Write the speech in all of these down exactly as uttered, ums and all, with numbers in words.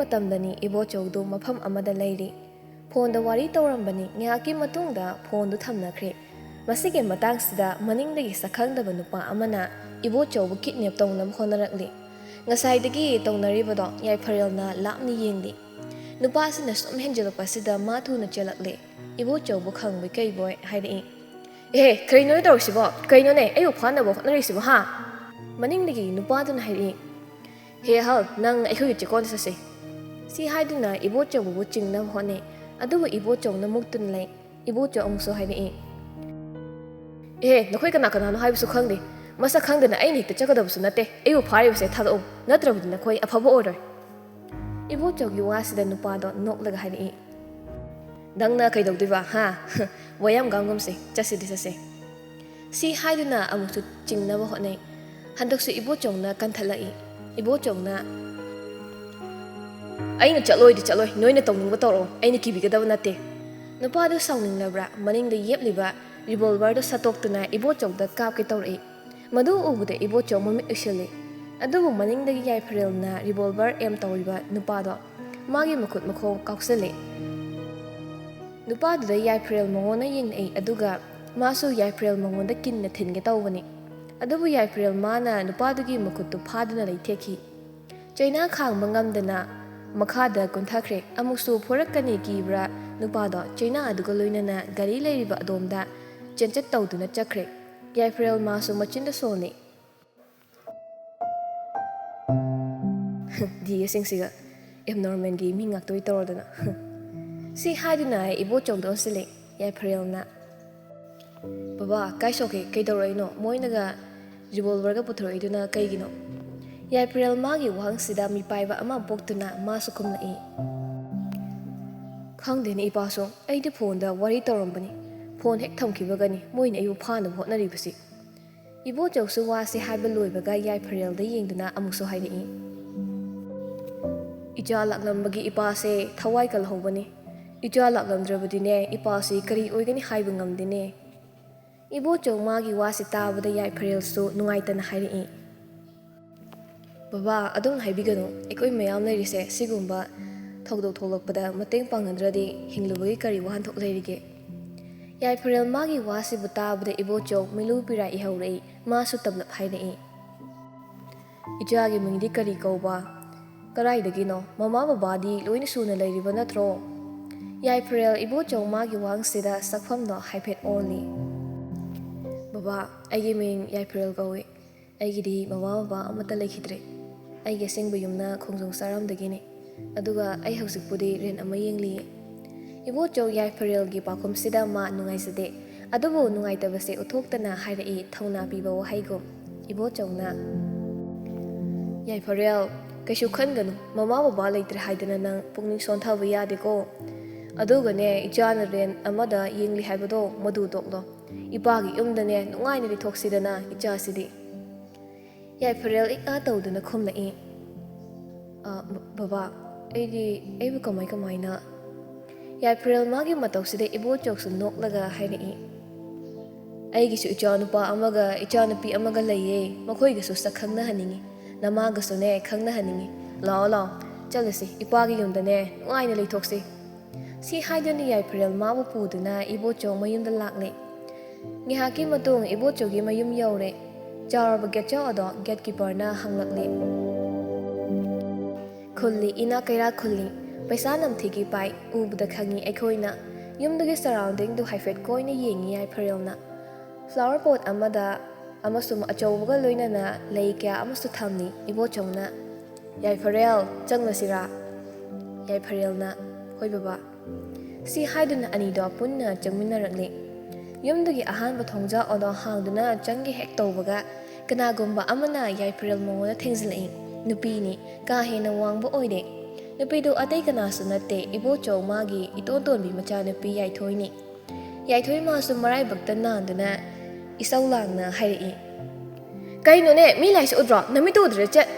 ꯃꯇꯝꯗꯅꯤ ꯏꯕꯣꯆꯧꯗꯨ ꯃꯐꯝ ꯑꯃꯗ ꯂꯩꯔꯤ꯫ ꯐꯣꯟꯗ ꯋꯥꯔꯤ ꯇꯧꯔꯝꯕꯅꯤ꯫ ꯉꯥꯏꯍꯥꯛꯀꯤ ꯃꯇꯨꯡꯗ ꯐꯣꯟꯗꯨ ꯊꯝꯅꯈ꯭ꯔꯦ꯫ ꯃꯁꯤꯒꯤ ꯃꯇꯥꯡꯁꯤꯗ ꯃꯅꯤꯡꯗꯒꯤ ꯁꯛꯈꯪꯗꯕ ꯅꯨꯄꯥ ꯑꯃꯅ ꯏꯕꯣꯆꯧꯕꯨ ꯀꯤꯗꯅꯦꯞ ꯇꯧꯅꯕ ꯍꯣꯠꯅꯔꯛꯂꯤ꯫ ꯉꯁꯥꯏꯗꯒꯤ ꯇꯧꯅꯔꯤꯕꯗꯣ ꯌꯥꯏꯐꯔꯦꯜꯅ ꯂꯥꯞꯅ ꯌꯦꯡꯂꯤ꯫ ꯅꯨꯄꯥꯁꯤꯅ ꯁꯨꯝ ꯍꯦꯟꯖꯤꯜꯂꯛꯄꯁꯤꯗ ꯃꯥ ꯊꯨꯅ ꯆꯦꯜꯂꯛꯂꯦ꯫ ꯏꯕꯣꯆꯧꯕꯨ ꯈꯪꯕꯣꯏ ꯀꯩꯕꯣꯏ ꯍꯥꯏꯔꯛꯏ꯫ "ꯑꯦꯍꯦ, ꯀꯔꯤꯅꯣꯅꯦ ꯇꯧꯔꯤꯁꯤꯕꯣ? ꯀꯩꯅꯣꯅꯦ ꯑꯩꯕꯨ ꯐꯥꯅꯕ ꯍꯣꯠꯅꯔꯤꯁꯤꯕꯣ, ꯍꯥ?" ꯃꯅꯤꯡꯗꯒꯤ ꯅꯨꯄꯥꯗꯨꯅ ꯍꯥꯏꯔꯛꯏ꯫ "ꯍꯦ ꯑꯍꯜ, ꯅꯪ ꯑꯩꯈꯣꯏꯒꯤ ꯆꯦꯛꯀꯣꯟꯗ ꯆꯠꯁꯤ꯫" ꯁꯤ ꯍꯥꯏꯗꯨꯅ ꯏꯕꯣꯆꯧꯕꯕꯨ ꯆꯤꯡꯅꯕ ꯍꯣꯠꯅꯩ꯫ ꯑꯗꯨꯕꯨ ꯏꯕꯣꯆꯧꯅ ꯃꯨꯛꯇꯨꯅ ꯂꯩ꯫ ꯏꯕꯣꯆꯧ ꯑꯃꯨꯛꯁꯨ ꯍꯥꯏꯔꯛꯏ꯫ "ꯑꯦꯍꯦ, ꯅꯈꯣꯏ ꯀꯅꯥ ꯀꯅꯥꯅꯣ ꯍꯥꯏꯕꯁꯨ ꯈꯪꯗꯦ꯫ ꯃꯁꯛ ꯈꯪꯗꯅ ꯑꯩꯅ ꯍꯦꯛꯇ ꯆꯠꯀꯗꯕꯁꯨ ꯅꯠꯇꯦ꯫ ꯑꯩꯕꯨ ꯐꯥꯔꯤꯕꯁꯦ ꯊꯥꯗꯣꯛꯎ, ꯅꯠꯇ꯭ꯔꯕꯗꯤ ꯅꯈꯣꯏ ꯑꯐꯕ ꯑꯣꯏꯔꯣꯏ꯫" ꯏꯕꯣꯆꯧꯒꯤ ꯋꯥꯁꯤꯗ ꯅꯨꯄꯥꯗꯣ ꯅꯣꯛꯂꯒ ꯍꯥꯏꯔꯛꯏ꯫ "ꯅꯪꯅ ꯀꯩꯗꯧꯗꯣꯏꯕ, ꯍꯥ? ꯋꯥ ꯌꯥꯝ ꯉꯥꯡꯒꯨꯝꯁꯦ, ꯆꯠꯁꯤꯗꯤ ꯆꯠꯁꯦ꯫" ꯁꯤ ꯍꯥꯏꯗꯨꯅ ꯑꯃꯨꯛꯁꯨ ꯆꯤꯡꯅꯕ ꯍꯣꯠꯅꯩ꯫ ꯍꯟꯗꯛꯁꯨ ꯏꯕꯣꯆꯧꯅ ꯀꯟꯊꯠꯂꯛꯏ꯫ ꯏꯕꯣꯆꯧꯅ, "ꯑꯩꯅ ꯆꯠꯂꯣꯏꯗꯤ ꯆꯠꯂꯣꯏ, ꯅꯣꯏꯅ ꯇꯧꯅꯤꯡꯕ ꯇꯧꯔꯛꯑꯣ, ꯑꯩꯅ ꯀꯤꯕꯤꯒꯗꯕ ꯅꯠꯇꯦ꯫" ꯅꯨꯄꯥꯗꯨ ꯁꯥꯎꯅꯤꯡꯂꯕ꯭ꯔꯥ, ꯃꯅꯤꯡꯗ ꯌꯦꯞꯂꯤꯕ ꯔꯤꯚꯣꯜꯚꯔꯗꯨ ꯁꯠꯇꯣꯛꯇꯨꯅ ꯏꯕꯣꯆꯧꯗ ꯀꯥꯞꯀꯦ ꯇꯧꯔꯛꯏ꯫ ꯃꯗꯨ ꯎꯕꯗ ꯏꯕꯣꯆꯧ ꯃꯃꯤꯠ ꯎꯏꯁꯤꯜꯂꯤ꯫ ꯑꯗꯨꯕꯨ ꯃꯅꯤꯡꯗꯒꯤ ꯌꯥꯏꯐꯔꯦꯜꯅ ꯔꯤꯚꯣꯜꯚꯔ ꯑꯦꯝ ꯇꯧꯔꯤꯕ ꯅꯨꯄꯥꯗꯣ ꯃꯥꯒꯤ ꯃꯈꯨꯠ ꯃꯈꯣꯡ ꯀꯥꯎꯁꯜꯂꯤ꯫ ꯅꯨꯄꯥꯗꯨꯗ ꯌꯥꯏꯐꯔꯦꯜ ꯃꯉꯣꯟꯗ ꯌꯦꯡꯂꯛꯏ, ꯑꯗꯨꯒ ꯃꯥꯁꯨ ꯌꯥꯏꯐꯔꯦꯜ ꯃꯉꯣꯟꯗ ꯀꯤꯟꯅ ꯊꯤꯟꯒꯦ ꯇꯧꯕꯅꯤ꯫ ꯑꯗꯨꯕꯨ ꯌꯥꯏꯐꯔꯦꯜ ꯃꯥꯅ ꯅꯨꯄꯥꯗꯨꯒꯤ ꯃꯈꯨꯠꯇꯨ ꯐꯥꯗꯨꯅ ꯂꯩꯊꯦꯛꯈꯤ꯫ ꯆꯩꯅꯥ ꯈꯥꯡꯕ ꯉꯝꯗꯅ ꯃꯈꯥꯗ ꯀꯨꯟꯊꯈ꯭ꯔꯦ꯫ ꯑꯃꯨꯛꯁꯨ ꯐꯣꯔꯛꯀꯅꯤ ꯀꯤꯕ꯭ꯔꯥ, ꯅꯨꯄꯥꯗꯣ ꯆꯩꯅꯥ ꯑꯗꯨꯒ ꯂꯣꯏꯅꯅ ꯒꯥꯔꯤ ꯂꯩꯔꯤꯕ ꯑꯗꯣꯝꯗ ꯆꯦꯟꯆꯠ ꯇꯧꯗꯨꯅ ꯆꯠꯈ꯭ꯔꯦ꯫ ꯌꯥꯏꯐꯔꯦꯜ ꯃꯥꯁꯨ ꯃꯆꯤꯟꯗ ꯁꯣꯜꯂꯤ꯫ ꯗꯤꯌꯦꯁꯤꯡꯁꯤꯒ ꯑꯦꯕꯅꯣꯔꯃꯦꯜꯒꯤ ꯃꯤ ꯉꯥꯛꯇ ꯑꯣꯏ ꯇꯧꯔꯗꯅ꯫ ꯁꯤ ꯍꯥꯏꯗꯨꯅ ꯏꯕꯣꯆꯧꯗ ꯑꯣꯟꯁꯤꯜꯂꯦ ꯌꯥꯏꯐꯔꯦꯜꯅ꯫ "ꯕꯕꯥ, ꯀꯥꯏ ꯁꯣꯛꯀꯦ? ꯀꯩꯗꯧꯔꯛꯏꯅꯣ? ꯃꯣꯏꯅꯒ ꯔꯤꯚꯣꯜꯚꯔꯒ ꯄꯨꯊꯣꯔꯛꯏꯗꯨꯅ ꯀꯩꯒꯤꯅꯣ?" ꯌꯥꯏꯐꯔꯦꯜ ꯃꯥꯒꯤ ꯋꯥꯍꯪꯁꯤꯗ ꯃꯤꯄꯥꯏꯕ ꯑꯃ ꯄꯣꯛꯇꯨꯅ ꯃꯥꯁꯨ ꯈꯨꯝꯂꯛꯏ꯫ "ꯈꯪꯗꯦꯅꯦ ꯏꯄꯥꯁꯨ, ꯑꯩꯗꯤ ꯐꯣꯟꯗ ꯋꯥꯔꯤ ꯇꯧꯔꯝꯕꯅꯤ꯫ ꯐꯣꯟ ꯍꯦꯛ ꯊꯝꯈꯤꯕꯒꯅꯤ ꯃꯣꯏꯅ ꯑꯩꯕꯨ ꯐꯥꯅꯕ ꯍꯣꯠꯅꯔꯤꯕꯁꯤ꯫" ꯏꯕꯣꯆꯧꯁꯨ ꯋꯥꯁꯤ ꯍꯥꯏꯕ ꯂꯣꯏꯕꯒ ꯌꯥꯏꯐꯔꯦꯜꯗ ꯌꯦꯡꯗꯨꯅ ꯑꯃꯨꯛꯁꯨ ꯍꯥꯏꯔꯛꯏ꯫ "ꯏꯆꯥ ꯂꯥꯛꯂꯝꯕꯒꯤ ꯏꯄꯥꯁꯦ ꯊꯋꯥꯏ ꯀꯜꯍꯧꯕꯅꯤ꯫ ꯏꯆꯥ ꯂꯥꯛꯂꯝꯗ꯭ꯔꯕꯗꯤꯅꯦ ꯏꯄꯥꯁꯤ ꯀꯔꯤ ꯑꯣꯏꯒꯅꯤ ꯍꯥꯏꯕ ꯉꯝꯗꯦꯅꯦ꯫" ꯏꯕꯣꯆꯧ ꯃꯥꯒꯤ ꯋꯥꯁꯤ ꯇꯥꯕꯗ ꯌꯥꯏꯐꯔꯦꯜꯁꯨ ꯅꯨꯡꯉꯥꯏꯇꯅ ꯍꯥꯏꯔꯛꯏ꯫ "ꯕꯕꯥ, ꯑꯗꯨꯝ ꯍꯥꯏꯕꯤꯒꯅꯨ꯫ ꯑꯩꯈꯣꯏ ꯃꯌꯥꯝ ꯂꯩꯔꯤꯁꯦ ꯁꯤꯒꯨꯝꯕ ꯊꯧꯗꯣꯛ ꯊꯣꯛꯂꯛꯄꯗ ꯃꯇꯦꯡ ꯄꯥꯡꯅꯗ꯭ꯔꯗꯤ ꯍꯤꯡꯂꯨꯕꯒꯤ ꯀꯔꯤ ꯋꯥꯍꯟꯊꯣꯛ ꯂꯩꯔꯤꯒꯦ?" ꯌꯥꯏꯐꯔꯦꯜ ꯃꯥꯒꯤ ꯋꯥꯁꯤꯕꯨ ꯇꯥꯕꯗ ꯏꯕꯣꯆꯧ ꯃꯤꯠꯂꯨ ꯄꯤꯔꯥꯏ ꯏꯍꯧꯔꯛꯏ꯫ ꯃꯥꯁꯨ ꯇꯞꯂꯞ ꯍꯥꯏꯔꯛꯏ, "ꯏꯆꯥꯒꯤ ꯃꯤꯡꯗꯤ ꯀꯔꯤ ꯀꯧꯕ? ꯀꯗꯥꯏꯗꯒꯤꯅꯣ? ꯃꯃꯥ ꯕꯕꯥꯗꯤ ꯂꯣꯏꯅ ꯁꯨꯅ ꯂꯩꯔꯤꯕ ꯅꯠꯇ꯭ꯔꯣ?" ꯌꯥꯏꯐꯔꯦꯜ ꯏꯕꯣꯆꯧ ꯃꯥꯒꯤ ꯋꯥꯍꯪꯁꯤꯗ ꯁꯛꯐꯝꯗꯣ ꯍꯥꯏꯐꯦꯠ ꯑꯣꯜꯂꯤ꯫ "ꯕꯕꯥ, ꯑꯩꯒꯤ ꯃꯤꯡ ꯌꯥꯏꯐꯔꯦꯜ ꯀꯧꯏ꯫ ꯑꯩꯒꯤꯗꯤ ꯃꯃꯥ ꯕꯕꯥ ꯑꯃꯠꯇ ꯂꯩꯈꯤꯗ꯭ꯔꯦ꯫ ꯑꯩꯒꯤ ꯑꯁꯦꯡꯕ ꯌꯨꯝꯅ ꯈꯣꯡꯖꯣꯝ ꯁꯥꯔꯣꯝꯗꯒꯤꯅꯤ꯫ ꯑꯗꯨꯒ ꯑꯩ ꯍꯧꯖꯤꯛꯄꯨꯗꯤ ꯔꯦꯟ ꯑꯃ ꯌꯦꯡꯂꯤꯌꯦ꯫" ꯏꯕꯣꯆꯧ ꯌꯥꯏꯐꯔꯦꯜꯒꯤ ꯄꯥꯎꯈꯨꯝꯁꯤꯗ ꯃꯥ ꯅꯨꯡꯉꯥꯏꯖꯗꯦ꯫ ꯑꯗꯨꯕꯨ ꯅꯨꯡꯉꯥꯏꯇꯕꯁꯦ ꯎꯠꯊꯣꯛꯇꯅ ꯍꯥꯏꯔꯛꯏ ꯊꯧꯅꯥ ꯄꯤꯕ ꯋꯥꯍꯩꯒꯨꯝ꯫ ꯏꯕꯣꯆꯧꯅ, "ꯌꯥꯏꯐꯔꯦꯜ, ꯀꯩꯁꯨ ꯈꯟꯒꯅꯨ꯫ ꯃꯃꯥ ꯕꯕꯥ ꯂꯩꯇ꯭ꯔꯦ ꯍꯥꯏꯗꯅ ꯅꯪ ꯄꯨꯛꯅꯤꯡ ꯁꯣꯟꯊꯕ ꯌꯥꯗꯦꯀꯣ꯫ ꯑꯗꯨꯒꯅꯦ, ꯏꯆꯥꯅ ꯔꯦꯟ ꯑꯃꯗ ꯌꯦꯡꯂꯤ ꯍꯥꯏꯕꯗꯣ ꯃꯗꯨ ꯇꯣꯛꯂꯣ꯫ ꯏꯄꯥꯒꯤ ꯌꯨꯝꯗꯅꯦ ꯅꯨꯡꯉꯥꯏꯅ ꯂꯩꯊꯣꯛꯁꯤꯗꯅ ꯏꯆꯥꯁꯤꯗꯤ꯫" ꯌꯥꯏꯐꯔꯦꯜ ꯏꯛ ꯑꯥ ꯇꯧꯗꯨꯅ ꯈꯨꯝꯂꯛꯏ, "ꯑ, ꯕ-, ꯕꯕꯥ, ꯑꯩꯗꯤ, ꯑꯩꯕꯨ ꯀꯃꯥꯏ ꯀꯃꯥꯏꯅ?" ꯌꯥꯏꯐꯔꯦꯜ ꯃꯥꯒꯤ ꯃꯇꯧꯁꯤꯗ ꯏꯕꯣꯆꯧꯁꯨ ꯅꯣꯛꯂꯒ ꯍꯥꯏꯔꯛꯏ, "ꯑꯩꯒꯤꯁꯨ ꯏꯆꯥꯅꯨꯄꯥ ꯑꯃꯒ ꯏꯆꯥꯅꯨꯄꯤ ꯑꯃꯒ ꯂꯩꯌꯦ꯫ ꯃꯈꯣꯏꯒꯁꯨ ꯁꯛ ꯈꯪꯅꯍꯟꯅꯤꯡꯉꯤ꯫ ꯅꯃꯥꯒꯁꯨꯅꯦ ꯈꯪꯅꯍꯟꯅꯤꯡꯉꯤ꯫ ꯂꯥꯛꯑꯣ, ꯂꯥꯛꯑꯣ, ꯆꯠꯂꯁꯤ, ꯏꯄꯥꯒꯤ ꯌꯨꯝꯗꯅꯦ ꯅꯨꯡꯉꯥꯏꯅ ꯂꯩꯊꯣꯛꯁꯤ꯫" ꯁꯤ ꯍꯥꯏꯗꯨꯅ ꯌꯥꯏꯐꯔꯦꯜ ꯃꯥꯕꯨ ꯄꯨꯗꯨꯅ ꯏꯕꯣꯆꯧ ꯃꯌꯨꯝꯗ ꯂꯥꯛꯂꯦ꯫ ꯉꯥꯏꯍꯥꯛꯀꯤ ꯃꯇꯨꯡ ꯏꯕꯣꯆꯧꯒꯤ ꯃꯌꯨꯝ ꯌꯧꯔꯦ꯫ ꯆꯥꯎꯔꯕ ꯒꯦꯠꯆꯧ ꯑꯗꯣ ꯒꯦꯠꯀꯤꯄꯔꯅ ꯍꯪꯂꯛꯂꯦ꯫ ꯈꯨꯜꯂꯤ, ꯏꯅꯥꯛ ꯀꯩꯔꯥꯛ ꯈꯨꯜꯂꯤ, ꯄꯩꯁꯥ ꯅꯝꯊꯤꯒꯤ ꯄꯥꯏ, ꯎꯕꯗ ꯈꯪꯉꯤ ꯑꯩꯈꯣꯏꯅ꯫ ꯌꯨꯝꯗꯨꯒꯤ ꯁꯔꯥꯎꯟꯗꯤꯡꯗꯨ ꯍꯥꯏꯐꯦꯠ ꯀꯣꯏꯅ ꯌꯦꯡꯉꯤ ꯌꯥꯏꯐꯔꯦꯜꯅ꯫ ꯐ꯭ꯂꯥꯋꯔ ꯄꯣꯠ ꯑꯃꯗ ꯑꯃꯁꯨꯡ ꯑꯆꯧꯕꯒ ꯂꯣꯏꯅꯅ ꯂꯩ ꯀꯌꯥ ꯑꯃꯁꯨ ꯊꯝꯂꯤ꯫ ꯏꯕꯣꯆꯧꯅ, "ꯌꯥꯏꯐꯔꯦꯜ, ꯆꯪꯂꯁꯤꯔꯥ?" ꯌꯥꯏꯐꯔꯦꯜꯅ, "ꯍꯣꯏ ꯕꯕꯥ꯫" ꯁꯤ ꯍꯥꯏꯗꯨꯅ ꯑꯅꯤꯗꯣ ꯄꯨꯟꯅ ꯆꯪꯃꯤꯟꯅꯔꯛꯂꯤ꯫ ꯌꯨꯝꯗꯨꯒꯤ ꯑꯍꯥꯟꯕ ꯊꯣꯡꯖꯥ ꯑꯗꯣ ꯍꯥꯡꯗꯨꯅ ꯆꯪꯒꯦ ꯍꯦꯛ ꯇꯧꯕꯒ, ꯀꯅꯥꯒꯨꯝꯕ ꯑꯃꯅ ꯌꯥꯏꯐꯔꯦꯜ ꯃꯉꯣꯟꯗ ꯊꯦꯡꯖꯤꯜꯂꯛꯏ꯫ ꯅꯨꯄꯤꯅꯤ, ꯀꯥ ꯍꯦꯟꯅ ꯋꯥꯡꯕ ꯑꯣꯏꯗꯦ꯫ ꯅꯨꯄꯤꯗꯨ ꯑꯇꯩ ꯀꯅꯥꯁꯨ ꯅꯠꯇꯦ, ꯏꯕꯣꯆꯧ ꯃꯥꯒꯤ ꯏꯇꯣꯟ ꯇꯣꯟꯕꯤ ꯃꯆꯥꯅꯨꯄꯤ ꯌꯥꯏꯊꯣꯏꯅꯤ꯫ ꯌꯥꯏꯊꯣꯏ ꯃꯥꯁꯨ ꯃꯔꯥꯏꯕꯛꯇ ꯅꯥꯟꯗꯨꯅ ꯏꯁꯧ ꯂꯥꯡꯅ ꯍꯥꯏꯔꯛꯏ, "ꯀꯩꯅꯣꯅꯦ, ꯃꯤ ꯂꯥꯏꯁꯦ ꯎꯗ꯭ꯔꯣ? ꯅꯃꯤꯠꯇꯨ ꯎꯗ꯭ꯔꯦ, ꯆꯠ!"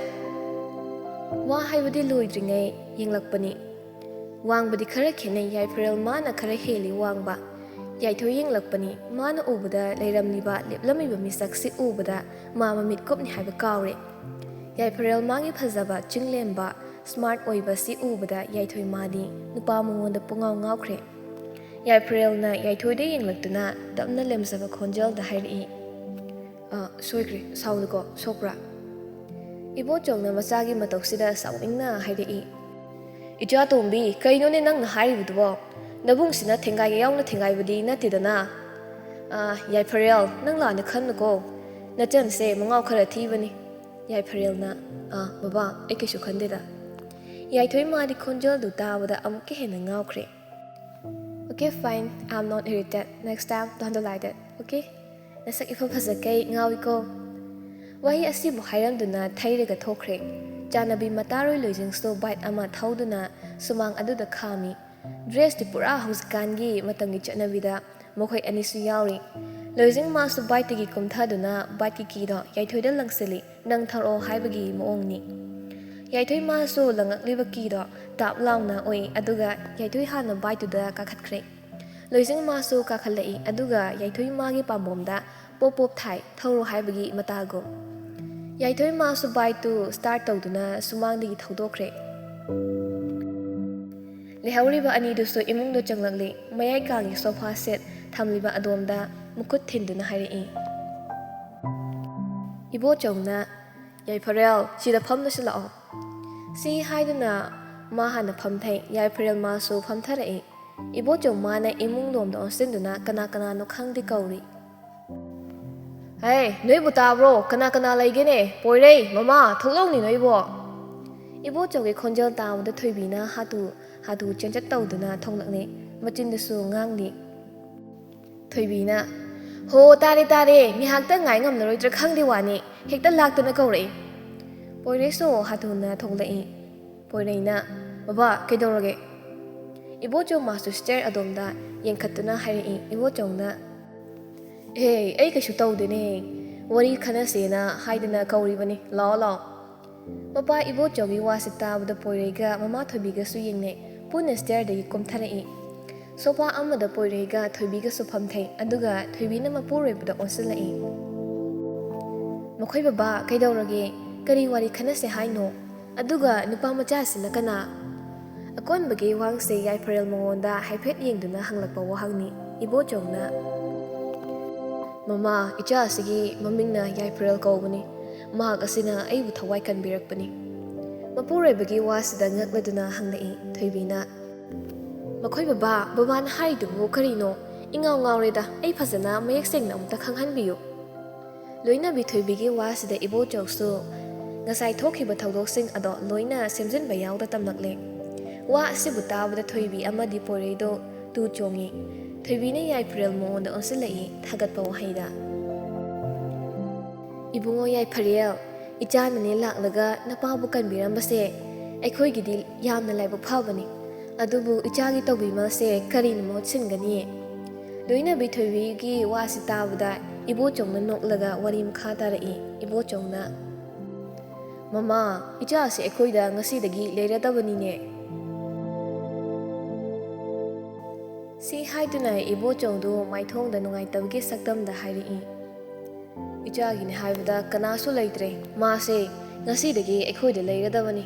ꯋꯥ ꯍꯥꯏꯕꯗꯤ ꯂꯣꯏꯗ꯭ꯔꯤꯉꯩ ꯌꯦꯡꯂꯛꯄꯅꯤ꯫ ꯋꯥꯡꯕꯗꯤ ꯈꯔ ꯈꯦꯠꯅꯩ, ꯌꯥꯏꯐꯔꯦꯜ ꯃꯥꯅ ꯈꯔ ꯍꯦꯜꯂꯤ ꯋꯥꯡꯕ꯫ ꯌꯥꯏꯊꯣꯏ ꯌꯦꯡꯂꯛꯄꯅꯤ꯫ ꯃꯥꯅ ꯎꯕꯗ ꯂꯩꯔꯝꯂꯤꯕ, ꯂꯦꯞꯂꯝꯃꯤꯕ ꯃꯤꯁꯛꯁꯤ ꯎꯕꯗ ꯃꯥ ꯃꯃꯤꯠ ꯀꯨꯞꯅꯤ ꯍꯥꯏꯕ ꯀꯥꯎꯔꯦ꯫ ꯌꯥꯏꯐꯔꯦꯜ ꯃꯥꯒꯤ ꯐꯖꯕ, ꯆꯤꯡꯂꯦꯝꯕ, smart ꯑꯣꯏꯕ ꯁꯤ ꯎꯕꯗ ꯌꯥꯏꯊꯣꯏ ꯃꯥꯗꯤ ꯅꯨꯄꯥ ꯃꯉꯣꯟꯗ ꯄꯨꯡꯉꯥꯎ ꯉꯥꯎꯈ꯭ꯔꯦ꯫ ꯌꯥꯏꯐꯔꯦꯜꯅ ꯌꯥꯏꯊꯣꯏꯗ ꯌꯦꯡꯂꯛꯇꯨꯅ ꯇꯞꯅ ꯂꯦꯝꯖꯕ ꯈꯣꯟꯖꯦꯜꯗ ꯍꯥꯏꯔꯛꯏ, "ꯑ, ꯁꯣꯏꯈ꯭ꯔꯦ, ꯁꯥꯎꯅꯨꯀꯣ, ꯁꯣꯛꯄ꯭ꯔꯥ?" ꯏꯕꯣꯆꯧꯅ ꯃꯆꯥꯒꯤ ꯃꯇꯧꯁꯤꯗ ꯁꯥꯎꯅꯤꯡꯅ ꯍꯥꯏꯔꯛꯏ, "ꯏꯆꯥ ꯇꯣꯝꯕꯤ, ꯀꯩꯅꯣꯅꯦ ꯅꯪꯅ ꯍꯥꯏꯔꯤꯕꯗꯨꯕꯣ? ꯅꯕꯨꯡꯁꯤꯅ ꯊꯦꯡꯒꯥꯏꯒꯦ ꯌꯥꯎꯅ ꯊꯦꯡꯒꯥꯏꯕꯗꯤ ꯅꯠꯇꯦꯗꯅ?" "ꯑ, ꯌꯥꯏꯐꯔꯦꯜ, ꯅꯪ ꯂꯥꯟꯅ ꯈꯟꯅꯨꯀꯣ꯫ ꯅꯆꯟꯁꯦ ꯃꯉꯥꯎ ꯈꯔ ꯊꯤꯕꯅꯤ꯫" ꯌꯥꯏꯐꯔꯦꯜꯅ, "ꯑ, ꯕꯕꯥ, ꯑꯩ ꯀꯩꯁꯨ ꯈꯟꯗꯦꯗ꯫" ꯌꯥꯏꯊꯣꯏ ꯃꯥꯗꯤ ꯈꯣꯟꯖꯦꯜꯗꯨ ꯇꯥꯕꯗ ꯑꯃꯨꯛꯀ ꯍꯦꯟꯅ ꯉꯥꯎꯈ꯭ꯔꯦ꯫ "Okay, fine. I'm not irritated. Next time, don't do like that, okay? ꯅꯁꯛ ꯏꯐ ꯐꯖꯈꯩ ꯉꯥꯎꯏꯀꯣ꯫" ꯋꯥꯍꯩ ꯑꯁꯤꯕꯨ ꯍꯥꯏꯔꯝꯗꯨꯅ ꯊꯩꯔꯒ ꯊꯣꯛꯈ꯭ꯔꯦ꯫ ꯆꯥꯟꯅꯕꯤ ꯃꯇꯥꯔꯣꯏ ꯂꯣꯏꯖꯤꯡꯁꯨ bike ꯑꯃ ꯊꯧꯗꯨꯅ ꯁꯨꯃꯥꯡ ꯑꯗꯨꯗ ꯈꯥꯝꯃꯤ꯫ Dressꯇꯤ ꯄꯨꯔꯥ ꯍꯧꯖꯤꯛꯀꯥꯟꯒꯤ ꯃꯇꯝꯒꯤ ꯆꯠꯅꯕꯤꯗ ꯃꯈꯣꯏ ꯑꯅꯤꯁꯨ ꯌꯥꯎꯔꯤ꯫ ꯂꯣꯏꯖꯤꯡ ꯃꯥꯁꯨ bikeꯇꯒꯤ ꯀꯨꯝꯊꯗꯨꯅ bikeꯀꯤ keyꯗꯣ ꯌꯥꯏꯊꯣꯏꯗ ꯂꯪꯁꯤꯜꯂꯤ, "ꯅꯪ ꯊꯧꯔꯛꯑꯣ" ꯍꯥꯏꯕꯒꯤ ꯃꯑꯣꯡꯅꯤ꯫ ꯌꯥꯏꯊꯣꯏ ꯃꯥꯁꯨ ꯂꯪꯉꯛꯂꯤꯕ keyꯗꯣ ꯇꯥꯞ ꯂꯥꯎꯅ ꯑꯣꯏ, ꯑꯗꯨꯒ ꯌꯥꯏꯊꯣꯏ ꯍꯥꯟꯅ bikeꯇꯨꯗ ꯀꯥꯈꯠꯈ꯭ꯔꯦ꯫ ꯂꯣꯏꯖꯤꯡ ꯃꯥꯁꯨ ꯀꯥꯈꯠꯂꯛꯏ, ꯑꯗꯨꯒ ꯌꯥꯏꯊꯣꯏ ꯃꯥꯒꯤ ꯄꯥꯝꯕꯣꯝꯗ ꯄꯣꯞ ꯄꯣꯞ ꯊꯥꯏ, "ꯊꯧꯔꯣ" ꯍꯥꯏꯕꯒꯤ ꯃꯇꯥꯒꯨꯝ꯫ ꯌꯥꯏꯊꯣꯏ ꯃꯥꯁꯨ bikeꯇꯨ start ꯇꯧꯗꯨꯅ ꯁꯨꯃꯥꯡꯗꯒꯤ ꯊꯧꯗꯣꯛꯈ꯭ꯔꯦ꯫ ꯂꯩꯍꯧꯔꯤꯕ ꯑꯅꯤꯗꯨꯁꯨ ꯏꯃꯨꯡꯗ ꯆꯪꯂꯛꯂꯤ꯫ ꯃꯌꯥꯏ ꯀꯥꯒꯤ sofa set ꯊꯝꯂꯤꯕ ꯑꯗꯣꯝꯗ ꯃꯈꯨꯠ ꯊꯤꯟꯗꯨꯅ ꯍꯥꯏꯔꯛꯏ꯫ ꯏꯕꯣꯆꯧꯅ, "ꯌꯥꯏꯐꯔꯦꯜ, ꯁꯤꯗ ꯐꯝꯂꯨꯁꯤ ꯂꯥꯛꯑꯣ꯫" ꯁꯤ ꯍꯥꯏꯗꯨꯅ ꯃꯥ ꯍꯥꯟꯅ ꯐꯝꯊꯩ꯫ ꯌꯥꯏꯐꯔꯦꯜ ꯃꯥꯁꯨ ꯐꯝꯊꯔꯛꯏ꯫ ꯏꯕꯣꯆꯧ ꯃꯥꯅ ꯏꯃꯨꯡ ꯂꯣꯝꯗ ꯑꯣꯟꯁꯤꯟꯗꯨꯅ ꯀꯅꯥ ꯀꯅꯥꯅꯣ ꯈꯪꯗꯦ ꯀꯧꯔꯤ꯫ "ꯍꯦ, ꯅꯣꯏꯕꯨ ꯇꯥꯕ꯭ꯔꯣ? ꯀꯅꯥ ꯀꯅꯥ ꯂꯩꯒꯦꯅꯦ? ꯄꯣꯏꯔꯩ, ꯃꯃꯥ, ꯊꯣꯛꯂꯛꯎꯅꯦ ꯅꯣꯏꯕꯣ!" ꯏꯕꯣꯆꯧꯒꯤ ꯈꯣꯟꯖꯦꯜ ꯇꯥꯕꯗ ꯊꯣꯏꯕꯤꯅ ꯍꯥꯊꯨ ꯍꯥꯊꯨ ꯆꯦꯟꯆꯠ ꯇꯧꯗꯨꯅ ꯊꯣꯛꯂꯛꯂꯦ꯫ ꯃꯆꯤꯟꯗꯁꯨ ꯉꯥꯡꯂꯤ꯫ ꯊꯣꯏꯕꯤꯅ, "ꯍꯣ, ꯇꯥꯔꯦ, ꯇꯥꯔꯦ, ꯉꯥꯏꯍꯥꯛꯇꯪ ꯉꯥꯏ ꯉꯝꯂꯔꯣꯏꯗ꯭ꯔꯥ ꯈꯪꯗꯦ ꯋꯥꯅꯤ, ꯍꯦꯛꯇ ꯂꯥꯛꯇꯅ ꯀꯧꯔꯛꯏ꯫" ꯄꯣꯏꯔꯩꯁꯨ ꯍꯥꯊꯨꯅ ꯊꯣꯛꯂꯛꯏ꯫ ꯄꯣꯏꯔꯩꯅ, "ꯕꯕꯥ, ꯀꯩꯗꯧꯔꯒꯦ?" ꯏꯕꯣꯆꯧ ꯃꯥꯁꯨ stair ꯑꯗꯣꯝꯗ ꯌꯦꯡꯈꯠꯇꯨꯅ ꯍꯥꯏꯔꯛꯏ꯫ ꯏꯕꯣꯆꯧꯅ, "ꯑꯦ, ꯑꯩ ꯀꯩꯁꯨ ꯇꯧꯗꯦꯅꯦ, ꯋꯥꯔꯤ ꯈꯟꯅꯁꯦꯅ ꯍꯥꯏꯗꯅ ꯀꯧꯔꯤꯕꯅꯤ, ꯂꯥꯛꯑꯣ, ꯂꯥꯛꯑꯣ꯫" ꯃꯄꯥ ꯏꯕꯣꯆꯧꯒꯤ ꯋꯥꯁꯤ ꯇꯥꯕꯗ ꯄꯣꯏꯔꯩꯒ ꯃꯃꯥ ꯊꯣꯏꯕꯤꯒꯁꯨ ꯌꯦꯡꯅꯩ꯫ ꯄꯨꯟꯅ stairꯗꯒꯤ ꯀꯨꯝꯊꯔꯛꯏ꯫ Sofa ꯑꯃꯗ ꯄꯣꯏꯔꯩꯒ ꯊꯣꯏꯕꯤꯒꯁꯨ ꯐꯝꯊꯩ, ꯑꯗꯨꯒ ꯊꯣꯏꯕꯤꯅ ꯃꯄꯨꯔꯣꯏꯕꯗ ꯑꯣꯟꯁꯤꯜꯂꯛꯏ꯫ "ꯃꯈꯣꯏ ꯕꯕꯥ, ꯀꯩꯗꯧꯔꯒꯦ? "ꯀꯔꯤ ꯋꯥꯔꯤ ꯈꯟꯅꯁꯦ ꯍꯥꯏꯅꯣ? ꯑꯗꯨꯒ ꯅꯨꯄꯥ ꯃꯆꯥꯁꯤꯅ ꯀꯅꯥ?" ꯑꯀꯣꯟꯕꯒꯤ ꯋꯥꯍꯪꯁꯦ ꯌꯥꯏꯐꯔꯦꯜ ꯃꯉꯣꯟꯗ ꯍꯥꯏꯐꯦꯠ ꯌꯦꯡꯗꯨꯅ ꯍꯪꯂꯛꯄ ꯋꯥꯍꯪꯅꯤ꯫ ꯏꯕꯣꯆꯧꯅ, "ꯃꯃꯥ, ꯏꯆꯥ ꯑꯁꯤꯒꯤ ꯃꯃꯤꯡꯅ ꯌꯥꯏꯐꯔꯦꯜ ꯀꯧꯕꯅꯤ꯫ ꯃꯍꯥꯛ ꯑꯁꯤꯅ ꯑꯩꯕꯨ ꯊꯋꯥꯏ ꯀꯟꯕꯤꯔꯛꯄꯅꯤ꯫" ꯃꯄꯨꯔꯣꯏꯕꯒꯤ ꯋꯥꯁꯤꯗ ꯉꯛꯂꯗꯨꯅ ꯍꯪꯂꯛꯏ ꯊꯣꯏꯕꯤꯅ꯫ "ꯃꯈꯣꯏ ꯕꯕꯥ, ꯕꯕꯥꯅ ꯍꯥꯏꯔꯤꯗꯨꯕꯨ ꯀꯔꯤꯅꯣ? ꯏꯉꯥꯎ ꯉꯥꯎꯔꯦꯗ, ꯑꯩ ꯐꯖꯅ ꯃꯌꯦꯛ ꯁꯦꯡꯅ ꯑꯃꯨꯛꯇ ꯈꯪꯍꯟꯕꯤꯌꯨ꯫" ꯂꯣꯏꯅꯕꯤ ꯊꯣꯏꯕꯤꯒꯤ ꯋꯥꯁꯤꯗ ꯏꯕꯣꯆꯧꯁꯨ ꯉꯁꯥꯏ ꯊꯣꯛꯈꯤꯕ ꯊꯧꯗꯣꯛꯁꯤꯡ ꯑꯗꯣ ꯂꯣꯏꯅ ꯁꯦꯝꯖꯤꯟꯕ ꯌꯥꯎꯗ ꯇꯝꯂꯛꯂꯦ꯫ ꯋꯥ ꯑꯁꯤꯕꯨ ꯇꯥꯕꯗ ꯊꯣꯏꯕꯤ ꯑꯃꯗꯤ ꯄꯣꯏꯔꯩꯗꯣ ꯇꯨ ꯆꯣꯡꯉꯤ꯫ ꯊꯣꯏꯕꯤꯅ ꯌꯥꯏꯐꯔꯦꯜ ꯃꯉꯣꯟꯗ ꯑꯣꯟꯁꯤꯜꯂꯛꯏ ꯊꯥꯒꯠꯄ ꯋꯥꯍꯩꯗ꯫ "ꯏꯕꯨꯡꯉꯣ ꯌꯥꯏꯐꯔꯦꯜ, ꯏꯆꯥꯅꯅꯦ ꯂꯥꯛꯂꯒ ꯅꯄꯥꯕꯨ ꯀꯟꯕꯤꯔꯝꯕꯁꯦ ꯑꯩꯈꯣꯏꯒꯤꯗꯤ ꯌꯥꯝꯅ ꯂꯥꯏꯕꯛ ꯐꯕꯅꯤ꯫ ꯑꯗꯨꯕꯨ ꯏꯆꯥꯒꯤ ꯇꯧꯕꯤꯃꯜꯁꯦ ꯀꯔꯤꯅ ꯃꯍꯨꯠ ꯁꯤꯟꯒꯅꯤ?" ꯂꯣꯏꯅꯕꯤ ꯊꯣꯏꯕꯤꯒꯤ ꯋꯥꯁꯤ ꯇꯥꯕꯗ ꯏꯕꯣꯆꯧꯅ ꯅꯣꯛꯂꯒ ꯋꯥꯔꯤ ꯃꯈꯥ ꯇꯥꯔꯛꯏ꯫ ꯏꯕꯣꯆꯧꯅ, "ꯃꯃꯥ, ꯏꯆꯥ ꯑꯁꯤ ꯑꯩꯈꯣꯏꯗ ꯉꯁꯤꯗꯒꯤ ꯂꯩꯔꯗꯕꯅꯤꯅꯦ꯫" ꯁꯤ ꯍꯥꯏꯗꯨꯅ ꯏꯕꯣꯆꯧꯗꯨ ꯃꯥꯏꯊꯣꯡꯗ ꯅꯨꯡꯉꯥꯏꯇꯕꯒꯤ ꯁꯛꯇꯝꯗ ꯍꯥꯏꯔꯛꯏ꯫ "ꯏꯆꯥꯒꯤꯅꯤ ꯍꯥꯏꯕꯗ ꯀꯅꯥꯁꯨ ꯂꯩꯇ꯭ꯔꯦ꯫ ꯃꯥꯁꯦ ꯉꯁꯤꯗꯒꯤ ꯑꯩꯈꯣꯏꯗ ꯂꯩꯔꯗꯕꯅꯤ꯫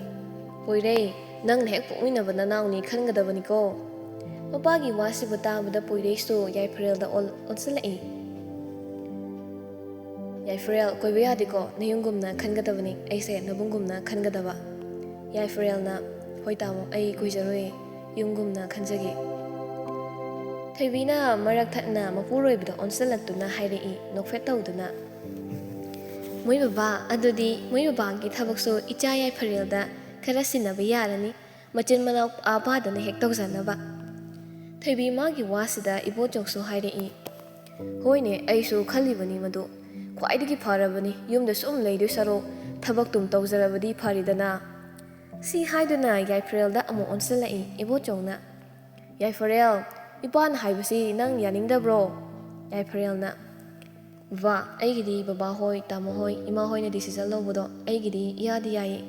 ꯄꯣꯏꯔꯩ, ꯅꯪꯅ ꯍꯦꯛ ꯄꯣꯛꯃꯤꯟꯅꯕ ꯅꯅꯥꯎꯅꯤ ꯈꯟꯒꯗꯕꯅꯤꯀꯣ꯫" ꯃꯄꯥꯒꯤ ꯋꯥꯁꯤꯕꯨ ꯇꯥꯕꯗ ꯄꯣꯏꯔꯩꯁꯨ ꯌꯥꯏꯐꯔꯦꯜꯗ ꯑꯣꯜ-, ꯑꯣꯟꯁꯤꯜꯂꯛꯏ꯫ "ꯌꯥꯏꯐꯔꯦꯜ, ꯀꯣꯏꯕ ꯌꯥꯗꯦꯀꯣ, ꯅꯌꯨꯝꯒꯨꯝꯅ ꯈꯟꯒꯗꯕꯅꯤ, ꯑꯩꯁꯦ ꯅꯕꯨꯡꯒꯨꯝꯅ ꯈꯟꯒꯗꯕ꯫" ꯌꯥꯏꯐꯔꯦꯜꯅ, "ꯍꯣꯏ ꯇꯥꯃꯣ, ꯑꯩ ꯀꯣꯏꯖꯔꯣꯏ, ꯌꯨꯝꯒꯨꯝꯅ ꯈꯟꯖꯒꯦ꯫" ꯊꯣꯏꯕꯤꯅ ꯃꯔꯛ ꯊꯠꯅ ꯃꯄꯨꯔꯣꯏꯕꯗ ꯑꯣꯟꯁꯤꯜꯂꯛꯇꯨꯅ ꯍꯥꯏꯔꯛꯏ, ꯅꯣꯛꯐꯦꯠ ꯇꯧꯗꯨꯅ꯫ "ꯃꯣꯏ ꯕꯕꯥ, ꯑꯗꯨꯗꯤ ꯃꯣꯏ ꯕꯕꯥꯒꯤ ꯊꯕꯛꯁꯨ ꯏꯆꯥ ꯌꯥꯏꯐꯔꯦꯜꯗ ꯈꯔ ꯁꯤꯟꯅꯕ ꯌꯥꯔꯅꯤ꯫ ꯃꯆꯤꯟ ꯃꯅꯥꯎ ꯑꯥ ꯄꯥꯗꯅ ꯍꯦꯛ ꯇꯧꯖꯅꯕ꯫" ꯊꯣꯏꯕꯤ ꯃꯥꯒꯤ ꯋꯥꯁꯤꯗ ꯏꯕꯣꯆꯧꯁꯨ ꯍꯥꯏꯔꯛꯏ, "ꯍꯣꯏꯅꯦ, ꯑꯩꯁꯨ ꯈꯜꯂꯤꯕꯅꯤ ꯃꯗꯨ꯫ ꯈ꯭ꯋꯥꯏꯗꯒꯤ ꯐꯔꯕꯅꯤ, ꯌꯨꯝꯗ ꯁꯨꯝ ꯂꯩꯗꯣꯏ ꯁꯔꯨꯛ ꯊꯕꯛꯇꯨꯝ ꯇꯧꯖꯔꯕꯗꯤ ꯐꯔꯦꯗꯅ꯫" ꯁꯤ ꯍꯥꯏꯗꯨꯅ ꯌꯥꯏꯐꯔꯦꯜꯗ ꯑꯃꯨꯛ ꯑꯣꯟꯁꯤꯜꯂꯛꯏ ꯏꯕꯣꯆꯧꯅ꯫ "ꯌꯥꯏꯐꯔꯦꯜ, ꯏꯄꯥꯅ ꯍꯥꯏꯕꯁꯤ ꯅꯪ ꯌꯥꯅꯤꯡꯗꯕ꯭ꯔꯣ?" ꯌꯥꯏꯐꯔꯦꯜꯅ, "ꯕꯕꯥ, ꯑꯩꯒꯤꯗꯤ ꯕꯕꯥ ꯍꯣꯏ, ꯇꯥꯃꯣ ꯍꯣꯏ, ꯏꯃꯥ ꯍꯣꯏꯅ decision ꯂꯧꯕꯗꯣ ꯑꯩꯒꯤꯗꯤ ꯏꯌꯥꯗ ꯌꯥꯏꯌꯦ꯫"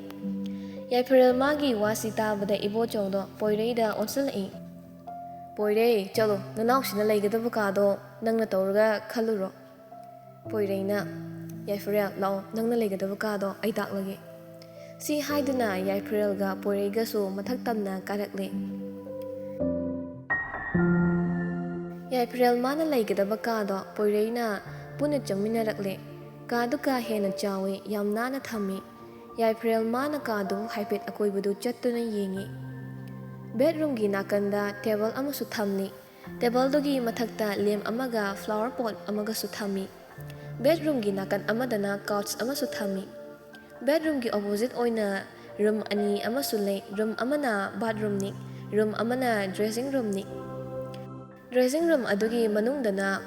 ꯌꯥꯏꯐꯔꯦꯜ ꯃꯥꯒꯤ ꯋꯥꯁꯤ ꯇꯥꯕꯗ ꯏꯕꯣꯆꯧꯗꯣ ꯄꯣꯏꯔꯩꯗ ꯑꯣꯟꯁꯤꯜꯂꯛꯏ꯫ "ꯄꯣꯏꯔꯩ, ꯆꯠꯂꯣ, ꯅꯅꯥꯎꯁꯤꯅ ꯂꯩꯒꯗꯕ ꯀꯥꯗꯣ ꯅꯪꯅ ꯇꯧꯔꯒ ꯈꯜꯂꯨꯔꯣ꯫" ꯄꯣꯏꯔꯩꯅ, "ꯌꯥꯏꯐꯔꯦꯜ, ꯂꯥꯛꯑꯣ, ꯅꯪꯅ ꯂꯩꯒꯗꯕ ꯀꯥꯗꯣ ꯑꯩ ꯇꯥꯛꯂꯒꯦ"꯫ ꯁꯤ ꯍꯥꯏꯗꯨꯅ ꯌꯥꯏꯐꯔꯦꯜꯒ ꯄꯣꯏꯔꯩꯒꯁꯨ ꯃꯊꯛ ꯇꯝꯅ ꯀꯥꯔꯛꯂꯦ꯫ ꯌꯥꯏꯐꯔꯦꯜ ꯃꯥꯅ ꯂꯩꯒꯗꯕ ꯀꯥꯗꯣ ꯄꯣꯏꯔꯩꯅ ꯄꯨꯟꯅ ꯆꯪꯃꯤꯟꯅꯔꯛꯂꯦ꯫ ꯀꯥꯗꯨ ꯀꯥ ꯍꯦꯟꯅ ꯆꯥꯎꯏ, ꯌꯥꯝ ꯅꯥꯟꯅ ꯊꯝꯃꯤ꯫ ꯌꯥꯏꯐꯔꯦꯜ ꯃꯥꯅ ꯀꯥꯗꯨ ꯍꯥꯏꯐꯦꯠ ꯑꯀꯣꯏꯕꯗꯨ ꯆꯠꯇꯨꯅ ꯌꯦꯡꯏ꯫ ꯕꯦꯗꯔꯨꯝꯒꯤ ꯅꯥꯀꯟꯗ ꯇꯦꯕꯜ ꯑꯃꯁꯨ ꯊꯝꯂꯤ꯫ ꯇꯦꯕꯜꯗꯨꯒꯤ ꯃꯊꯛꯇ ꯂꯦꯝ ꯑꯃꯒ ꯐ꯭ꯂꯥꯋꯔ ꯄꯣꯠ ꯑꯃꯒꯁꯨ ꯊꯝꯃꯤ꯫ ꯕꯦꯗꯔꯨꯝꯒꯤ ꯅꯥꯀꯟ ꯑꯃꯗꯅ ꯀꯥꯎꯆ ꯑꯃꯁꯨ ꯊꯝꯃꯤ꯫ ꯕꯦꯗꯔꯨꯝꯒꯤ ꯑꯣꯄꯣꯖꯤꯠ ꯑꯣꯏꯅ ꯔꯨꯝ ꯑꯅꯤ ꯑꯃꯁꯨ ꯂꯩ꯫ ꯔꯨꯝ ꯑꯃꯅ ꯕꯥꯠꯔꯨꯝꯅꯤ, ꯔꯨꯝ ꯑꯃꯅ ꯗ꯭ꯔꯦꯁꯤꯡ ꯔꯨꯝꯅꯤ꯫ ꯗ꯭ꯔꯦꯁꯤꯡ ꯔꯨꯝ ꯑꯗꯨꯒꯤ ꯃꯅꯨꯡꯗꯅ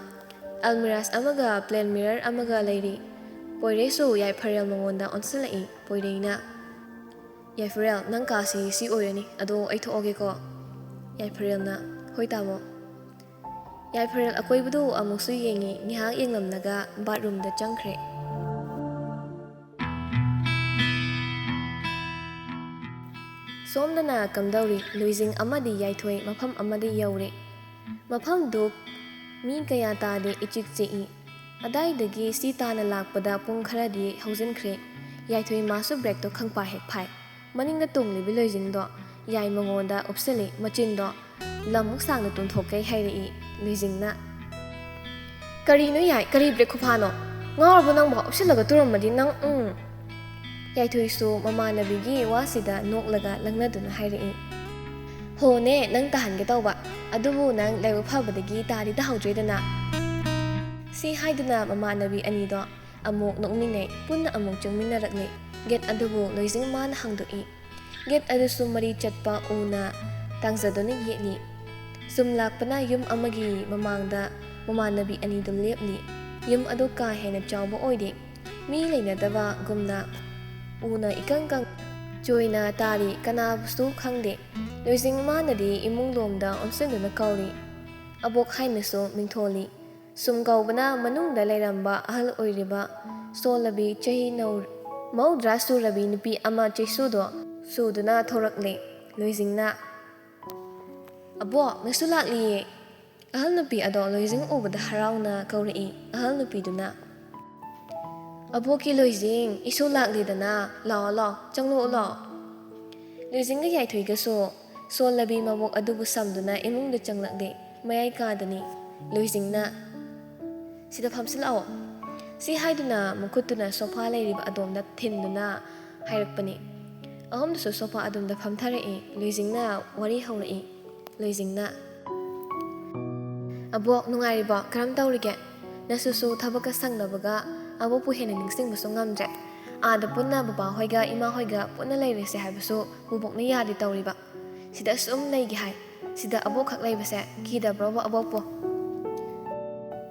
ꯑꯜꯃꯤꯔꯥꯁ ꯑꯃꯒ ꯄ꯭ꯂꯦꯟ ꯃꯤꯔꯔ ꯑꯃꯒ ꯂꯩꯔꯤ꯫ ꯄꯣꯏꯔꯩꯁꯨ ꯌꯥꯏꯐꯔꯦꯜ ꯃꯉꯣꯟꯗ ꯑꯣꯟꯁꯤꯜꯂꯛꯏ꯫ ꯄꯣꯏꯔꯩꯅ, "ꯌꯥꯏꯐꯔꯦꯜ, ꯅꯪ ꯀꯥꯁꯤ ꯁꯤ ꯑꯣꯏꯔꯅꯤ꯫ ꯑꯗꯣ ꯑꯩ ꯊꯣꯛꯑꯒꯦꯀꯣ"꯫ ꯌꯥꯏꯐꯔꯦꯜꯅ, "ꯍꯣꯏ ꯇꯥꯃꯣ"꯫ ꯌꯥꯏꯐꯔꯦꯜ ꯑꯀꯣꯏꯕꯗꯨ ꯑꯃꯨꯛꯁꯨ ꯌꯦꯡꯉꯤ, ꯉꯥꯏꯍꯥꯛ ꯌꯦꯡꯂꯝꯂꯒ ꯕꯥꯠꯔꯨꯝꯗ ꯆꯪꯈ꯭ꯔꯦ꯫ ꯁꯣꯝꯗꯅ ꯀꯝꯗꯧꯔꯤ? ꯂꯣꯏꯖꯤꯡ ꯑꯃꯗꯤ ꯌꯥꯏꯊꯣꯏ ꯃꯐꯝ ꯑꯃꯗ ꯌꯧꯔꯦ꯫ ꯃꯐꯝꯗꯨ ꯃꯤ ꯀꯌꯥ ꯇꯥꯗꯦ, ꯏꯆꯤꯛ ꯆꯤꯛꯏ꯫ ꯑꯗꯥꯏꯗꯒꯤ ꯁꯤ ꯇꯥꯅ ꯂꯥꯛꯄꯗ ꯄꯨꯡ ꯈꯔꯗꯤ ꯍꯧꯖꯤꯟꯈ꯭ꯔꯦ꯫ ꯌꯥꯏꯊꯣꯏ ꯃꯥꯁꯨ ꯕ꯭ꯔꯦꯛꯇꯣ ꯈꯪꯐꯥ ꯍꯦꯛ ꯐꯥꯏ꯫ ꯃꯅꯤꯡꯗ ꯇꯣꯡꯂꯤꯕꯤ ꯂꯣꯏꯖꯤꯡꯗꯣ ꯌꯥꯏ ꯃꯉꯣꯟꯗ ꯎꯞꯁꯤꯜꯂꯤ, ꯃꯆꯤꯟꯗꯣ ꯂꯝꯃꯨꯛ ꯁꯥꯡꯅ ꯇꯨꯝꯊꯣꯛꯀꯩ ꯍꯥꯏꯔꯛꯏ꯫ ꯂꯣꯏꯖꯤꯡꯅ, "ꯀꯔꯤꯅꯣ ꯌꯥꯏ? ꯀꯔꯤ ꯕ꯭ꯔꯦꯛ ꯈꯨꯐꯥꯅꯣ? ꯉꯥꯎꯔꯕꯣ ꯅꯪꯕꯣ? ꯎꯞꯁꯤꯜꯂꯒ ꯇꯨꯔꯝꯃꯗꯤ ꯅꯪ, ꯎꯝ"꯫ ꯌꯥꯏꯊꯣꯏꯁꯨ ꯃꯃꯥꯟꯅꯕꯤꯒꯤ ꯋꯥꯁꯤꯗ ꯅꯣꯛꯂꯒ ꯂꯪꯅꯗꯨꯅ ꯍꯥꯏꯔꯛꯏ꯫ "ꯍꯣꯅꯦ, ꯅꯪ ꯇꯥꯍꯟꯒꯦ ꯇꯧꯕ, ꯑꯗꯨꯕꯨ ꯅꯪ ꯂꯥꯏꯕꯛ ꯐꯕꯗꯒꯤ ꯇꯥꯗꯤ ꯇꯥꯍꯧꯗ꯭ꯔꯦꯗꯅ"꯫ ꯁꯤ ꯍꯥꯏꯗꯨꯅ ꯃꯃꯥꯟꯅꯕꯤ ꯑꯅꯤꯗꯣ ꯑꯃꯨꯛ ꯅꯣꯛꯃꯤꯟꯅꯩ꯫ ꯄꯨꯟꯅ ꯑꯃꯨꯛ ꯆꯪꯃꯤꯟꯅꯔꯛꯂꯤ꯫ ꯒꯦꯠ ꯑꯗꯨꯕꯨ ꯂꯣꯏꯖꯤꯡ ꯃꯥꯅ ꯍꯥꯡꯗꯣꯛꯏ꯫ ꯒꯦꯠ ꯑꯗꯨꯁꯨ ꯃꯔꯤ ꯆꯠꯄ ꯎꯅ ꯇꯥꯡꯖꯗꯨꯅ ꯌꯦꯠꯂꯤ꯫ ꯁꯨꯝ ꯂꯥꯛꯄꯅ ꯌꯨꯝ ꯑꯃꯒꯤ ꯃꯃꯥꯡꯗ ꯃꯃꯥꯟꯅꯕꯤ ꯑꯅꯤꯗꯨ ꯂꯦꯞꯂꯤ꯫ ꯌꯨꯝ ꯑꯗꯨ ꯀꯥ ꯍꯦꯟꯅ ꯆꯥꯎꯕ ꯑꯣꯏꯗꯦ꯫ ꯃꯤ ꯂꯩꯅꯗꯕꯒꯨꯝꯅ ꯎꯅ ꯏꯀꯪ ꯀꯪ ꯆꯣꯏꯅ ꯇꯥꯔꯤ꯫ ꯀꯅꯥꯕꯨꯁꯨ ꯈꯪꯗꯦ꯫ ꯂꯣꯏꯖꯤꯡ ꯃꯥꯅꯗꯤ ꯏꯃꯨꯡ ꯂꯣꯝꯗ ꯑꯣꯟꯁꯤꯟꯗꯨꯅ ꯀꯧꯔꯤ꯫ ꯑꯕꯣꯛ ꯍꯥꯏꯅꯁꯨ ꯃꯤꯡꯊꯣꯜꯂꯤ꯫ ꯁꯨꯝ ꯀꯧꯕꯅ ꯃꯅꯨꯡꯗ ꯂꯩꯔꯝꯕ ꯑꯍꯜ ꯑꯣꯏꯔꯤꯕ ꯁꯣꯜꯂꯕꯤ ꯆꯍꯤ ꯅꯧ-, ꯃꯧꯗ꯭ꯔꯥ ꯁꯨꯔꯕꯤ ꯅꯨꯄꯤ ꯑꯃ ꯆꯩꯁꯨꯗꯣ ꯁꯨꯗꯨꯅ ꯊꯣꯔꯛꯂꯦ꯫ ꯂꯣꯏꯖꯤꯡꯅ, "ꯑꯕꯣꯛ, ꯅꯪꯁꯨ ꯂꯥꯛꯂꯤꯌꯦ"꯫ ꯑꯍꯜ ꯅꯨꯄꯤ ꯑꯗꯣ ꯂꯣꯏꯖꯤꯡ ꯎꯕꯗ ꯍꯔꯥꯎꯅ ꯀꯧꯔꯛꯏ꯫ ꯑꯍꯜ ꯅꯨꯄꯤꯗꯨꯅ, "ꯑꯕꯣꯛꯀꯤ ꯂꯣꯏꯖꯤꯡ, ꯏꯁꯨ ꯂꯥꯛꯂꯦꯗꯅ, ꯂꯥꯛꯑꯣ, ꯂꯥꯛꯑꯣ, ꯆꯪꯂꯛꯑꯣ, ꯂꯥꯛꯑꯣ꯫" ꯂꯣꯏꯖꯤꯡꯒ ꯌꯥꯏꯊꯣꯏꯒꯁꯨ ꯁꯣꯜꯂꯕꯤ ꯃꯕꯣꯛ ꯑꯗꯨꯕꯨ ꯁꯝꯗꯨꯅ ꯏꯃꯨꯡꯗ ꯆꯪꯂꯛꯂꯦ꯫ ꯃꯌꯥꯏ ꯀꯥꯗꯅꯤ꯫ ꯂꯣꯏꯖꯤꯡꯅ, "ꯁꯤꯗ ꯐꯝꯁꯤꯜꯂꯛꯑꯣ꯫" ꯁꯤ ꯍꯥꯏꯗꯨꯅ ꯃꯈꯨꯠꯇꯨꯅ ꯁꯣꯐꯥ ꯂꯩꯔꯤꯕ ꯑꯗꯣꯝꯗ ꯊꯤꯟꯗꯨꯅ ꯍꯥꯏꯔꯛꯄꯅꯤ꯫ ꯑꯍꯨꯝꯗꯨꯁꯨ ꯁꯣꯐꯥ ꯑꯗꯣꯝꯗ ꯐꯝꯊꯔꯛꯏ꯫ ꯂꯣꯏꯖꯤꯡꯅ ꯋꯥꯔꯤ ꯍꯧꯔꯛꯏ꯫ ꯂꯣꯏꯖꯤꯡꯅ, "ꯑꯕꯣꯛ, ꯅꯨꯡꯉꯥꯏꯔꯤꯕꯣ? ꯀꯔꯝ ꯇꯧꯔꯤꯒꯦ? ꯅꯁꯨꯁꯨ ꯊꯕꯛꯀ ꯁꯪꯅꯕꯒ ꯑꯕꯣꯛꯄꯨ ꯍꯦꯟꯅ ꯅꯤꯡꯁꯤꯡꯕꯁꯨ ꯉꯝꯗ꯭ꯔꯦ꯫ ꯑꯥꯗ ꯄꯨꯟꯅ ꯕꯕꯥ ꯍꯣꯏꯒ ꯏꯃꯥ ꯍꯣꯏꯒ ꯄꯨꯟꯅ ꯂꯩꯔꯁꯦ ꯍꯥꯏꯕꯁꯨ ꯕꯨꯕꯣꯛꯅ ꯌꯥꯗꯦ ꯇꯧꯔꯤꯕ꯫ ꯁꯤꯗ ꯁꯨꯝ ꯂꯩꯒꯦ ꯍꯥꯏ꯫ ꯁꯤꯗ ꯑꯕꯣꯛꯈꯛ ꯂꯩꯕꯁꯦ ꯀꯤꯗꯕ꯭ꯔꯣꯕ ꯑꯕꯣꯛꯄꯨ?"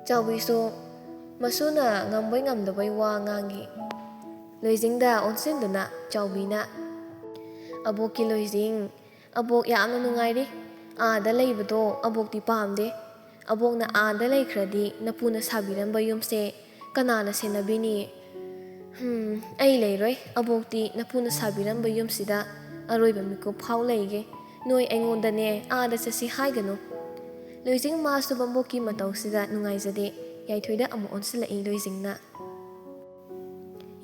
ꯆꯥꯎꯕꯤꯁꯨ ꯃꯁꯨꯅ ꯉꯝꯕꯣꯏ ꯉꯝꯗꯕꯣꯏ ꯋꯥ ꯉꯥꯡꯉꯤ꯫ ꯂꯣꯏꯖꯤꯡꯗ ꯑꯣꯟꯁꯤꯟꯗꯨꯅ ꯆꯥꯎꯕꯤꯅ, "ꯑꯕꯣꯛꯀꯤ ꯂꯣꯏꯖꯤꯡ, ꯑꯕꯣꯛ ꯌꯥꯝꯅ ꯅꯨꯡꯉꯥꯏꯔꯤ꯫ ꯑꯥꯗ ꯂꯩꯕꯗꯣ ꯑꯕꯣꯛꯇꯤ ꯄꯥꯝꯗꯦ꯫ ꯑꯕꯣꯛꯅ ꯑꯥꯗ ꯂꯩꯈ꯭ꯔꯗꯤ ꯅꯄꯨꯅ ꯁꯥꯕꯤꯔꯝꯕ ꯌꯨꯝꯁꯦ ꯀꯅꯥꯅ ꯁꯦꯟꯅꯕꯤꯅꯤ? ꯍꯝ, ꯑꯩ ꯂꯩꯔꯣꯏ꯫ ꯑꯕꯣꯛꯇꯤ ꯅꯄꯨꯅ ꯁꯥꯕꯤꯔꯝꯕ ꯌꯨꯝꯁꯤꯗ ꯑꯔꯣꯏꯕ ꯃꯤꯀꯨꯞ ꯐꯥꯎ ꯂꯩꯒꯦ꯫ ꯅꯣꯏ ꯑꯩꯉꯣꯟꯗꯅꯦ ꯑꯥꯗ ꯆꯠꯁꯤ ꯍꯥꯏꯒꯅꯨ꯫" ꯂꯣꯏꯖꯤꯡ ꯃꯥꯁꯨ ꯃꯕꯣꯛꯀꯤ ꯃꯇꯧꯁꯤꯗ ꯅꯨꯡꯉꯥꯏꯖꯗꯦ꯫ ꯌꯥꯏꯊꯣꯏꯗ ꯑꯃꯨꯛ ꯑꯣꯟꯁꯤꯜꯂꯛꯏ ꯂꯣꯏꯖꯤꯡꯅ꯫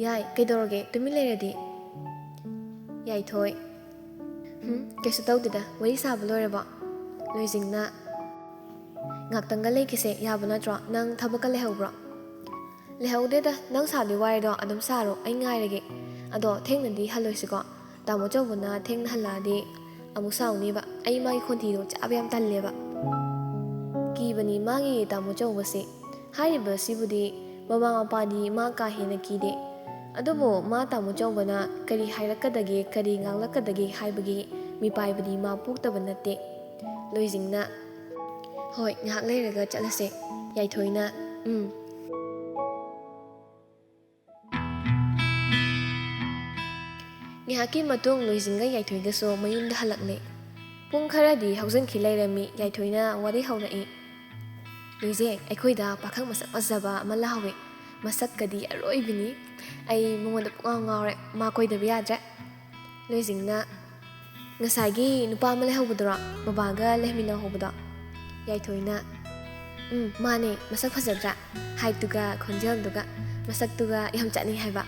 "ꯌꯥꯏ, ꯀꯩꯗꯧꯔꯒꯦ? ꯇꯨꯃꯤꯟ ꯂꯩꯔꯗꯤ?" ꯌꯥꯏꯊꯣꯏ, "ꯍꯨꯝ, ꯀꯩꯁꯨ ꯇꯧꯗꯦꯗ꯫ ꯋꯥꯔꯤ ꯁꯥꯕ ꯂꯣꯏꯔꯕꯣ?" ꯂꯣꯏꯖꯤꯡꯅ, "ꯉꯥꯛꯇꯪꯒ ꯂꯩꯈꯤꯁꯦ ꯌꯥꯕ ꯅꯠꯇ꯭ꯔꯣ? ꯅꯪ ꯊꯕꯛꯀ ꯂꯩꯍꯧꯕ꯭ꯔꯣ?" "ꯂꯩꯍꯧꯗꯦꯗ, ꯅꯪ ꯁꯥꯗꯣꯏ ꯋꯥꯔꯤꯗꯣ ꯑꯗꯨꯝ ꯁꯥꯔꯣ, ꯑꯩ ꯉꯥꯏꯔꯒꯦ꯫ ꯑꯗꯣ ꯊꯦꯡꯅꯗꯤ ꯍꯜꯂꯣꯏꯁꯤꯀꯣ꯫ ꯇꯥꯃꯣ ꯆꯧꯕꯅ ꯊꯦꯡꯅ ꯍꯜꯂꯛꯑꯗꯤ ꯑꯃꯨꯛ ꯁꯥꯎꯅꯤꯕ꯫ ꯑꯩ ꯃꯥꯒꯤ ꯈꯣꯟꯊꯤꯗꯣ ꯆꯥꯕ ꯌꯥꯝ ꯇꯜꯂꯦꯕ꯫" ꯀꯤꯕꯅꯤ ꯃꯥꯒꯤ ꯇꯥꯃꯣ ꯆꯧꯕꯁꯤ꯫ ꯍꯥꯏꯔꯤꯕꯁꯤꯕꯨꯗꯤ ꯃꯃꯥ ꯃꯄꯥꯗꯤ ꯃꯥ ꯀꯥ ꯍꯦꯟꯅ ꯀꯤꯗꯦ꯫ ꯑꯗꯨꯕꯨ ꯃꯥ ꯇꯥꯃꯣ ꯆꯧꯕꯅ ꯀꯔꯤ ꯍꯥꯏꯔꯛꯀꯗꯒꯦ, ꯀꯔꯤ ꯉꯥꯡꯂꯛꯀꯗꯒꯦ ꯍꯥꯏꯕꯒꯤ ꯃꯤꯄꯥꯏꯕꯗꯤ ꯃꯥ ꯄꯣꯛꯇꯕ ꯅꯠꯇꯦ꯫ ꯂꯣꯏꯖꯤꯡꯅ, "ꯍꯣꯏ, ꯉꯥꯏꯍꯥꯛ ꯂꯩꯔꯒ ꯆꯠꯂꯁꯦ꯫" ꯌꯥꯏꯊꯣꯏꯅ, "ꯎꯝ꯫" ꯉꯥꯏꯍꯥꯛꯀꯤ ꯃꯇꯨꯡ ꯂꯣꯏꯖꯤꯡꯒ ꯌꯥꯏꯊꯣꯏꯒꯁꯨ ꯃꯌꯨꯝꯗ ꯍꯜꯂꯛꯂꯦ꯫ ꯄꯨꯡ ꯈꯔꯗꯤ ꯍꯧꯖꯤꯟꯈꯤ ꯂꯩꯔꯝꯃꯤ꯫ ꯌꯥꯏꯊꯣꯏꯅ ꯋꯥꯔꯤ ꯍꯧꯔꯛꯏ꯫ "ꯂꯣꯏꯖꯤꯡ, ꯑꯩꯈꯣꯏꯗ ꯄꯥꯈꯪ ꯃꯁꯛ ꯐꯖꯕ ꯑꯃ ꯂꯥꯛꯍꯧꯋꯦ꯫ ꯃꯁꯛꯀꯗꯤ ꯑꯔꯣꯏꯕꯤꯅꯤ꯫ ꯑꯩ ꯃꯉꯣꯟꯗ ꯄꯨꯡꯉꯥꯎ ꯉꯥꯎꯔꯦ꯫ ꯃꯥ ꯀꯣꯏꯗꯕ ꯌꯥꯗ꯭ꯔꯦ꯫" ꯂꯣꯏꯖꯤꯡꯅ, "ꯉꯁꯥꯏꯒꯤ ꯅꯨꯄꯥ ꯑꯃ ꯂꯩꯍꯧꯕꯗꯨꯔꯣ? ꯕꯕꯥꯒ ꯂꯩꯃꯤꯟꯅꯍꯧꯕꯗꯣ?" ꯌꯥꯏꯊꯣꯏꯅ, "ꯎꯝ, ꯃꯥꯅꯦ꯫ ꯃꯁꯛ ꯐꯖꯗ꯭ꯔꯥ? ꯍꯥꯏꯠꯇꯨꯒ ꯈꯣꯟꯖꯦꯜꯗꯨꯒ꯫ ꯃꯁꯛꯇꯨꯒ ꯌꯥꯝ ꯆꯥꯅꯩ ꯍꯥꯏꯕ꯫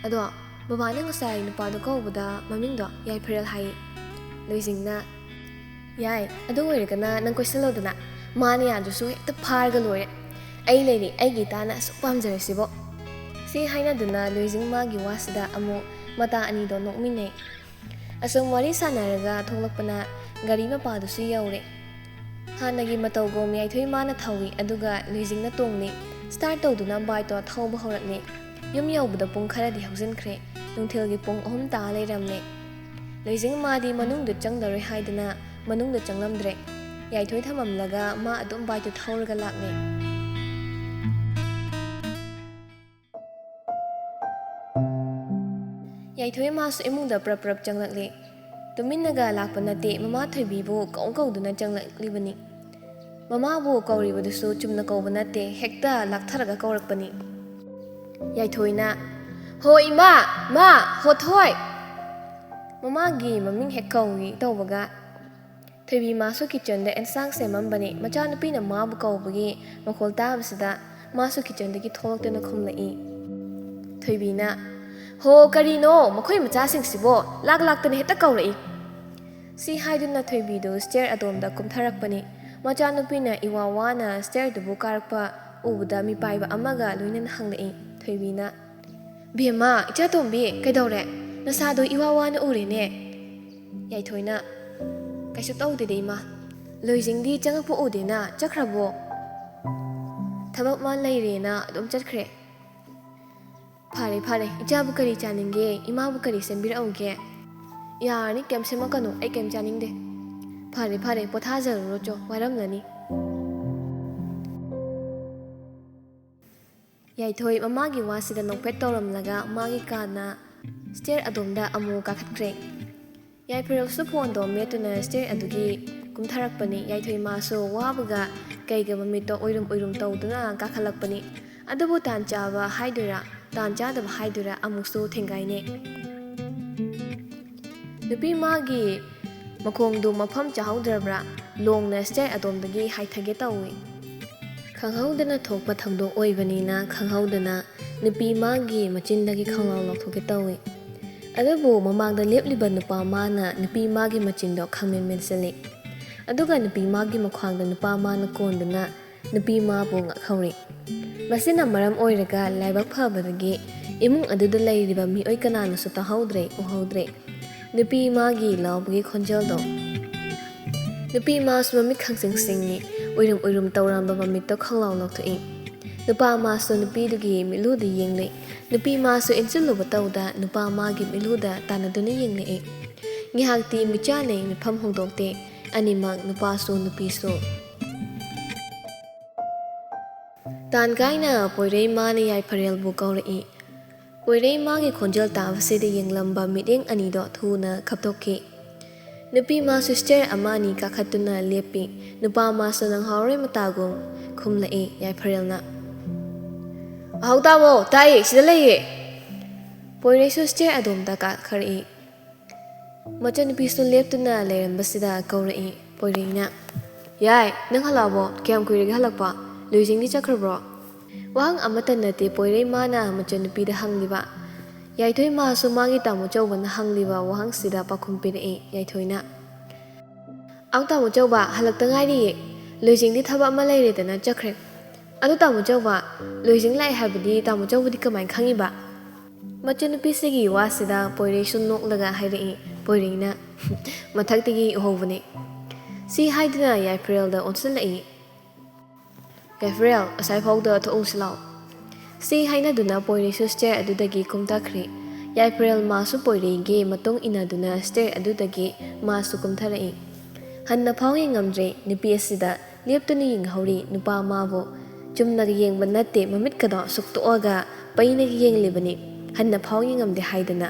ꯑꯗꯣ ꯕꯕꯥꯅ ꯉꯁꯥꯏ ꯅꯨꯄꯥꯗꯣ ꯀꯧꯕꯗ ꯃꯃꯤꯡꯗꯣ ꯌꯥꯏꯐꯔꯦꯜ ꯍꯥꯏꯌꯦ꯫ ꯂꯣꯏꯖꯤꯡꯅ, "ꯌꯥꯏ, ꯑꯗꯨ ꯑꯣꯏꯔꯒꯅ ꯅꯪ ꯀꯣꯏꯁꯜꯂꯣꯗꯅ꯫ ꯃꯥꯅ ꯌꯥꯗ꯭ꯔꯁꯨ ꯍꯦꯛꯇ ꯐꯥꯔꯒ ꯂꯣꯏꯔꯦ꯫ ꯑꯩ ꯂꯩꯔꯤ, ꯑꯩꯒꯤ ꯏꯇꯥꯅ ꯑꯁꯨꯛ ꯄꯥꯝꯖꯔꯁꯤꯕꯣ"꯫ ꯁꯤ ꯍꯥꯏꯅꯗꯨꯅ ꯂꯣꯏꯖꯤꯡ ꯃꯥꯒꯤ ꯋꯥꯁꯤꯗ ꯑꯃꯨꯛ ꯃꯇꯥ ꯑꯅꯤꯗꯣ ꯅꯣꯛꯃꯤꯟꯅꯩ꯫ ꯑꯁꯨꯝ ꯋꯥꯔꯤ ꯁꯥꯟꯅꯔꯒ ꯊꯣꯛꯂꯛꯄꯅ ꯒꯥꯔꯤ ꯃꯄꯥꯗꯨꯁꯨ ꯌꯧꯔꯦ꯫ ꯍꯥꯟꯅꯒꯤ ꯃꯇꯧꯒꯨꯝ ꯌꯥꯏꯊꯣꯏ ꯃꯥꯅ ꯊꯧꯏ, ꯑꯗꯨꯒ ꯂꯣꯏꯖꯤꯡꯅ ꯇꯣꯡꯂꯤ꯫ ꯁ꯭ꯇꯥꯔꯠ ꯇꯧꯗꯨꯅ ꯕꯥꯏꯛꯇꯣ ꯊꯧꯕ ꯍꯧꯔꯛꯂꯦ꯫ ꯌꯨꯝ ꯌꯧꯕꯗ ꯄꯨꯡ ꯈꯔꯗꯤ ꯍꯧꯖꯤꯟꯈ꯭ꯔꯦ꯫ ꯅꯨꯡꯊꯤꯜꯒꯤ ꯄꯨꯡ ꯑꯍꯨꯝ ꯇꯥ ꯂꯩꯔꯝꯂꯦ꯫ ꯂꯣꯏꯖꯤꯡ ꯃꯥꯗꯤ ꯃꯅꯨꯡꯗ ꯆꯪꯂꯔꯣꯏ ꯍꯥꯏꯗꯨꯅ ꯃꯅꯨꯡꯗ ꯆꯪꯂꯝꯗ꯭ꯔꯦ꯫ ꯌꯥꯏꯊꯣꯏ ꯊꯝꯃꯝꯂꯒ ꯃꯥ ꯑꯗꯨꯝ ꯕꯥꯏꯛꯇꯨ ꯊꯧꯔꯒ ꯂꯥꯛꯂꯦ꯫ ꯌꯥꯏꯊꯣꯏ ꯃꯥꯁꯨ ꯏꯃꯨꯡꯗ ꯄ꯭ꯔꯞ ꯄ꯭ꯔꯞ ꯆꯪꯂꯛꯂꯦ꯫ ꯇꯨꯃꯤꯟꯅꯒ ꯂꯥꯛꯄ ꯅꯠꯇꯦ, ꯃꯃꯥ ꯊꯣꯏꯕꯤꯕꯨ ꯀꯧ ꯀꯧꯗꯨꯅ ꯆꯪꯂꯛꯂꯤꯕꯅꯤ꯫ ꯃꯃꯥꯕꯨ ꯀꯧꯔꯤꯕꯗꯨꯁꯨ ꯆꯨꯝꯅ ꯀꯧꯕ ꯅꯠꯇꯦ, ꯍꯦꯛꯇ ꯂꯥꯛꯊꯔꯒ ꯀꯧꯔꯛꯄꯅꯤ꯫ ꯌꯥꯏꯊꯣꯏꯅ, "ꯍꯣ ꯏꯃꯥ! ꯃꯥ! ꯍꯣ ꯊꯣꯏ!" ꯃꯃꯥꯒꯤ ꯃꯃꯤꯡ ꯍꯦꯛ ꯀꯧꯏ ꯇꯧꯕꯒ ꯊꯣꯏꯕꯤ ꯃꯥꯁꯨ ꯀꯤꯠꯆꯟꯗ ꯑꯦꯟꯁꯥꯡ ꯁꯦꯝꯃꯝꯕꯅꯤ꯫ ꯃꯆꯥꯅꯨꯄꯤꯅ ꯃꯥꯕꯨ ꯀꯧꯕꯒꯤ ꯃꯈꯣꯜ ꯇꯥꯕꯁꯤꯗ ꯃꯥꯁꯨ ꯀꯤꯠꯆꯟꯗꯒꯤ ꯊꯣꯛꯂꯛꯇꯨꯅ ꯈꯨꯝꯂꯛꯏ꯫ ꯊꯣꯏꯕꯤꯅ, "ꯍꯣ, ꯀꯔꯤꯅꯣ ꯃꯈꯣꯏ ꯃꯆꯥꯁꯤꯡꯁꯤꯕꯣ? ꯂꯥꯛ ꯂꯥꯛꯇꯅ ꯍꯦꯛꯇ ꯀꯧꯔꯛꯏ!" ꯁꯤ ꯍꯥꯏꯗꯨꯅ ꯊꯣꯏꯕꯤꯗꯨ ꯁ꯭ꯇꯦꯌꯔ ꯑꯗꯣꯝꯗ ꯀꯨꯝꯊꯔꯛꯄꯅꯤ꯫ ꯃꯆꯥꯅꯨꯄꯤꯅ ꯏꯋꯥ ꯋꯥꯅ ꯁ꯭ꯇꯦꯌꯔꯗꯨꯕꯨ ꯀꯥꯔꯛꯄ ꯎꯕꯗ ꯃꯤꯄꯥꯏꯕ ꯑꯃꯒ ꯂꯣꯏꯅꯅ ꯍꯪꯂꯛꯏ꯫ ꯊꯣꯏꯕꯤꯅ, "ꯕꯦꯝꯃ, ꯏꯆꯥꯇꯣꯝꯕꯤ, ꯀꯩꯗꯧꯔꯦ? ꯅꯁꯥꯗꯣ ꯏꯋꯥ ꯋꯥꯅ ꯎꯔꯦꯅꯦ?" ꯌꯥꯏꯊꯣꯏꯅ, "ꯀꯩꯁꯨ ꯇꯧꯗꯦꯗ ꯏꯃꯥ꯫ ꯂꯣꯏꯖꯤꯡꯗꯤ ꯆꯪꯉꯛꯄ ꯎꯗꯦꯅ, ꯆꯠꯈ꯭ꯔꯕꯣ?" "ꯊꯕꯛ ꯑꯃ ꯂꯩꯔꯦꯅ ꯑꯗꯨꯝ ꯆꯠꯈ꯭ꯔꯦ꯫" "ꯐꯔꯦ, ꯐꯔꯦ꯫ ꯏꯆꯥꯕꯨ ꯀꯔꯤ ꯆꯥꯅꯤꯡꯒꯦ? ꯏꯃꯥꯕꯨ ꯀꯔꯤ ꯁꯦꯝꯕꯤꯔꯛꯎꯒꯦ?" "ꯌꯥꯔꯅꯤ, ꯀꯩꯝ ꯁꯦꯝꯃꯛꯀꯅꯨ꯫ ꯑꯩ ꯀꯩꯝ ꯆꯥꯅꯤꯡꯗꯦ꯫" "ꯐꯔꯦ, ꯐꯔꯦ꯫ ꯄꯣꯊꯥꯖꯔꯨꯔꯣ ꯆꯣ, ꯋꯥꯔꯝꯂꯅꯤ꯫" ꯌꯥꯏꯊꯣꯏ ꯃꯃꯥꯒꯤ ꯋꯥꯁꯤꯗ ꯅꯣꯛꯐꯦꯠ ꯇꯧꯔꯝꯂꯒ ꯃꯥꯒꯤ ꯀꯥꯅ ꯁ꯭ꯇꯦꯌꯔ ꯑꯗꯣꯝꯗ ꯑꯃꯨꯛ ꯀꯥꯈꯠꯈ꯭ꯔꯦ꯫ ꯌꯥꯏꯐꯔꯦꯜꯁꯨ ꯐꯣꯟꯗꯣ ꯃꯦꯠꯇꯨꯅ ꯁ꯭ꯇꯦꯌꯔ ꯑꯗꯨꯒꯤ ꯀꯨꯝꯊꯔꯛꯄꯅꯤ꯫ ꯌꯥꯏꯊꯣꯏ ꯃꯥꯁꯨ ꯋꯥꯕꯒ ꯀꯩꯒ ꯃꯃꯤꯠꯇꯣ ꯎꯏꯔꯨꯝ ꯎꯏꯔꯨꯝ ꯇꯧꯗꯨꯅ ꯀꯥꯈꯠꯂꯛꯄꯅꯤ꯫ ꯑꯗꯨꯕꯨ ꯇꯥꯟ ꯆꯥꯕ ꯍꯥꯏꯗꯣꯏꯔꯥ, ꯇꯥꯟ ꯆꯥꯗꯕ ꯍꯥꯏꯗꯣꯏꯔꯥ, ꯑꯃꯨꯛꯁꯨ ꯊꯦꯡꯒꯥꯏꯅꯩ꯫ ꯅꯨꯄꯤ ꯃꯥꯒꯤ ꯃꯈꯣꯡꯗꯨ ꯃꯐꯝ ꯆꯥꯍꯧꯗ꯭ꯔꯕ꯭ꯔꯥ, ꯂꯣꯡꯅ ꯁ꯭ꯇꯦꯌꯔ ꯑꯗꯣꯝꯗꯒꯤ ꯍꯥꯏꯊꯒꯦ ꯇꯧꯏ꯫ ꯈꯪꯍꯧꯗꯅ ꯊꯣꯛꯄ ꯊꯧꯗꯣꯛ ꯑꯣꯏꯕꯅꯤꯅ ꯈꯪꯍꯧꯗꯅ ꯅꯨꯄꯤ ꯃꯥꯒꯤ ꯃꯆꯤꯟꯗꯒꯤ ꯈꯣꯡꯂꯥꯎ ꯂꯧꯊꯣꯛꯀꯦ ꯇꯧꯏ꯫ ꯑꯗꯨꯕꯨ ꯃꯃꯥꯡꯗ ꯂꯦꯞꯂꯤꯕ ꯅꯨꯄꯥ ꯃꯥꯅ ꯅꯨꯄꯤ ꯃꯥꯒꯤ ꯃꯆꯤꯟꯗꯣ ꯈꯪꯃꯦꯟ ꯃꯦꯟꯁꯤꯜꯂꯤ꯫ ꯑꯗꯨꯒ ꯅꯨꯄꯤ ꯃꯥꯒꯤ ꯃꯈ꯭ꯋꯥꯡꯗ ꯅꯨꯄꯥ ꯃꯥꯅ ꯀꯣꯟꯗꯨꯅ ꯅꯨꯄꯤ ꯃꯥꯕꯨ ꯉꯛꯍꯧꯔꯤ꯫ ꯃꯁꯤꯅ ꯃꯔꯝ ꯑꯣꯏꯔꯒ ꯂꯥꯏꯕꯛ ꯐꯕꯗꯒꯤ ꯏꯃꯨꯡ ꯑꯗꯨꯗ ꯂꯩꯔꯤꯕ ꯃꯤꯑꯣꯏ ꯀꯅꯥꯅꯁꯨ ꯇꯥꯍꯧꯗ꯭ꯔꯦ, ꯎꯍꯧꯗ꯭ꯔꯦ꯫ ꯅꯨꯄꯤ ꯃꯥꯒꯤ ꯂꯥꯎꯕꯒꯤ ꯈꯣꯟꯖꯦꯜꯗꯣ꯫ ꯅꯨꯄꯤ ꯃꯥꯁꯨ ꯃꯃꯤꯠ ꯈꯪꯁꯤꯡ ꯁꯤꯡꯉꯤ, ꯎꯏꯔꯨꯝ ꯎꯏꯔꯨꯝ ꯇꯧꯔꯝꯕ ꯃꯃꯤꯠꯇꯣ ꯈꯪꯂꯥꯎ ꯂꯥꯎꯊꯣꯛꯏ꯫ ꯅꯨꯄꯥ ꯃꯥꯁꯨ ꯅꯨꯄꯤꯗꯨꯒꯤ ꯃꯤꯠꯂꯨꯗ ꯌꯦꯡꯂꯤ꯫ ꯅꯨꯄꯤ ꯃꯥꯁꯨ ꯏꯟꯁꯤꯜꯂꯨꯕ ꯇꯧꯗ ꯅꯨꯄꯥ ꯃꯥꯒꯤ ꯃꯤꯠꯂꯨꯗ ꯇꯥꯟꯅꯗꯨꯅ ꯌꯦꯡꯂꯛꯏ꯫ ꯉꯥꯏꯍꯥꯛꯇꯤ ꯃꯤꯆꯥꯟꯅꯩ, ꯃꯤꯐꯝ ꯍꯣꯡꯗꯣꯛꯇꯦ꯫ ꯑꯅꯤꯃꯛ ꯅꯨꯄꯥꯁꯨ ꯅꯨꯄꯤꯁꯨ꯫ ꯇꯥꯟ ꯀꯥꯏꯅ ꯄꯣꯏꯔꯩ ꯃꯥꯅ ꯌꯥꯏꯐꯔꯦꯜꯕꯨ ꯀꯧꯔꯛꯏ꯫ ꯄꯣꯏꯔꯩ ꯃꯥꯒꯤ ꯈꯣꯟꯖꯦꯜ ꯇꯥꯕꯁꯤꯗ ꯌꯦꯡꯂꯝꯕ ꯃꯤꯠꯌꯦꯡ ꯑꯅꯤꯗꯣ ꯊꯨꯅ ꯈꯞꯇꯣꯛꯈꯤ꯫ ꯅꯨꯄꯤ ꯃꯥꯁꯨ ꯁ꯭ꯇꯦꯌꯔ ꯑꯃ ꯑꯅꯤ ꯀꯥꯈꯠꯇꯨꯅ ꯂꯦꯞꯄꯤ꯫ ꯅꯨꯄꯥ ꯃꯥꯁꯨ ꯅꯪꯍꯥꯎꯔꯣꯏ ꯃꯇꯥꯒꯨꯝ ꯈꯨꯝꯂꯛꯏ ꯌꯥꯏꯐꯔꯦꯜꯅ꯫ "ꯑꯍꯧ ꯇꯥꯃꯣ, ꯇꯥꯏꯌꯦ, ꯁꯤꯗ ꯂꯩꯌꯦ!" ꯄꯣꯏꯔꯩꯁꯨ ꯁ꯭ꯇꯦꯌꯔ ꯑꯗꯣꯝꯗ ꯀꯥꯈꯠꯂꯛꯏ꯫ ꯃꯆꯟꯅꯨꯄꯤꯁꯨ ꯂꯦꯞꯇꯨꯅ ꯂꯩꯔꯝꯕꯁꯤꯗ ꯀꯧꯔꯛꯏ ꯄꯣꯏꯔꯩꯅ꯫ "ꯌꯥꯏ, ꯅꯪ ꯍꯜꯂꯛꯑꯕꯣ? ꯀꯌꯥꯝ ꯀꯨꯏꯔꯒꯦ ꯍꯜꯂꯛꯄ? ꯂꯨꯏꯖꯤꯡꯗꯤ ꯆꯠꯈ꯭ꯔꯕ꯭ꯔꯣ?" ꯋꯥꯍꯪ ꯑꯃꯠꯇ ꯅꯠꯇꯦ ꯄꯣꯏꯔꯩ ꯃꯥꯅ ꯃꯆꯟꯅꯨꯄꯤꯗ ꯍꯪꯂꯤꯕ꯫ ꯌꯥꯏꯊꯣꯏ ꯃꯥꯁꯨ ꯃꯥꯒꯤ ꯇꯥꯃꯣ ꯆꯧꯕꯅ ꯍꯪꯂꯤꯕ ꯋꯥꯍꯪꯁꯤꯗ ꯄꯥꯎꯈꯨꯝ ꯄꯤꯔꯛꯏ ꯌꯥꯏꯊꯣꯏꯅ꯫ "ꯑꯧ ꯇꯥꯃꯣ ꯆꯧꯕ, ꯍꯜꯂꯛꯇ ꯉꯥꯏꯔꯤꯌꯦ꯫ ꯂꯨꯏꯖꯤꯡꯗꯤ ꯊꯕꯛ ꯑꯃ ꯂꯩꯔꯦꯗꯅ ꯆꯠꯈ꯭ꯔꯦ꯫ ꯑꯗꯨ ꯇꯥꯃꯣ ꯆꯧꯕ, ꯂꯨꯏꯖꯤꯡ ꯂꯥꯛꯑꯦ ꯍꯥꯏꯕꯗꯤ ꯇꯥꯃꯣ ꯆꯧꯕꯗꯤ ꯀꯃꯥꯏꯅ ꯈꯪꯉꯤꯕ?" ꯃꯆꯟꯅꯨꯄꯤꯁꯤꯒꯤ ꯋꯥꯁꯤꯗ ꯄꯣꯏꯔꯩꯁꯨ ꯅꯣꯛꯂꯒ ꯍꯥꯏꯔꯛꯏ ꯄꯣꯏꯔꯩꯅ꯫ "ꯃꯊꯛꯇꯒꯤ ꯎꯍꯧꯕꯅꯦ꯫" ꯁꯤ ꯍꯥꯏꯗꯨꯅ ꯌꯥꯏꯐꯔꯦꯜꯗ ꯑꯣꯟꯁꯤꯜꯂꯛꯏ꯫ "ꯌꯥꯏꯐꯔꯦꯜ, ꯑꯁꯥꯏꯐꯥꯎꯗ ꯊꯣꯛꯎꯁꯤ ꯂꯥꯎ꯫" ꯁꯤ ꯍꯥꯏꯅꯗꯨꯅ ꯄꯣꯏꯔꯩꯁꯨ ꯁ꯭ꯇꯦꯌꯔ ꯑꯗꯨꯗꯒꯤ ꯀꯨꯝꯊꯈ꯭ꯔꯦ꯫ ꯌꯥꯏꯐꯔꯦꯜ ꯃꯥꯁꯨ ꯄꯣꯏꯔꯩꯒꯤ ꯃꯇꯨꯡ ꯏꯟꯅꯗꯨꯅ ꯁ꯭ꯇꯦꯌꯔ ꯑꯗꯨꯗꯒꯤ ꯃꯥꯁꯨ ꯀꯨꯝꯊꯔꯛꯏ꯫ ꯍꯟꯅ ꯐꯥꯎ ꯌꯦꯡꯉꯝꯗ꯭ꯔꯦ ꯅꯨꯄꯤ ꯑꯁꯤꯗ꯫ ꯂꯦꯞꯇꯨꯅ ꯌꯦꯡꯍꯧꯔꯤ ꯅꯨꯄꯥ ꯃꯥꯕꯨ꯫ ꯆꯨꯝꯅꯒ ꯌꯦꯡꯕ ꯅꯠꯇꯦ, ꯃꯃꯤꯠꯀꯗꯣ ꯁꯨꯛꯇꯣꯛꯑꯒ ꯄꯩꯅꯒ ꯌꯦꯡꯂꯤꯕꯅꯤ, ꯍꯟꯅ ꯐꯥꯎ ꯌꯦꯡꯉꯝꯗꯦ ꯍꯥꯏꯗꯅ꯫